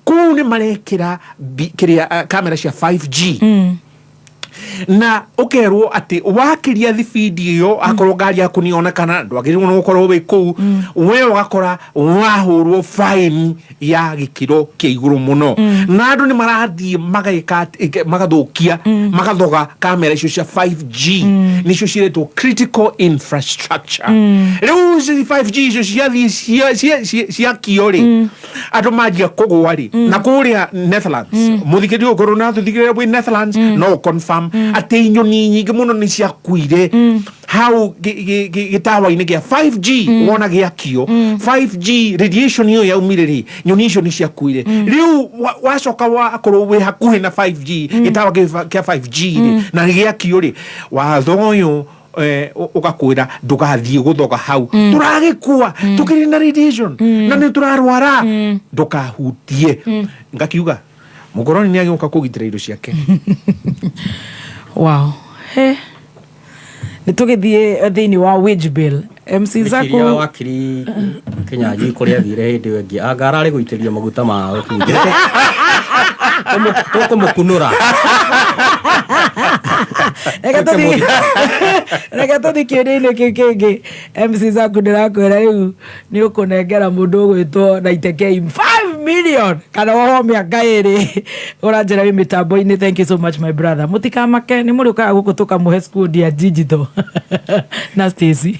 kũu nĩ marekĩra kĩrĩa kamera cia 5G, na ũkerwo atĩ wakiria thibindi ĩyo, akorwo ngari yaku nĩ yonekana, ndwagĩrĩirwo nĩ gũkorwo wĩ kũu, we ũgakora wahũrwo faini ya gĩkĩro kĩa igũrũ mũno. Na andũ nĩ marathiĩ mageka magathũkia, magathoga kamera icio cia 5G, nĩcio ciretwo critical infrastructure. Rĩu ici 5G icio ciathiĩ ciakio rĩ, andũ manjia kũgũa rĩ. Na kũrĩa Netherlands, mũthikĩrĩria ũkorwo na tũthikĩrĩria wĩ Netherlands, no confirm atĩ nyoni nyingĩ mũno nĩ ciakuire hau gĩtawa-inĩ gĩa 5G. Wona gĩakio 5G, radiation ĩyo yaumire rĩ, nyoni icio nĩ ciakuire. Rĩu wacoka wakorwo wĩ hakuhĩ na 5G, gĩtawa kĩa 5G rĩ, na gĩakio rĩ, watho ũyũ ũgakwĩra ndũgathiĩ gũthoga hau. Tũragĩkua tũkĩrĩ na radiation na nĩ tũrarwara, ndũkahutie. Ngakiuga mũkoroni nĩ agĩũka kũgitĩra indo ciake. Wow, he nĩ tũgĩthiĩ thĩinĩ wa wage bill, MC Zaku. Meciria wakiri Kinyanjui kũrĩa athire hĩndĩ ĩyo ĩngĩ anga ararĩ gũitĩrĩria maguta ma gũkunja tũkũmũkunũra. Reke tũthiĩ kĩũria-inĩ kĩu kĩngĩ. MC Zaku, ndĩrakwĩra rĩu nĩ ũkũnengera mũndũ ũgwĩtwo Naitekei 5 million kana wohwo mĩaka 2. Ũranjĩra wĩ mĩtambo-inĩ. Thank you so much, my brother. Mũtikamake, nĩ mũrĩũkaga gũkũ tũkamũhe squad ya digital na Stacy.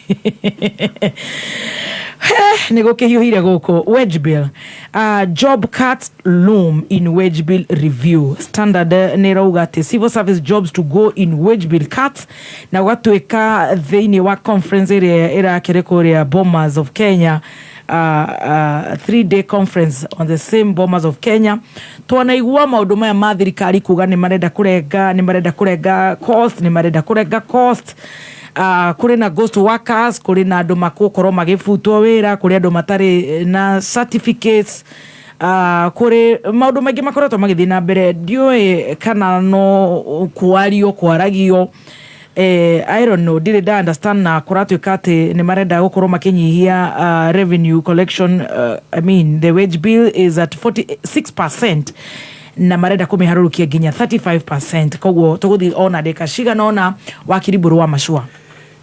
Nä gå kä hiå hire gå kå wage bill, job cuts loom in wage bill review. Standard nä ĩrauga atä civil service jobs to go in wage bill cuts, na gũgatuĩka thĩinĩ wa conference ĩrĩa ĩrakĩrĩ kũrĩa Bomas of Kenya, 3-day conference on the same Bomas of Kenya. Twanaigua maũndũ maya ma thirikari kuga nĩ marenda kũrenga, nĩ marenda kũrenga cost, nĩ marenda kũrenga cost. Kũrĩ na ghost workers, kũrĩ na andũ makũkorwo magĩbutwo wĩra, kũrĩ andũ matarĩ na certificates, kũrĩ maũndũ maingĩ makoretwo magĩthiĩ na mbere. Ndiũĩ kana no kwario kwaragio. I don't know, ndirĩ nda understand. Na kũratuĩka atĩ nĩ marenda gũkorwo makĩnyihia revenue collection. I mean, the wage bill is at 46% na marenda kũmĩharũrũkia nginya 35%. Koguo tũgũthiĩ ona ndĩka cigana ona, wakiri Mbũrũ wa Macua.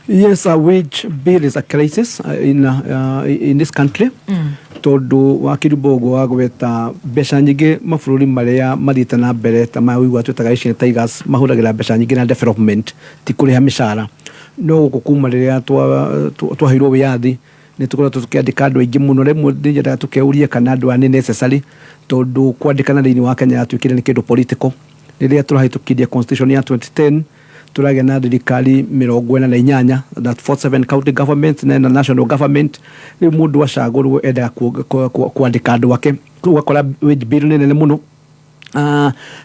Yes, a wage bill is a crisis in this country. Tondũ wakiri Mbũgũ wa gweta mbeca nyingĩ, mabũrũri marĩa mathiĩte na mbere ta maya ũigua twĩtaga Asian Tigers mahũthagĩra mbeca nyingĩ na development, ti kũrĩha mĩcara. No gũkũ kuma rĩrĩa twaheirwo wĩyathi nĩ tũkoretwo tũkĩandĩka andũ aingĩ mũno. Rĩmwe nĩ nyendaga tũkeuria kana andũ aya nĩ necessary, tondũ kwandĩkana thĩinĩ wa Kenya yatuĩkire nĩ kĩndũ political. Rĩrĩa tũrahĩtũkirie constitution ya 2010, tũragĩa na thirikari 48, that 47 county government na national government. Rĩu mũndũ acagũrwo endaga kwandĩka andũ ake, ũgakora wage bill nĩ nene mũno.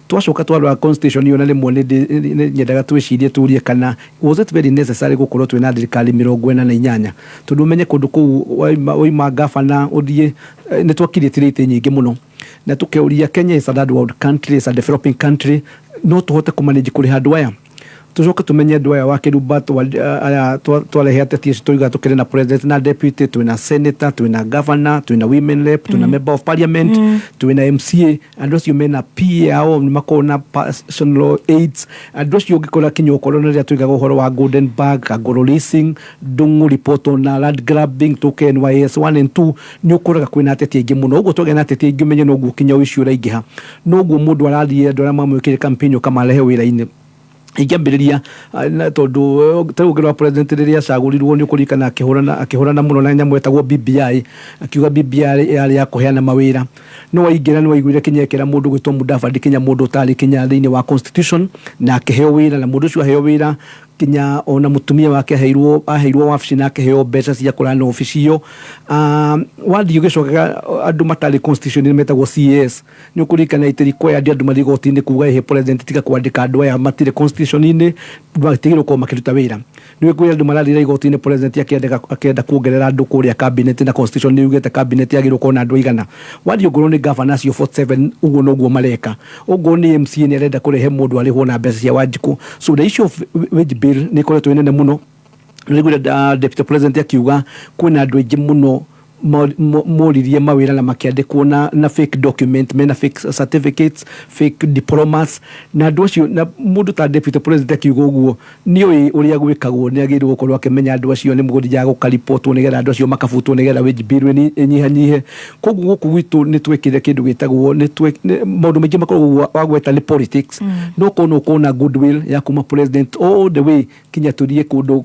Twacoka twarora constitution ĩyo, na rĩmwe nĩ nyendaga twĩcirie tũrie kana was it very necessary gũkorwo twĩna thirikari 48, tondũ ũmenye kũndũ kũu waima gavana ũthiĩ, nĩ twakirĩte rate nyingĩ mũno. Na tũkeuria, Kenya is a third world country, is a developing country, no tũhote kũmanage kũrĩha andũ aya? Tucoke tumenye andũ aya wa kĩrumba aya twarehe ateti acio tuiga tukĩrĩ na president na deputy, twĩna senator, twĩna governor, twĩna women rep, twĩna member of parliament, twĩna MCA. Andũ acio mena PA ao, nĩ makoragwo na personal aides. Andũ acio ũngĩkora kinya ũkorwo na rĩrĩa tuigaga ũhoro wa Golden Bag, Kangoro Leasing, Ndung'u report na land grabbing, tũke NYS 1 and 2, nĩ ũkoraga kwĩna ateti aingĩ mũno. Ũguo twagĩa na ateti aingĩ, ũmenye noguo kinya ũici ũraingĩha, noguo mũndũ arathiĩ andũ arĩa mamwĩkĩre campaign ũkamarehe wĩra-inĩ. Ingĩambĩrĩria tondũ ta rĩu ũngĩrora president rĩrĩa acagũrirwo, nĩ ũkũririkana akĩhũrana mũno na nyamũ ĩtagwo BBI, akiuga BBI yarĩ ya kũheana mawĩra. No waingĩra nĩ waiguire kinya ekĩra mũndũ gwĩtwo Mudavadi, kinya mũndũ ũtarĩ kinya thĩinĩ wa constitution, na akĩheo wĩra. Na mũndũ ũcio aheo wĩra, kinya ona mũtumia wake aheirwo wabici na akĩheo mbeca cia kũrana obici ĩyo. Wathiĩ ũgĩcokaga andũ matarĩ constitution metagwo CAS, nĩ ũkũririkana it required andũ mathiĩ igoti-inĩ kuga ihe president tiga kwandĩka andũ aya matirĩ constitution-inĩ, matigĩrĩrwo gũkorwo makĩruta wĩra. Nĩ kwĩ andũ marathire igoti-inĩ president akĩenda kuongerera andũ kũrĩa cabinet, na constitution nĩ yugĩte cabinet yagĩrĩirwo gũkorwo na andũ aigana. Wathiĩ ongorwo nĩ governor acio 47, ũguo noguo mareka. Ũguo nĩ MCA nĩ arenda kũrehe mũndũ arĩhwo na mbeca cia Wanjikũ. So the issue of wage bill nĩ ĩkoretwo ĩ nene mũno. Nĩguo deputy president akiuga kwĩna andũ aingĩ mũno moririe mawĩra na makĩandĩkwo na fake document, mena fake certificates, fake diplomas. Na andũ acio, na mũndũ ta deputy president akiuga ũguo, nĩoĩ ũrĩa gwĩkagwo, nĩ agĩrĩirwo gũkorwo akĩmenya andũ acio nĩ mũgũthiaga gũkaribotwo nĩgetha andũ acio makabutwo nĩgetha wage bill ĩnyihanyihe. Koguo gũkũ gwitũ nĩ twekire kĩndũ gĩtagwo maũndũ maingĩ makoragwo wagweta nĩ politics. No korwo no ũkorwo na goodwill ya kuma president all the way kinya tũthiĩ kũndũ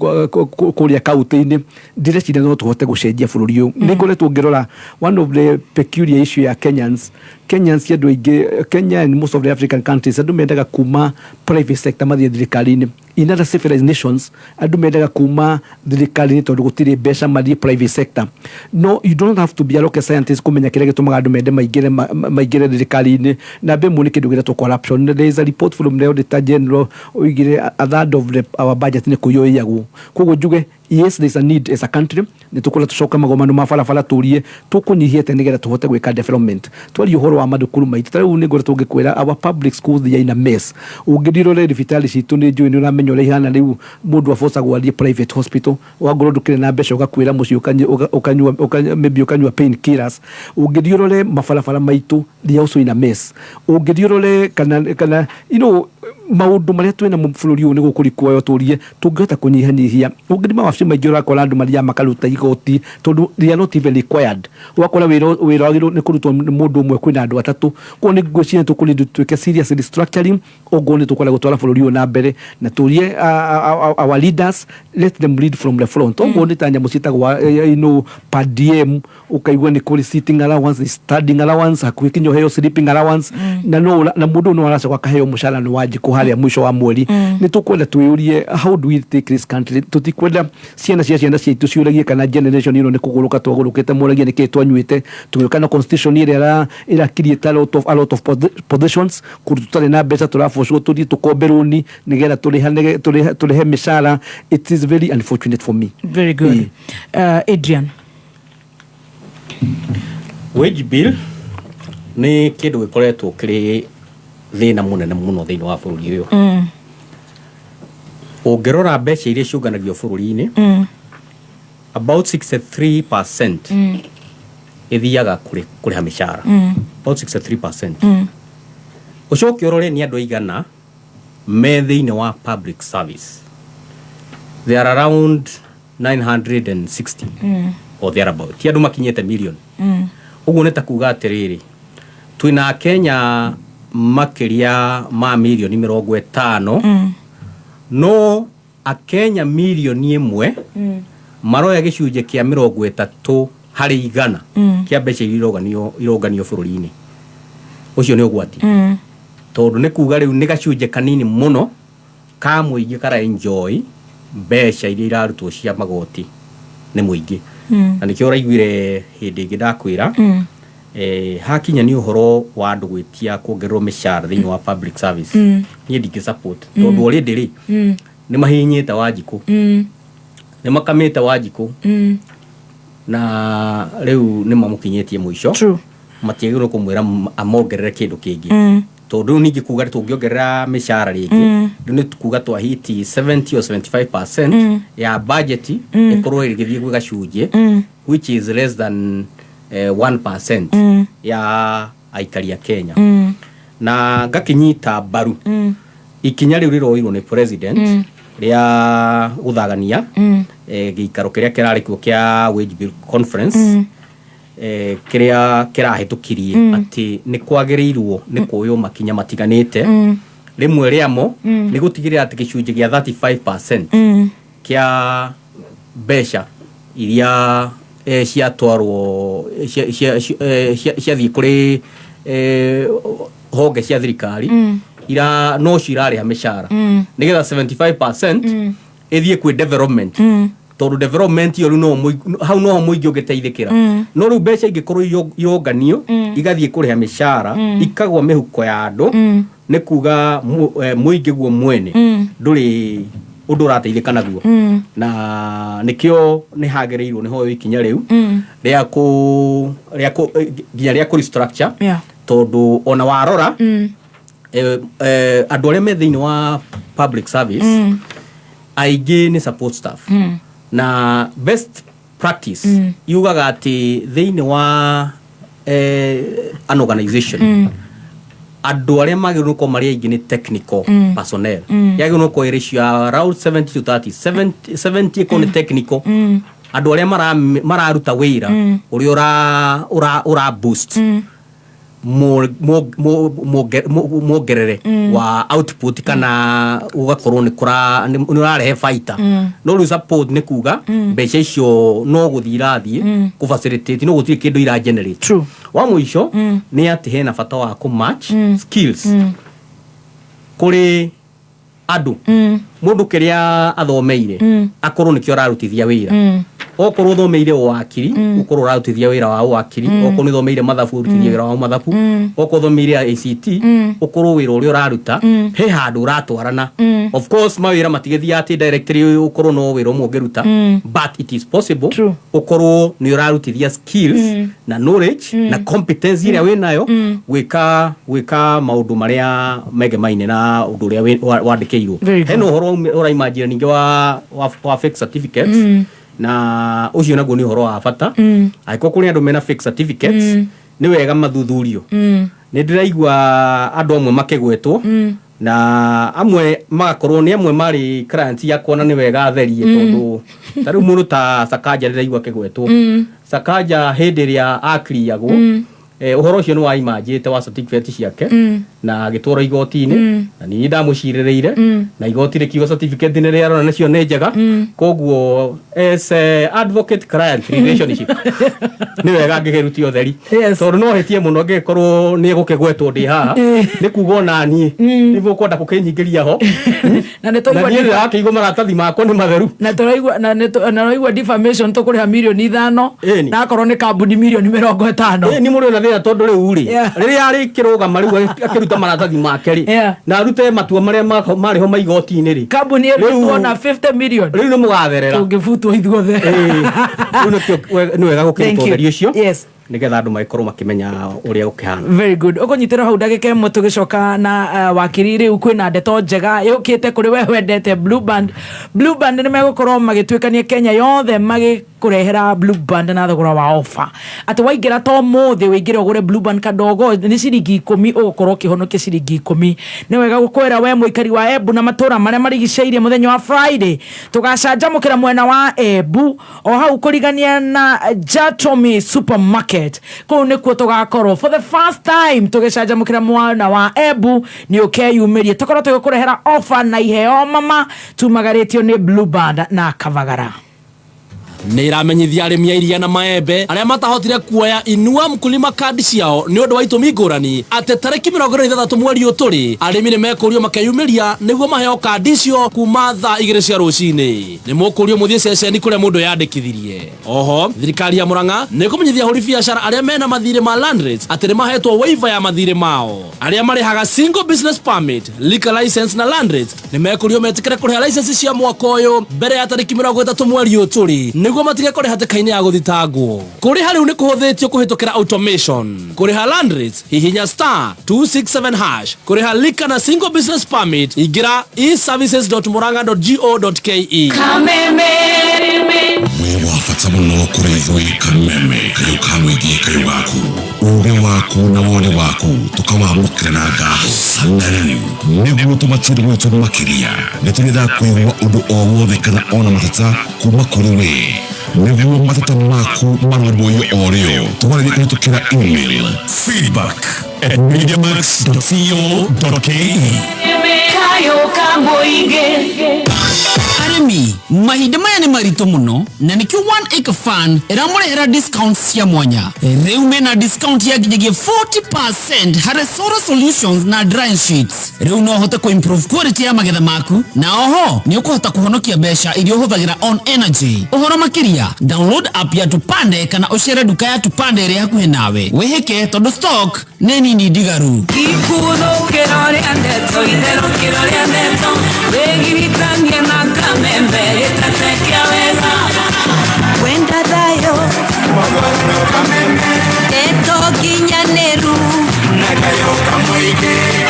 kũrĩa kaunti-inĩ, ndĩreciria no tũhote gũcenjia bũrũri ũyũ. Nĩ ngoretwo ngĩrora one of the peculiar issue ya Kenyans andũ aingĩ Kenya and most of the African countries, andũ mendaga kuma private sector mathiĩ thirikari-inĩ. In other civilized nations, andũ mendaga kuma thirikari-inĩ tondũ gũtirĩ mbeca, mathiĩ private sector. No you don't have to be a rocket scientist kũmenya kĩrĩa gĩtũmaga andũ mende maingĩre thirikari-inĩ. Namba ĩmwe nĩ kĩndũ gĩtetwo corruption. There is a report from the auditor general oigire a third of our budget nĩ kũiywo ĩiyagwo. Koguo njuge yes, there is a need as a country. Nĩ tũkũra tũcoke magomano ma barabara, tũrie tũkũnyihia atĩa nĩgetha tũhote gwĩka development. Twarie ũhoro wa mathukuru maitũ, ta rĩu nĩ ngoretwo ngĩkwĩra our public schools, they are in a mess. Ũngĩthiĩ ũrore thibitarĩ citũ, nĩ njũĩ nĩ ũramenya ũrĩa ihana. Rĩu mũndũ abocagwo athiĩ private hospital, wangorwo ndũkĩrĩ na mbeca ũgakuĩra mũciĩ, ũkanyua maybe ũkanyua pain killers. Ũngĩthiĩ ũrore mabarabara maitũ, they are also in a mess. Ũngĩthiĩ ũrore kana Maũndũ marĩa twĩna mo bũrũri ũyũ nĩ gũkũrikuoyo tũrie tũngĩhota kũnyihanyihia. Ũngĩthima mawabici maingĩ, ũrakora andũ mathiaga makaruta igoti tondũ they are not even required. Ũgakora wĩra wagĩrĩirwo nĩ kũrutwo nĩ mũndũ ũmwe, kwĩna andũ atatũ. Koguo nĩ ngwĩciria tũkũni tuĩke serious restructuring ũguo nĩ tũkwenda gũtwara bũrũri ũyũ na mbere, na tũrie our leaders, let them lead from the front. Ũguo nĩ ta nyamũ ciĩtagwo per diem, ũkaigua nĩ kũrĩ sitting allowance, standing allowance, hakuhĩ kinya ũheo sleeping allowance, na no na mũndũ ũyũ no aracoka akaheo mũcara nĩ Wanjikũ harĩa mũico wa mweri. Nĩ tũkwenda twĩyũrie, how do we take this country? Tũtikwenda ciana cia ciana ciitũ ciũragie kana generation ĩno nĩ kũgũrũka twagũrũkĩte, moragie nĩkĩ twanyuĩte tũgĩũka na constitution ĩrĩa ĩra create a lot of positions kũndũ tũtarĩ na mbeca, tũrabocwo tũthiĩ tũkombe rũni nĩgetha tũrĩhe mĩcara. It is very unfortunate for me. Very good. Adrian. Wage bill nĩ kĩndũ gĩkoretwo kĩrĩ thĩna mũnene mũno thĩinĩ wa bũrũri ũyũ. Ũngĩrora mbeca iria ciũnganagio bũrũri-inĩ, about 63% ĩthiaga kũrĩha mĩcara. About 63%. Ũcoke ũrore nĩ andũ aigana me thĩinĩ wa public service. They are around 960 or thereabout, ti andũ makinyĩte million. Ũguo nĩ ta kuga atĩrĩrĩ, twĩna Akenya makĩria ma mirioni 50, no Akenya mirioni 1 maroya gĩcunjĩ kĩa 30% kĩa mbeca iria ironganio bũrũri-inĩ. Ũcio nĩ ũgwati, tondũ nĩ kuga rĩu nĩ gacunjĩ kanini mũno ka mũingĩ kara enjoy mbeca iria irarutwo cia magoti nĩ mũingĩ. Na nĩkĩo ũraiguire hĩndĩ ĩngĩ ndakwĩra, hakinya nĩ ũhoro wa andũ gwĩtia kuongererwo mĩcara thĩinĩ wa public service, niĩ ndingĩ support, tondũ already rĩ, nĩ mahihinyĩte Wanjikũ, nĩ makamĩte Wanjikũ, na rĩu nĩ mamũkinyĩtie mũico. Matiagĩrĩirwo kũmwĩra amongerere kĩndũ kĩngĩ, tondũ rĩu ningĩ kuga tũngĩongerera mĩcara rĩngĩ, rĩu nĩ kuga twahiti 70 or 75% ya budget ĩkorwo ĩgĩthiĩ gwĩ gacunjĩ which is less than 1% ya aikari a Kenya. Na ngakĩnyita mbaru ikinya rĩu rĩroirwo nĩ president rĩa gũthagania gĩikaro kĩrĩa kĩrarĩ kuo kĩa wage bill conference, kĩrĩa kĩrahĩtũkirie atĩ nĩ kwagĩrĩirwo nĩ kuoywo makinya matiganĩte. Rĩmwe rĩamo nĩ gũtigĩrĩra atĩ gĩcunjĩ gĩa 35% kĩa mbeca iria ciatwarwo ciathiĩ kũrĩ honge cia thirikari ira no cirarĩha mĩcara, nĩgetha 75% ĩthiĩ kwĩ development, tondũ development ĩyo rĩu no hau noho mũingĩ ũngĩteithĩkĩra. No rĩu mbeca ingĩkorwo ironganio igathiĩ kũrĩha mĩcara, ikagwa mĩhuko ya andũ, nĩ kuga mũingĩ guo mwene ndũrĩ ũndũ ũrateithĩka naguo. Na nĩkĩo nĩ hagĩrĩirwo nĩ hoyo ikinya rĩu rĩa kũ rĩa kũ nginya rĩa kũ restructure, tondũ ona warora andũ arĩa me thĩinĩ wa public service aingĩ nĩ support staff, na best practice yugaga atĩ thĩinĩ wa an organization, andũ arĩa magĩrĩirwo gũkorwo marĩ aingĩ nĩ technical personnel. Yagĩrĩirwo gũkorwo ĩ ratio ya around 70 to 30, 70 70 ĩkorwo nĩ technical, andũ arĩa mararuta wĩra ũrĩa ũra boost muongerere wa output kana ũgakorwo nĩ kũra nĩ ũrarehe baita. No rĩu support nĩ kuga mbeca icio no gũthiĩ irathiĩ kũ facilitate, no gũtirĩ kĩndũ ira generate. Wa mũico nĩ atĩ hena bata wa kũ match skills kũrĩ andũ. Mũndũ kĩrĩa athomeire akorwo nĩkĩo ararutithia wĩra. Okorwo ũthomeire ũwakiri, ũkorwo ũrarutithia wĩra wa ũwakiri. Okorwo nĩ ũthomeire mathabu, ũrutithie wĩra wa mathabu. Okorwo ũthomeire ICT, ũkorwo wĩra ũrĩa ũraruta he handũ ũratwarana. Of course mawĩra matigĩthiaga atĩ directly ũkorwo no wĩra ũmwe ũngĩruta, but it is possible ũkorwo nĩ ũrarutithia skills na knowledge na competence ĩrĩa wĩnayo gwĩka maũndũ marĩa megemaine na ũndũ ũrĩa wandĩkĩirwo. Very good. Hena ũhoro ũraimanjira ningĩ wa fake certificates, na ũcio naguo nĩ ũhoro wa bata. Angĩkorwo kũrĩ andũ mena fake certificates, nĩ wega mathuthurio. Nĩ ndĩraigua andũ amwe makĩgwetwo. Na amwe magakorwo nĩ amwe marĩ client yakwa na nĩ wega atherie tondũ ta rĩu mũndũ ta Sakaja ndĩraigua akĩgwetwo. Sakaja hĩndĩ ĩrĩa akiriagwo ũhoro ũcio nĩ waimanjĩte wa certificate ciake na agĩtwarwo igoti-inĩ na niĩ ndamũcirĩrĩire na igoti rĩkiuga certificate nĩ rĩarona nacio nĩ njega. Koguo as a advocate client relationship nĩ wega ngĩkĩrutia ũtheri tondũ no hĩtie mũno ngĩkorwo nĩ egũkĩgwetwo ndĩ haha nĩ kuga ona niĩ nĩ mũkwenda gũkĩnyingĩria ho na nĩ tũraigua na niĩ ndĩrakĩigua maratathi makwa nĩ matheru na tũraigua na nĩ defamation tũkũrĩha mirioni 5 na akorwo nĩ kambuni mirioni 50. Nĩ mũrĩ na thĩna tondũ rĩu rĩ rĩrĩa arĩkĩrũgama rĩu akĩruta maratathi make rĩ na arute matua marĩa marĩ ho ma igoti-inĩ rĩ kambuni ĩrutwo na 50 million rĩu nĩ mũgatherera tũngĩbutwo ithuothe. Rĩu nĩkĩo nĩ wega gũkĩruta ũtheri ũcio nĩgetha andũ magĩkorwo makĩmenya ũrĩa gũkĩhana. Very good. Ũkũnyitĩra hau ndagĩka ĩmwe tũgĩcoka na wakiri rĩu kwĩna ndeto njega yũkĩte kũrĩ we wendete Blue Band. Blue Band nĩ megũkorwo magĩtuĩkania Kenya yothe magĩkũrehera Blue Band na thogora wa offer. Atĩ waingĩra to mũthĩ wĩingĩre ũgũre Blue Band kadogo nĩ ciringi 10 ũgũkorwo ũkĩhonokia ciringi 10. Nĩ wega gũkwĩra we mũikari wa Embu na matũra marĩa marigicĩirie mũthenya wa Friday tũgacanjamũkĩra mwena wa Embu o hau kũrigania na Jatomi Supermarket. Kũu nĩkuo tũgakorwo for the first time tũgĩcanjamũkĩra mwana wa Embu nĩ ũkeyumĩrie tũkorwo tũgĩkũrehera offer na iheo mama tumagarĩtio nĩ Blue Band na Kavagara. Nĩ ĩramenyithia arĩmi a iria na maembe arĩa matahotire kuoya Inua Mkulima card ciao nĩ ũndũ wa itũmi ngũrani atĩ tarĩki 26 mweri ũyũ tũrĩ arĩmi nĩ mekũrio makeyumĩria nĩguo maheo kandi icio kuma thaa 2 cia rũcinĩ. Nĩ mũkũrio mũthiĩ ceceni kũrĩa mũndũ yandĩkithirie. Oho thirikari ya Murang'a nĩ kũmenyithia ahũri biacara arĩa mena mathirĩ ma land rates atĩ nĩ mahetwo waiver ya mathirĩ mao. Arĩa marĩhaga single business permit, liquor license na land rates nĩ mekũrio metĩkĩre kũrĩha license cia mwaka ũyũ mbere ya tarĩki 30 mweri ũyũ tũrĩ nĩguo matige kũrĩha hatĩka-inĩ ya gũthitangwo. Kũrĩha rĩu nĩ kũhũthĩtio kũhĩtũkĩra automation. Kũrĩha land rates hihinya star 267 hash. Kũrĩha liquor na single business permit ingĩra eservices.murang'a.go.ke. Wĩ wa bata mũno kũrĩ ithuĩ Kameme kayũ ka mũingĩ kayũ gaku ũgĩ waku na woni waku tũkawamũkĩra na ngatho. Na rĩu nĩguo tũmatire gwitũ makĩria nĩ tũrĩendaga kũigua ũndũ o wothe kana ona mateta kuma kũrĩ we nĩguo mateta maku marũmbũiyo o rĩo tũmarĩrie kũhĩtũkĩra email feedback@mediamax.co.ke. Arĩmi mahinda maya nĩ maritũ mũno na nĩkĩo One Acre Fund ĩramũrehera discounts cia mwanya. Rĩu mena discount ya nginyagia 40% harĩ solar solutions na drying sheets. Rĩu no ũhote kũ improve quality ya magetha maku na oho nĩ ũkũhota kũhonokia mbeca iria ũhũthagĩra on energy. Ũhoro makĩria download app ya Tupande kana ũcere nduka ya Tupande ĩrĩa hakuhĩ nawe wĩhĩke tondũ stock nĩ nini ndigaru. Ikuthũkĩro rĩa ndeto itherũkĩro rĩa ndeto wĩgiritanie na kamembe gĩtete kĩa wega wenda thayũ ndeto nginyanĩru.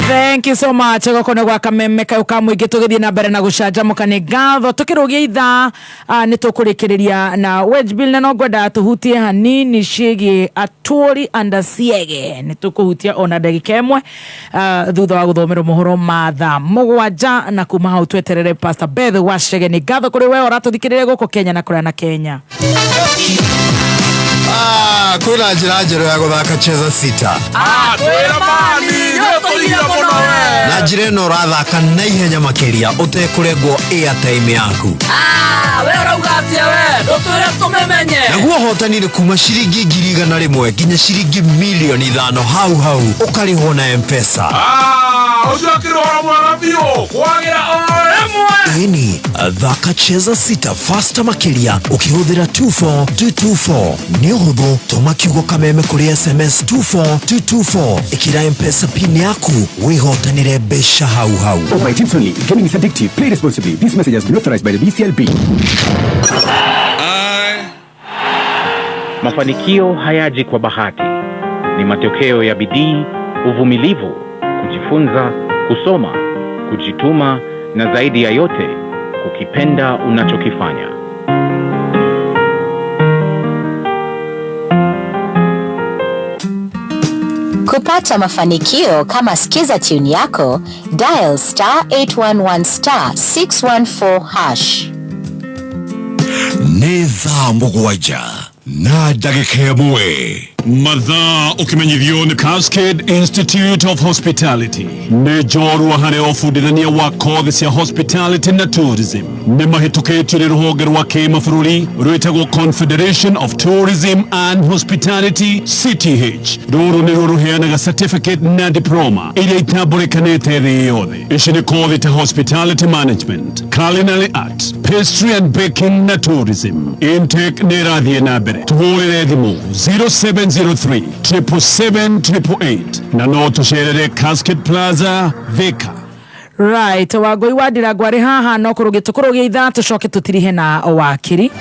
Thank you so much. Goko nĩ gwa Kameme kayũ ka mũingĩ tũgĩthiĩ na mbere na gũcanjamũka nĩ ngatho tũkĩrũgia ithaa nĩ tũkũrĩkĩrĩria na wage bill na no ngwenda tũhutie hanini ciĩgiĩ atũri andasiege nĩ tũkũhutia ona ndagĩka ĩmwe thutha wa gũthomerwo mohoro ma thaa 7 na kuma hau tweterere Pastor Beth Wachege. Nĩ ngatho kũrĩ we ũratũthikĩrĩria gũkũ Kenya na kũrĩa na Kenya. Kwĩna njĩra njerũ ya gũthaka Cheza Sita. Na njĩra ĩno ũrathaka na ihenya makĩria ũtekũrengwo airtime yaku. We ũrauga atĩa we? Ndũtwĩre tũmĩmenye. Naguo ũhotani nĩ kuma ciringi 100,000 nginya ciringi 5,000,000 hau hau ũkarĩhwo na M-Pesa. Ũcio akĩrĩ ũhoro mwega biũ kwagĩra o rĩmwe. Ĩni thaka Cheza Sita faster makĩria ũkĩhũthĩra 24224. Nĩ ũhũthũ, tũma kiugo Kameme kũrĩ SMS 24224, ĩkĩra M-Pesa pin yaku wĩhotanĩre mbeca hau hau. Over 18 only. Gaming is addictive. Play responsibly. This message has been authorized by the BCLB. Mafanikio hayaji kwa bahati. Ni matokeo ya bidii, uvumilivu, kujifunza, kusoma, kujituma na zaidi ya yote kukipenda unachokifanya. Kupata mafanikio kama Skiza tune yako, dial star 811 star 614 hash. Nĩ thaa mũgwanja na ndagĩka ĩmwe. Mathaa ũkĩmenyithio nĩ Cascade Institute of Hospitality, nĩ njorua harĩ ũbundithania wa kothi cia hospitality na tourism. Nĩ mahĩtũkĩtio nĩ rũhonge rwa kĩmabũrũri rwĩtagwo Confederation of Tourism and Hospitality, CTH. Rũrũ nĩruo rũheanaga certificate na diploma iria itambũrĩkanĩte thĩ yothe. Ici nĩ kothi ta hospitality management, culinary arts, pastry and baking na tourism. Intake nĩ ĩrathiĩ na mbere. Tũhũrĩre thimũ 0703 777 888 na no tũcerere Cascade Plaza, Thika. Right, Wangũi wa Ndirango arĩ haha no kũrũgĩ tũkũrũgĩa ithaa tũcoke tũtirihe na wakiri.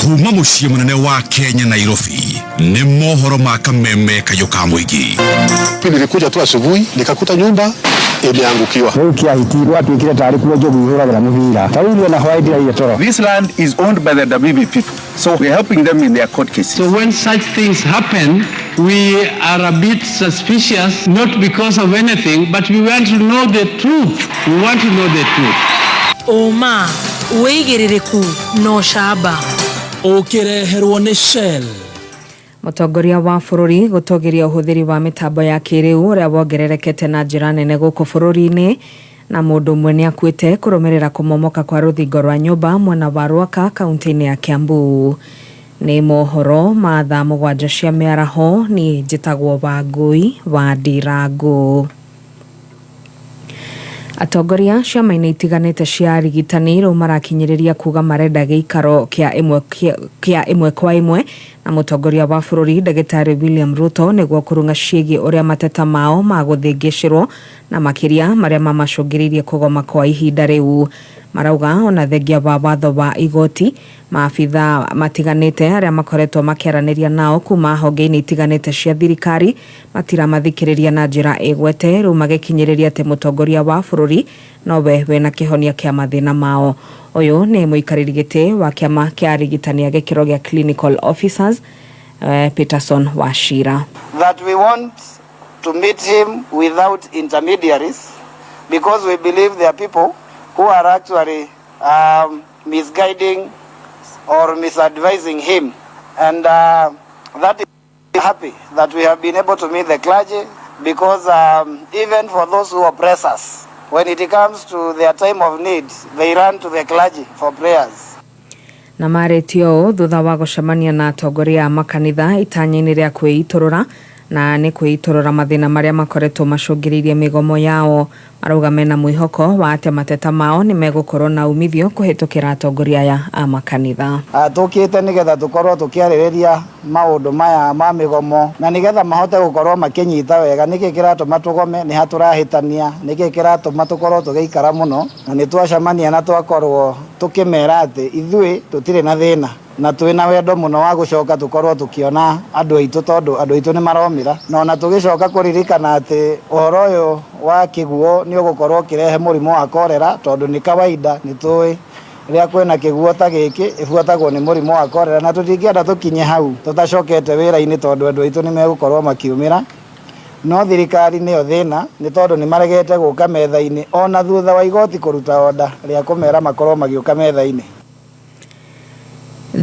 Kuma mũciĩ mũnene wa Kenya, Nairobi, nĩ mohoro ma kameme kayũ ka mũingĩ. Nilikuja tu asubuhi nikakuta nyumba imeangukiwa. Rĩu kĩahiti gwatuĩkire tarĩ kuo njogu ihũragĩra mũbira ta rĩu na hwaĩ ndĩraire toro. This land is owned by the WB people, so we're helping them in their court cases. So when such things happen, we are a bit suspicious, not because of anything, but we want to know the truth. We want to know the truth. Ũma, wĩigĩrĩrĩku na ũcamba. Ũkĩreherwo nĩ Shell. Mũtongoria wa bũrũri gũtũgĩria ũhũthĩri wa mĩtambo ya kĩrĩu ũrĩa wongererekete na njĩra nene gũkũ bũrũri-inĩ. Na mũndũ ũmwe nĩ akuĩte kũrũmĩrĩra kũmomoka kwa rũthingo rwa nyũmba mwena wa Rwaka, kaunti-inĩ ya Kiambu. Nĩ mohoro ma thaa 7 cia mĩaraho. Niĩ njĩtagwo Wangũi wa Ndirango. Atongoria ciama-inĩ itiganĩte cia arigitani rĩu marakinyĩrĩria kuga marenda gĩikaro kĩa ĩmwe kwa ĩmwe na mũtongoria wa bũrũri ndagĩtarĩ William Ruto nĩguo kũrũnga ciĩgiĩ ũrĩa mateta mao magũthĩngĩcĩrwo na makĩria marĩa mamacũngĩrĩirie kũgoma kwa ihinda rĩu. Marauga ona thengia wa watho wa igoti, maabitha matiganĩte arĩa makoretwo makĩaranĩria nao kuma honge-inĩ itiganĩte cia thirikari matiramathikĩrĩria na njĩra ĩgwete, rĩu magĩkinyĩrĩria atĩ mũtongoria wa bũrũri nowe wĩna kĩhonia kĩa mathĩna mao. Ũyũ nĩ mũikarĩri gĩtĩ wa kĩama kĩa arigitani a gĩkĩro gĩa clinical officers, Peterson Wachira. That we want to meet him without intermediaries because we believe there are people who are actually misguiding or misadvising him. And that is happy that we have been able to meet the clergy because even for those who oppress us, when it comes to their time of need, they run to the clergy for prayers. Na marĩtie ũũ thutha wa gũcemania na atongoria a makanitha itanya-inĩ rĩa kwĩitũrũra na nĩ kwĩitũrũra mathĩna marĩa makoretwo macũngĩrĩirie mĩgomo yao. Marauga mena mwĩhoko wa atĩ mateta mao nĩ megũkorwo na umithio kũhĩtũkĩra atongoria aya a makanitha. Tũkĩte nĩgetha tũkorwo tũkĩarĩrĩria maũndũ maya ma mĩgomo na nĩgetha mahote gũkorwo makĩnyita wega nĩkĩ kĩratũma tũgome, nĩ ha tũrahĩtania, nĩkĩ kĩratũma tũkorwo tũgĩikara mũno, na nĩ twacemania na twakorwo tũkĩmera atĩ ithuĩ tũtirĩ na thĩna na twĩna wendo mũno wa gũcoka tũkorwo tũkĩona andũ aitũ tondũ andũ aitũ nĩ maromĩra, na ona tũgĩcoka kũririkana atĩ ũhoro ũyũ wa kĩguo nĩ ũgũkorwo ũkĩrehe mũrimũ wa korera tondũ nĩ kawaida nĩ tũĩ rĩrĩa kwĩna kĩguo ta gĩkĩ ĩbuatagwo nĩ mũrimũ wa korera, na tũtingĩenda tũkinye hau tũtacokete wĩra-inĩ tondũ andũ aitũ nĩ megũkorwo makiumĩra. No thirikari nĩyo thĩna nĩ tondũ nĩ maregete gũka metha-inĩ ona thutha wa igoti kũruta oda rĩa kũmera makorwo magĩũka metha-inĩ.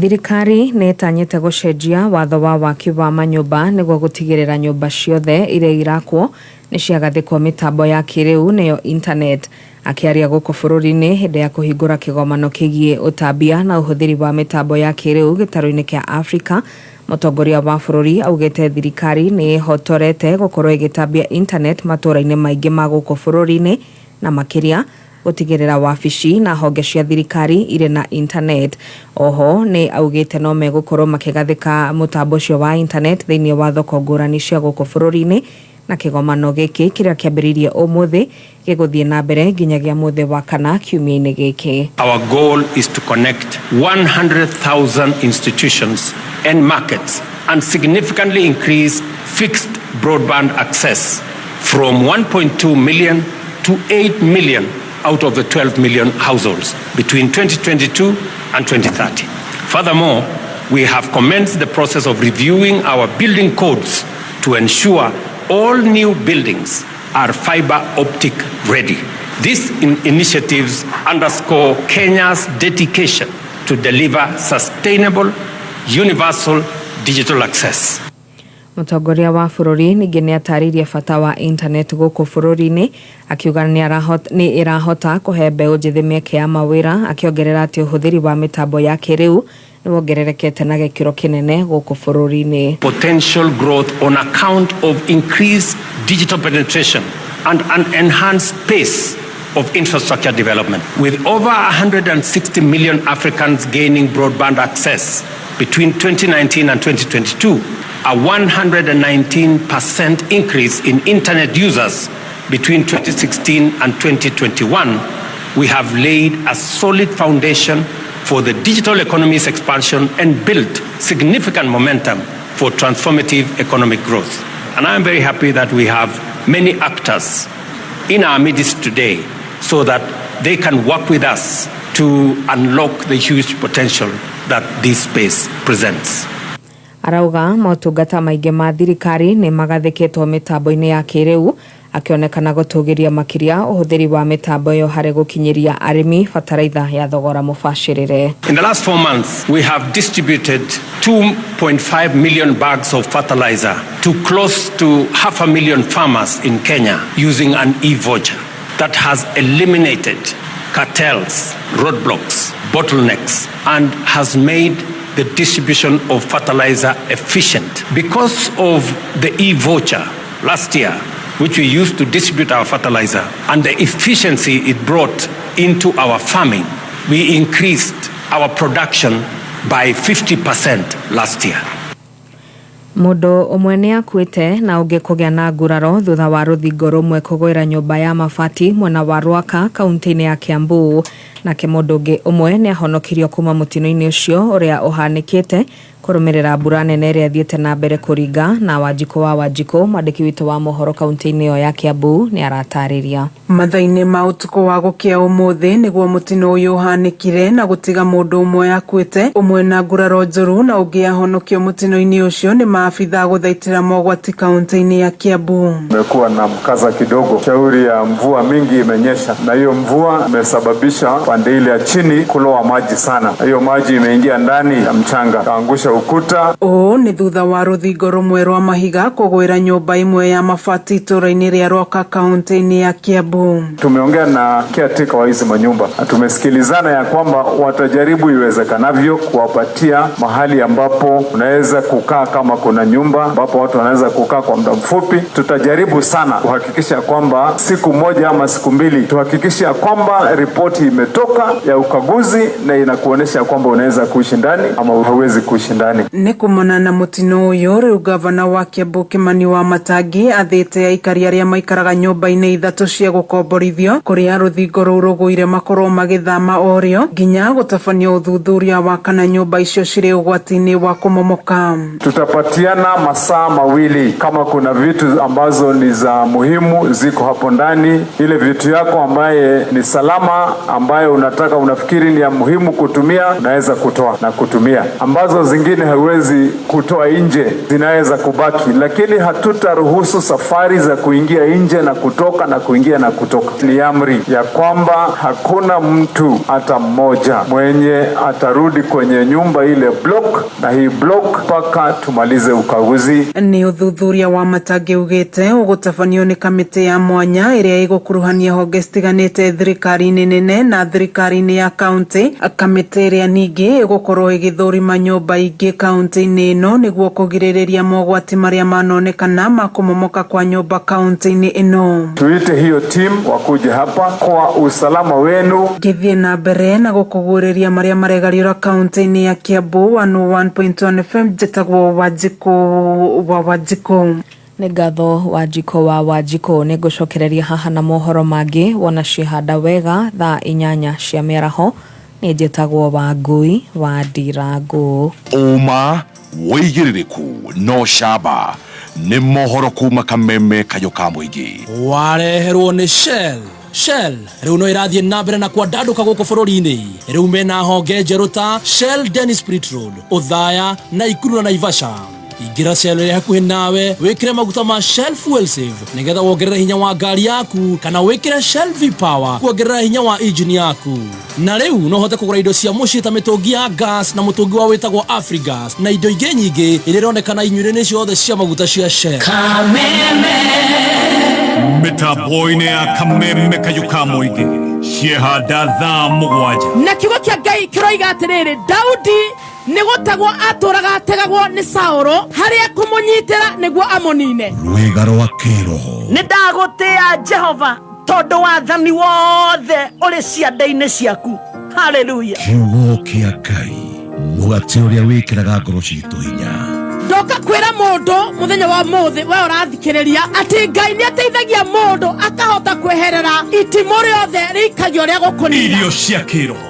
Thirikari nĩ ĩtanyĩte gũcenjia watho wa waki wa manyũmba nĩguo gũtigĩrĩra nyũmba ciothe iria irakwo nĩ ciagathĩkwo mĩtambo ya kĩrĩu nĩyo internet. Akĩaria gũkũ bũrũri-inĩ hĩndĩ ya kũhingũra kĩgomano kĩgiĩ ũtambia na ũhũthĩri wa mĩtambo ya kĩrĩu gĩtarũ-inĩ kĩa Afrika, mũtongoria wa bũrũri augĩte thirikari nĩ ĩhotorete gũkorwo ĩgĩtambia internet matũũra-inĩ maingĩ ma gũkũ bũrũri-inĩ na makĩria gũtigĩrĩra wabici na honge cia thirikari irĩ na internet. Oho nĩ augĩte no megũkorwo makĩgathĩka mũtambo ũcio wa internet thĩinĩ wa thoko ngũrani cia gũkũ bũrũri-inĩ, na kĩgomano gĩkĩ kĩrĩa kĩambĩrĩirie ũmũthĩ gĩgũthiĩ na mbere nginyagia mũthĩ wa kana kiumia-inĩ gĩkĩ. Our goal is to connect 100,000 institutions and markets and significantly increase fixed broadband access from 1.2 million to 8 million out of the 12 million households between 2022 and 2030. Furthermore, We have commenced the process of reviewing our building codes to ensure all new buildings are fiber optic ready. These initiatives underscore Kenya's dedication to deliver sustainable, universal digital access. Mũtongoria wa bũrũri ningĩ nĩ atarĩirie bata wa intaneti gũkũ bũrũri-inĩ, akiuga nĩ ĩrahota kũhe mbeũ njĩthĩ mĩeke ya mawĩra, akĩongerera atĩ ũhũthĩri wa mĩtambo ya kĩrĩu nĩ wongererekete na gĩkĩro kĩnene gũkũ bũrũri-inĩ. Potential growth on account of increased digital penetration and an enhanced pace of infrastructure development. With over 160 million Africans gaining broadband access between 2019 and 2022, a 119% increase in internet users between 2016 and 2021, we have laid a solid foundation for the digital economy's expansion and built significant momentum for transformative economic growth. And I am very happy that we have many actors in our midst today so that they can work with us to unlock the huge potential that this space presents. Arauga motungata maingĩ ma thirikari nĩ magathĩkĩtwo mĩtambo-inĩ ya kĩrĩu, akĩonekana gũtũgĩria makĩria ũhũthĩri wa mĩtambo ĩyo harĩ gũkinyĩria arĩmi bataraitha ya thogora mũbacĩrĩre. In the last 4 months, we have distributed 2.5 million bags of fertilizer to close to half a million farmers in Kenya using an e-voucher that has eliminated cartels, roadblocks, bottlenecks, and has made the distribution of fertilizer efficient. Because of the e-voucher last year, which we used to distribute our fertilizer, and the efficiency it brought into our farming, we increased our production by 50% last year. Mũndũ ũmwe nĩ akuĩte na ũngĩ kũgĩa na nguraro thutha wa rũthingo rũmwe kũgwĩra nyũmba ya mabati mwena wa Rwaka, kaunti-inĩ ya Kiambu. Nake mũndũ ũngĩ ũmwe nĩ ahonokirio kuma mũtino-inĩ ũcio ũrĩa ũhanĩkĩte kũrũmĩrĩra mbura nene ĩrĩa ĩthiĩte na mbere kũringa. Na Wanjikũ wa Wanjikũ, mwandĩki witũ wa mohoro kaunti-inĩ ĩyo ya Kiambu, nĩ aratarĩria. Mathaa-inĩ ma ũtukũ wa gũkĩa ũmũthĩ nĩguo mũtino ũyũ ũhanĩkire na gũtiga mũndũ ũmwe akuĩte, ũmwe na nguraro njũru na ũngĩ ahonokio mũtino-inĩ ũcio nĩ maabitha gũthaitĩra mogwati kaunti-inĩ ya Kiambu. Kumekuwa na mkasa kidogo, shauri ya mvua mingi imenyesha, na hiyo mvua imesababisha pande ile ya chini kuloa maji sana. Hiyo maji imeingia ndani ya mchanga, kaangusha ukuta. Ũũ nĩ thutha wa rũthingo rũmwe rwa mahiga kũgwĩra nyũmba ĩmwe ya mabati itũũra-inĩ rĩa Rwaka, kaunti-inĩ ya Kiambu. Tumeongea na caretaker wa hizi manyumba na tumesikilizana ya kwamba watajaribu iwezekanavyo kuwapatia mahali ambapo unaweza kukaa, kama kuna nyumba ambapo watu wanaweza kukaa kwa muda mfupi. Tutajaribu sana kuhakikisha kwamba siku moja ama siku mbili tuhakikishe ya kwamba ripoti imetoka ya ukaguzi na inakuonyesha kwamba unaweza kuishi ndani ama hauwezi kuishi ndani. Nĩ kumana na mũtino ũyũ, rĩu gavana wa Kiambu Kimani Wamatangi athĩte aikari arĩa maikaraga nyũmba-inĩ ithatũ cia gũkomborithio kũrĩa rũthingo rũu rũgũire makorwo magĩthama orĩo nginya gũtabania ũthuthuria wa kana nyũmba icio cirĩ ũgwati-inĩ wa kũmomoka. Tutapatiana masaa 2 kama kuna vitu ambazo ni za muhimu ziko hapo ndani, ile vitu yako ambaye ni salama, ambayo unataka, unafikiri ni ya muhimu kutumia, unaweza kutoa na kutumia. Ambazo zingine hauwezi kutoa nje, zinaweza kubaki, lakini hatutaruhusu safari za kuingia nje na kutoka na kuingia na kutoka. Ni amri ya kwamba hakuna mtu hata mmoja mwenye atarudi kwenye nyumba ile block na hii block mpaka tumalize ukaguzi. Nĩ ũthuthuria Wamatangi ugĩte ũgũtabanio nĩ kamĩtĩ ya mwanya ĩrĩa ĩgũkuruhania honge citiganĩte thirikari-inĩ nene na thirikari-inĩ ya kaunti. Kamĩtĩ ĩrĩa ningĩ ĩgũkorwo ĩgĩthũrima nyũmba ingĩ kaunti-inĩ ĩno nĩguo kũgirĩrĩria mogwati marĩa manonekana ma kũmomoka kwa nyũmba kaunti-inĩ ĩno. Tuite hiyo team wakuje hapa kwa usalama wenu. Ngĩthiĩ na mbere na gũkũguũrĩria marĩa maregariũra kaunti-inĩ ya Kiambu, 101.1 FM, njĩtagwo Wanjikũ wa Wanjikũ. Nĩ ngatho, Wanjikũ wa Wanjikũ. Nĩ ngũcokereria haha na mohoro mangĩ wona ciĩhanda wega thaa 8 cia mĩaraho. Nĩ njĩtagwo Wangui wa Ndirangũ. Ũma, wĩigĩrĩrĩku no camba nĩ mohoro kuma Kameme, kayũ ka mũingĩ. Wareherwo nĩ Shell. Shell rĩu no ĩrathiĩ na mbere na kwandandũka gũkũ bũrũri-inĩ. Rĩu mena honge njerũ ta Shell Dennis Spirit Road, Othaya, Naikuru na Naivasha. Ingĩra Shell ĩrĩa hakuhĩ nawe wĩkĩre maguta ma Shell Fuel Save nĩgetha wongerere hinya wa ngari yaku, kana wĩkĩre Shell V-Power kuongerera hinya wa injini yaku. Na rĩu no ũhote kũgũra indo cia mũciĩ ta mĩtũngi ya gas na mũtũngi wa wĩtagwo Afrigas na indo ingĩ nyingĩ iria ironekana inyuĩro-inĩ ciothe cia maguta cia Shell. Mĩtambo-inĩ ya Kameme kayũ ka mũingĩ ciehanda thaa 7. Na kiugo kĩa Ngai kĩroiga atĩrĩrĩ, Daudi nĩ gũtegwo atũraga ategagwo nĩ Saũlũ harĩa kũmũnyitĩra nĩguo amũnine. Rwĩga rwa kĩroho. Nĩ ndagũtĩa Jehova, tondũ wathani wothe ũrĩ ciande-inĩ ciaku. Haleluya. Kiugo kĩa Ngai, mũgate ũrĩa wĩkĩraga ngoro citũ hinya. Ndoka kwĩra mũndũ mũthenya wa mũthĩ, we ũrathikĩrĩria, atĩ Ngai nĩ ateithagia mũndũ akahota kweherera itimũ rĩothe rĩikagio rĩa gũkũnina. Irio cia kĩroho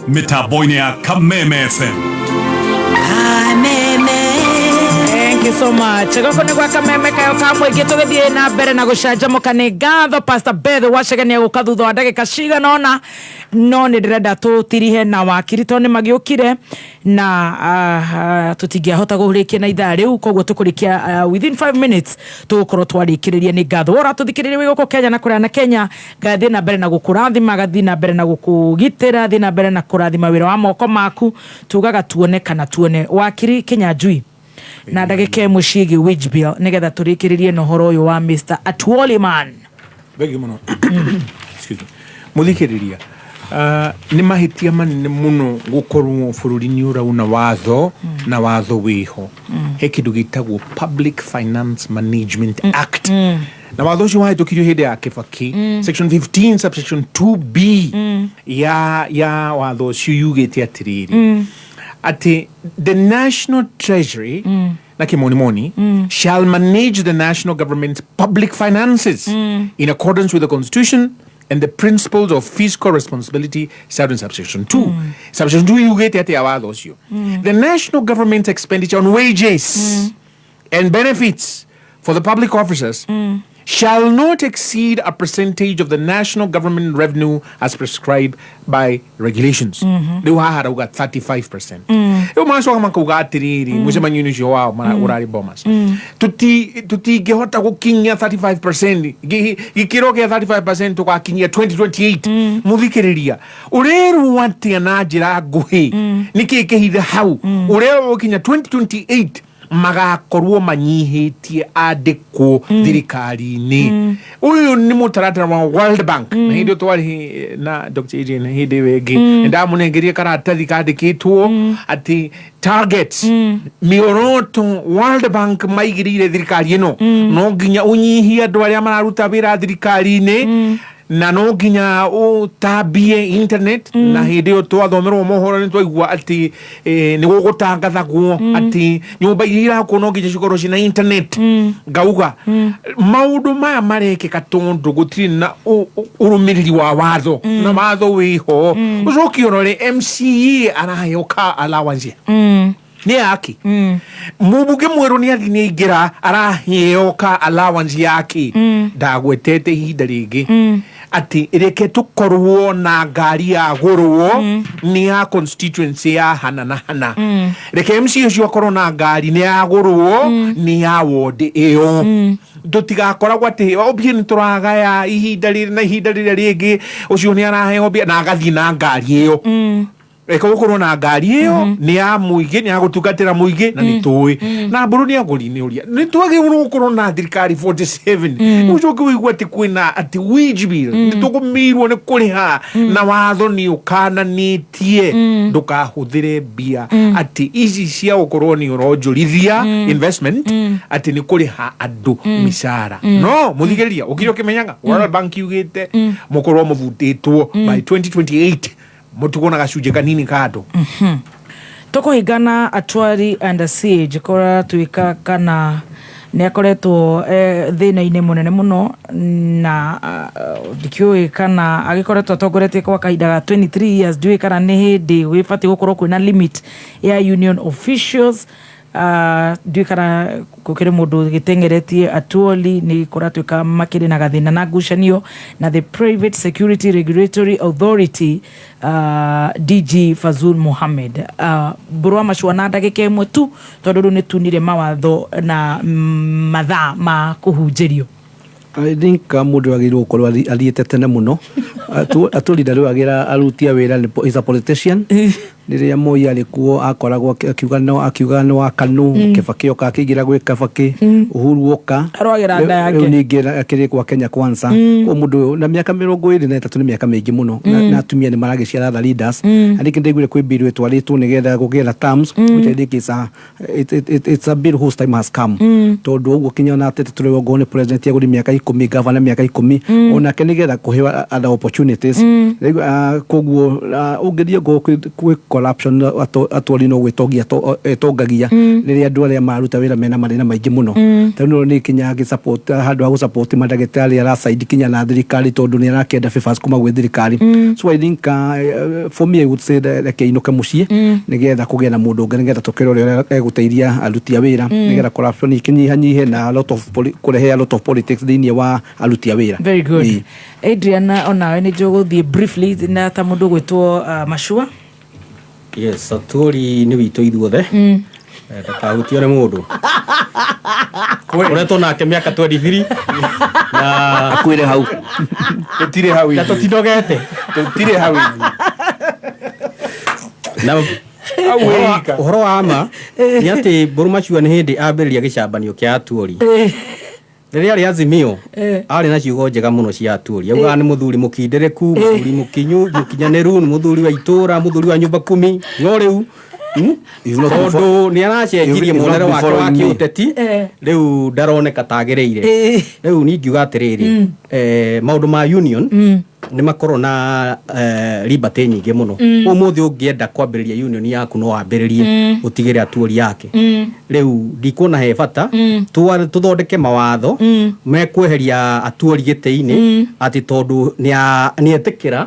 mĩtambo-inĩ ya Kameme FM. Thank you so much. Gũkũ nĩ gwa Kameme kayo ka mũingĩ, tũgĩthiĩ na mbere na gũcanjamũka. Nĩ ngatho Pastor Beth Wacege nĩ egũka thutha wa ndagĩka cigana ũna, no nĩ ndĩrenda tũtirihe na wakiri tondũ nĩ magĩũkire na tũtingĩahota kũrĩkia na ithaa rĩu, koguo tũkũrĩkia within 5 minutes tũgũkorwo twarĩkĩrĩria. Nĩ ngatho we ũratũthikĩrĩria wĩ gũkũ Kenya na kũraya na Kenya. Ngathiĩ na mbere na gũkũrathima, gathiĩ na mbere na gũkũgitĩra, thiĩ na mbere na kũrathima wĩra wa moko maku. Tugaga tuone kana tuone. Wakiri Kinyanjui, na ndagĩka ĩmwe ciĩgiĩ wage bill nĩgetha tũrĩkĩrĩrie na ũhoro ũyũ wa Mr. Atwoli man. Thengiũ mũno. Excuse me. Mũthikĩrĩria, nĩ mahĩtia manene mũno gũkorwo bũrũri nĩ ũrauna watho na watho wĩho. He kĩndũ gĩtagwo Public Finance Management Act, na watho ũcio wahĩtũkirio hĩndĩ ya Kĩbaki. Section 15 subsection 2B ya watho ũcio yugĩte atĩrĩrĩ, atĩ the National Treasury, na kimonimoni, shall manage the national government's public finances in accordance with the Constitution and the principles of fiscal responsibility set in subsection 2. Subsection 2 yugĩte atĩ ya watho ũcio, the national government's expenditure on wages and benefits for the public officers shall not exceed a percentage of the national government revenue as prescribed by regulations. Rĩu haha harauga 35%. Rĩu macoka makauga atĩrĩrĩ, mũcemanio-inĩ ũcio wao ũrarĩ Bomas, tũtingĩhota gũkinyia 35%, gĩkĩro kĩa 35% tũgakinyia 2028. Mũthikĩrĩria, ũrerwo atĩa na njĩra nguhĩ nĩkĩ kĩhithe hau? Ũrerwo gũkinya 2028 magakorwo manyihĩtie andĩkwo thirikari-inĩ. Ũyũ nĩ mũtaratara wa World Bank, na hĩndĩ ĩyo twarĩ na Dr. Adrian, hĩndĩ ĩyo ĩngĩ nĩndamũnengerie karatathi kandĩkĩtwo atĩ targets, mĩoroto World Bank maigĩrĩire thirikari ĩno, no nginya ũnyihie andũ arĩa mararuta wĩra thirikari-inĩ na no nginya ũtambie internet. Na hĩndĩ ĩyo twathomerwo mohoro nĩ twaigua atĩ nĩ gũgũtangathagwo atĩ nyũmba iria irakwo no nginya cikorwo ciĩna internet. Ngauga maũndũ maya marekĩka tondũ gũtirĩ na ũrũmĩrĩri wa watho, na watho wĩho. Ũcoke ũrore MCA araheo car allowance nĩ yake, mũmbunge mwerũ nĩ athiĩ nĩ aingĩra araheo ka allowance yake. Ndagwetete ihinda rĩngĩ atĩ reke tũkorwo na ngari ya gũrwo nĩ ya constituency ya hana na hana, reke MC ũcio akorwo na ngari nĩ ya gũrwo nĩ ya ward ĩyo, tũtigakoragwo atĩ obie nĩ tũragaya ihinda rĩrĩ na ihinda rĩrĩa rĩngĩ, ũcio nĩ araheo mbia na agathiĩ na ngari ĩyo. Reke gũkorwo na ngari ĩyo nĩ ya mũingĩ, nĩ ya gũtungatĩra mũingĩ, na nĩ tũĩ na mbũrũ nĩ agũri nĩ ũria nĩ twagĩrĩirwo gũkorwo na thirikari 47. Ũcoke ũigue atĩ kwĩna atĩ wage bill nĩ tũgũmĩirwo nĩ kũrĩha, na watho nĩ ũkananĩtie ndũkahũthĩre mbia atĩ ici cia gũkorwo nĩ ũronjorithia investment atĩ nĩ kũrĩha andũ mĩcara. No mũthikĩrĩria, ũkire ũkĩmenyaga World Bank yugĩte mũkorwo mũbutĩtwo by 2028, mũtigwo na gacunjĩ kanini ka andũ. Tũkũhingana Atwari under siege, kũratuĩka kana nĩ akoretwo thĩna-inĩ mũnene mũno, na ndikĩũĩ kana agĩkoretwo atongoretie kwa kahinda ga 23 years. Ndiũĩ kana nĩ hĩndĩ gwĩbatiĩ gũkorwo kwĩna limit ya union officials. Ndiũĩ kana gũkĩrĩ mũndũ gĩteng'eretie Atuoli nĩ kũratuĩka makĩrĩ na gathĩna na ngucanio na the Private Security Regulatory Authority, DG Fazul Mohammed. Mbũrũ wa macua na ndagĩka ĩmwe tu, tondũ rĩu nĩ tunire mawatho na mathaa ma kũhunjĩrio. I think mũndũ agĩrĩirwo gũkorwo athiĩte tene mũno. Atũri ndarũagĩra aruti a wĩra, is a politician. Rĩrĩa Moi arĩ kuo akoragwo akiuga nĩ wa KANU. Kibaki oka akĩingĩra gwĩ Kibaki. Uhuru oka Arũagĩra nda yake. Rĩu ningĩ akĩrĩ kwa Kenya Kwanza. Koguo mũndũ ũyũ na mĩaka 23 nĩ mĩaka mĩingĩ mũno. Na atumia nĩ maragĩciara other leaders. I think ndaiguire kwĩ bill ĩtwarĩtwo nĩgetha kũgĩe na terms, which I think is a it, it, it, it's a bill whose time has come, tondũ ũguo kinya ona atete tũrĩ ongorwo nĩ president agũri mĩaka 10, governor mĩaka 10, onake nĩgetha kũheo other opportunities. Rĩu, koguo ũngĩthiĩ ngorwo kwĩ corruption, atwari no gwĩtongia etongagia, rĩrĩa andũ arĩa mararuta wĩra mena mathĩna maingĩ mũno. Tondũ nĩ kinya agĩ-support, handũ ha gũ-support mandagĩtarĩ aracaidi kinya na thirikari, tondũ nĩ arakĩenda favors kuma gwĩ thirikari. So I think, for me, I would say reke inũke mũciĩ, nĩgetha kũgĩe na mũndũ ũngĩ, nĩgetha tũkĩrore ũrĩa egũteithia aruti a wĩra, nĩgetha corruption ikinyihanyihe na a lot of kũrehe a lot of politics thĩinĩ wa aruti a wĩra. Very good. Ĩĩ. Adrian, onawe nĩ njũgũthiĩ briefly na ta mũndũ ũgwĩtwo Mashua. Yes, Atũri nĩ witũ ithuothe. Ndakahutio nĩ mũndũ ũretwo nake mĩaka 23 na Akuĩre hau. Tũtirĩ hau na ithuĩ. Tũtinogete. Tũtirĩ hau ithuĩ. Na Hau wĩika. Ũhoro wa ma nĩ atĩ Mbũrũ Macua nĩ hĩndĩ ambĩrĩria gĩcambanio kĩa Atuori. Rĩrĩa arĩ Azimio, arĩ na ciugo njega mũno cia Atuori, augaga nĩ mũthuri mũkindĩrĩku, mũthuri mũkinyu, mũkinyanĩru, nĩ mũthuri wa itũra, mũthuri wa nyũmba kumi, no rĩu He's not tondũ nĩ aracenjirie He's not muonere wake wa following me. kĩũteti, rĩu ndaroneka tagĩrĩire. Rĩu niĩ ingiuga atĩrĩrĩ, maũndũ ma union nĩ makorwo na liberty nyingĩ mũno. Ũmũthĩ ũngĩenda kwambĩrĩria union yaku no wambĩrĩrie, ũtigĩre atuori yake. Rĩu ndikuona he bata tũthondeke mawatho mekweheria atuori gĩtĩ-inĩ, atĩ tondũ nĩ etĩkĩra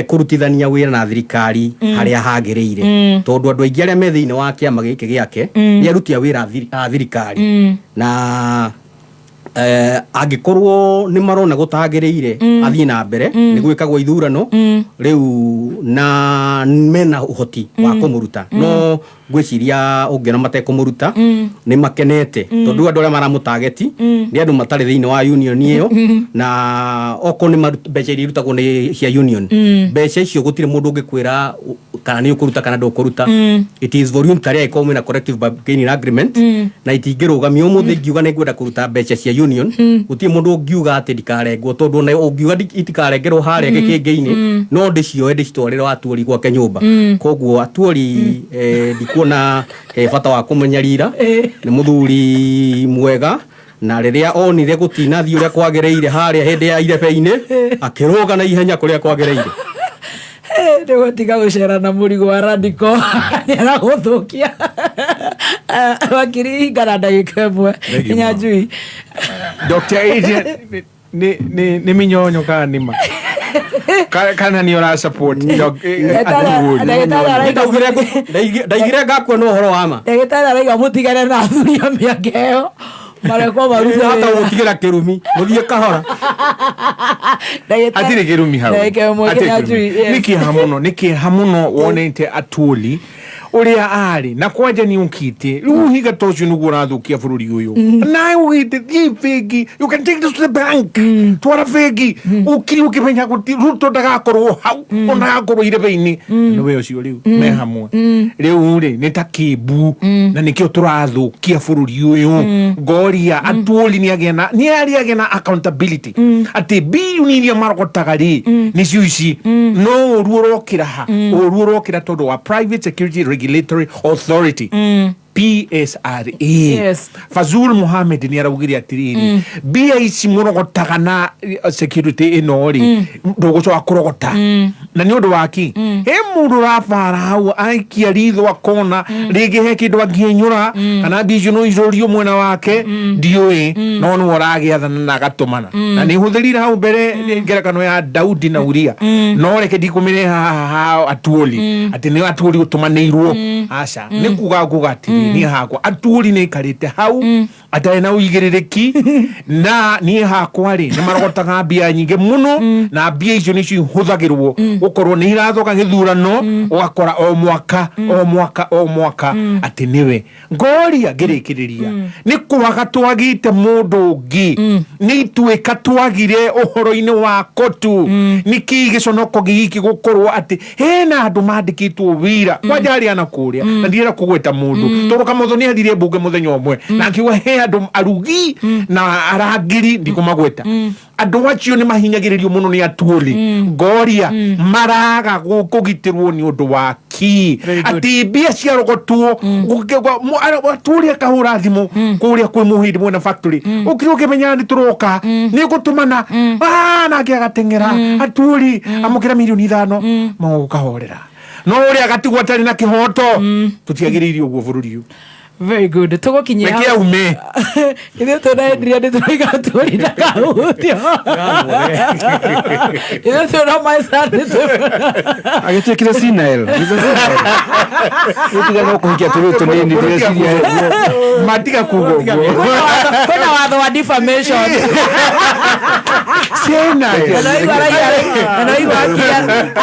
kũrutithania wĩra na thirikari harĩa hagĩrĩire, tondũ andũ aingĩ arĩa me thĩinĩ wa kĩama gĩkĩ gĩake nĩ aruti a wĩra a thirikari, na angĩkorwo nĩ marona gũtagĩrĩire athiĩ na mbere, nĩ gwĩkagwo ithurano rĩu na mena ũhoti wa kũmũruta. No ngwĩciria ũngĩona matekũmũruta nĩ makenete, tondũ andũ arĩa maramũtageti nĩ andũ matarĩ thĩinĩ wa union ĩyo, na okorwo nĩ mbeca iria irutagwo nĩ cia union, mbeca icio gũtirĩ mũndũ ũngĩkwĩra kana nĩ ũkũruta kana ndũkũruta. It is voluntary angĩkorwo mwĩna collective bargaining agreement, na itingĩrũgamio. Ũmũthĩ ingiuga nĩ ngwenda kũruta mbeca cia union, gũtirĩ mũndũ ũngiuga atĩ ndikarengwo, tondũ ona ũngiuga itikarengerwo harĩa gĩkĩngĩ-inĩ, no ndĩcioe ndĩcitwarĩre atuori gwake nyũmba. Koguo atuori, ndikuona he bata wa kũmenyarira. Nĩ mũthuri mwega, na rĩrĩa onire gũtinathiĩ ũrĩa kwagĩrĩire harĩa hĩndĩ ya irebe-inĩ, akĩrũga na ihenya kũrĩa kwagĩrĩire. Nĩ gũtiga gũcera na mũrigo wa radico nĩ aragũthũkia. Wakiri, hingana ndagĩka ĩmwe. Thengiũ mũno. Nyanjui. Dr. Adrian, nĩ minyonyo kana nĩ ma kana nĩ ũra support Atuori? Ndagĩtarĩ araiga Ndaigire ngakua no ũhoro wa ma. Ndagĩtarĩ araiga mũtigane na athuri a mĩaka ĩyo, marekwo marute hata wĩra. Gũtigĩra kĩrumi mũthiĩ kahora. Hatirĩ kĩrumi hau. Ndagĩka ĩmwe. Hatirĩ Kĩnyanjui, kĩrumi. yes. Nĩ kĩeha mũno, nĩ kĩeha mũno wonete Atuoli ũrĩa arĩ na kwanja nĩ ũkĩte rĩu higa ta ũcio nĩguo ũrathũkia bũrũri ũyũ, nawe ũgĩte thiĩ bengi, you can take this to the bank, twara bengi ũkiri ũkĩmenya gũti Ruto ndagakorwo hau, ona ndagakorwo irebe-inĩ nĩwe ũcio rĩu me hamwe rĩu rĩ nĩ ta kĩmbu, na nĩkĩo tũrathũkia bũrũri ũyũ. Ngoria Atuoli nĩ agĩa na nĩ arĩ agĩa na accountability atĩ bilioni iria marogotaga rĩ nĩcio ici, no ũru ũrokĩra ha ũru ũrokĩra tondũ wa Private Security Regulatory Authority, PSRA. Fazul Mohamed nĩ araugire atĩrĩrĩ, mbia ici mũrogotaga na security ĩno rĩ, ndũgũcoka kũrogota, na nĩ ũndũ wa kĩ he mũndũ ũrabara hau aikia ritho akona rĩngĩ he kĩndũ angĩenyũra, kana mbia icio no icorio mwena wake, ndiũĩ, no nĩwe ũragĩathana na agatũmana, na nĩ hũthĩrire hau mbere ngerekano ya Daudi na Uria, no reke ndikũmĩrehe haha ha Atuoli atĩ nĩ Atuoli ũtũmanĩirwo, aca, nĩ kuga nguga atĩrĩrĩ. rĩ, niĩ hakwa Atwoli nĩ aikarĩte hau atarĩ na ũigĩrĩrĩki, na niĩ hakwa rĩ, nĩ marogotaga mbia nyingĩ mũno, na mbia icio nĩcio ihũthagĩrwo gũkorwo nĩ irathoka gĩthurano, ũgakora o mwaka, o mwaka, o mwaka atĩ nĩwe. Ngoria ngĩrĩkĩrĩria, nĩ kwaga twagĩte mũndũ ũngĩ, nĩ ituĩka twagire ũhoro-inĩ wa kotu, nĩ kĩĩ gĩconoko gĩkĩ gũkorwo atĩ hena andũ mandĩkĩtwo wĩra kwanja arĩa na kũrĩa, na ndirenda kũgweta mũndũ tondũ Kamotho nĩ athire mbunge mũthenya ũmwe na akiuga he andũ arugi na arangĩri, ndikũmagweta. Andũ acio nĩ mahinyagĩrĩrio mũno nĩ Atwoli. Ngoria maraga kũgitĩrwo nĩ ũndũ wa ki atĩ mbia ciarogotwo, Atwoli akahũra thimũ kũrĩa kwĩ mũhĩndĩ mwena factory, ũkire ũkĩmenya nĩ tũroka, nĩ ngũtũmana. Ah, nake agateng'era, Atwoli amũkĩra 5 mirioni magũkahorera, no ũrĩa agatigwo atarĩ na kĩhoto. Tũtiagĩrĩire ũguo bũrũri ũyũ. Very good, tũgũkinyia. Reke aume. Ithuĩ tũrendirie nĩ tũraiga Atwoli ndakahutio, ithuĩ twĩna maica nĩ. Agĩtuĩkire senile. Gũtiga no kũhikia tũrĩ tũnini, ndĩreciria. Matiga kuga ũguo. Kwĩna watho wa defamation. Senile. Na noigua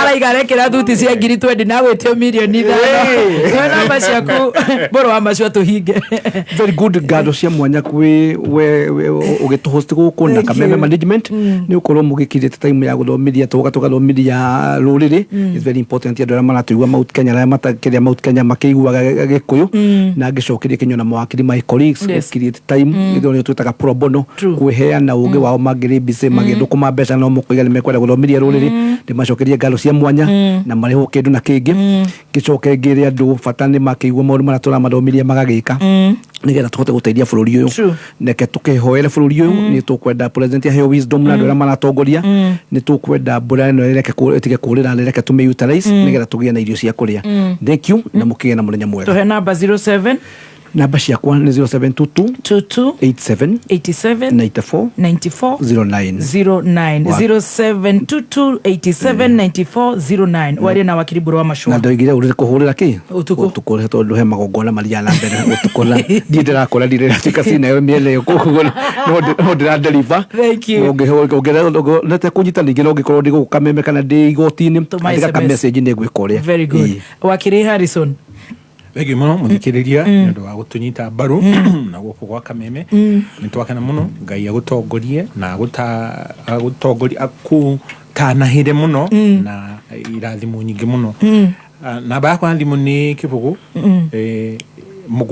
araiga arekĩra thuti cia 20,000 na gwĩtio 5 mirioni. Twĩ namba ciaku, mbũrũ wa macio tũhinge. Very good, ngatho cia mwanya kwĩ we ũgĩtũhost gũkũ na Thank Kameme you. Management, nĩ ũkorwo mũgĩkirĩte time ya gũthomithia, tũgoka tũgathomithia rũrĩrĩ. It's very important andũ arĩa maratũigua Mount Kenya, arĩa matakĩrĩa Mount Kenya makĩiguaga Gĩkũyũ, na ngĩcokeria kĩnyo na mawakiri, my colleagues, gũ create time ithuĩ nĩo twĩtaga pro bono, kwĩheana ũgĩ wao, mangĩrĩ busy magĩthũkũma mbeca, no mũkoiga nĩ mekwenda gũthomithia rũrĩrĩ. Ndĩmacokerie ngatho cia mwanya na marĩhwo kĩndũ na kĩngĩ. Ngĩcoke ngĩre andũ bata nĩ makĩigua maũndũ marĩa tũramathomithia magagĩka, nĩgetha tũhote gũteithia bũrũri ũyũ. Reke tũkĩhoere bũrũri ũyũ. Nĩ tũkwenda president aheo wisdom na andũ arĩa maratongoria. Nĩ tũkwenda mbura ĩno ĩreke ĩtige kũrĩra, reke tũmĩ utilize nĩgetha tũgĩe na irio cia kũrĩa. Thank you, na mũkĩgĩe na mũthenya mwega. Tũhe namba 07. Namba ciakwa nĩ 0722 22 87 87 94 94 09. 09. 0722 87 94 09. Warie na wakiri Mbũrũ wa Na Macua. ndoigire ũrĩ kũhũrĩra kĩ Ũtukũ. Ũtukũ, tondũ he magongona maria na mbere ũtukũ, na ndiĩ ndĩrakora, ndirĩ ndĩratuĩka cina mĩena ĩyo, koguo no ndĩra deliver. Thank you. Ũngĩnete kũnyita ningĩ, no ngĩkorwo ndĩ gũkũ Kameme kana ndĩ igoti-inĩ, Tũma andĩka ka SMS. message, nĩ ngwĩka ũrĩa. Very good. Wakiri Harrison. Thengiũ mũno mũthikĩrĩria nĩ ũndũ wa gũtũnyita mbaru na gũkũ gwa Kameme. Nĩ twakena mũno. Ngai agũtongorie na agũtongorie, akũtanahĩre mũno na irathimo nyingĩ mũno. Ah, namba yakwa ya thimũ nĩ 0 7 3 5 4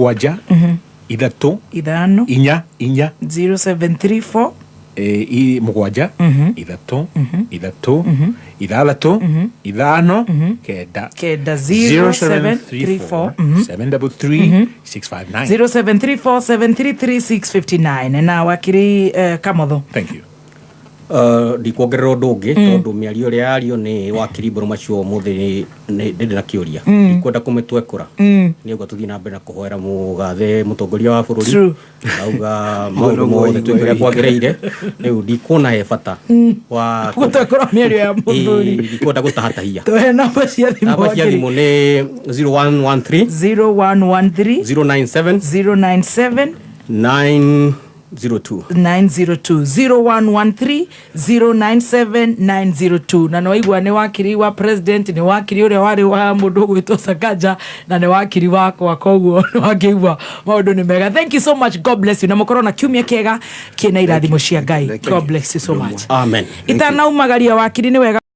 4 0734 7 3 3 6 5 9. 9. 0734 733 659. 0734733659. Na wakiri Kamotho. Thank you. Ndikuongerera ũndũ ũngĩ, tondũ mĩario ĩrĩa yario nĩ wakiri Mbũrũ macio ũmũthĩ ndĩrĩ na kĩũria, ndikwenda kũmĩtwekũra. Nĩ ũguo tũthiĩ na mbere na kũhoera mũgathe mũtongoria wa bũrũri. Auga maũndũ mothe twĩke ũrĩa kwagĩrĩire. Rĩu ndikuona he bata wa gũtwekũra mĩario ya mũthuri. Ĩĩ, ndikwenda gũtahatahia. Tũhe namba cia thimũ. Namba cia wakiri. Thimũ nĩ 0113 0113 097 097 902. 902. 0113 097 902. Na nĩwaigua nĩ wakiri wa president, nĩ wakiri ũrĩa warĩ wa mũndũ ũgwĩtwo Sakaja, na nĩ wakiri wakwa, koguo nĩ wakĩigua maũndũ nĩ mega. Thank you so much, God bless you, na mũkorwo na kiumia kĩega kĩna irathimo cia Ngai. God bless you so much. Amen. Itanaumagaria wakiri nĩ wega.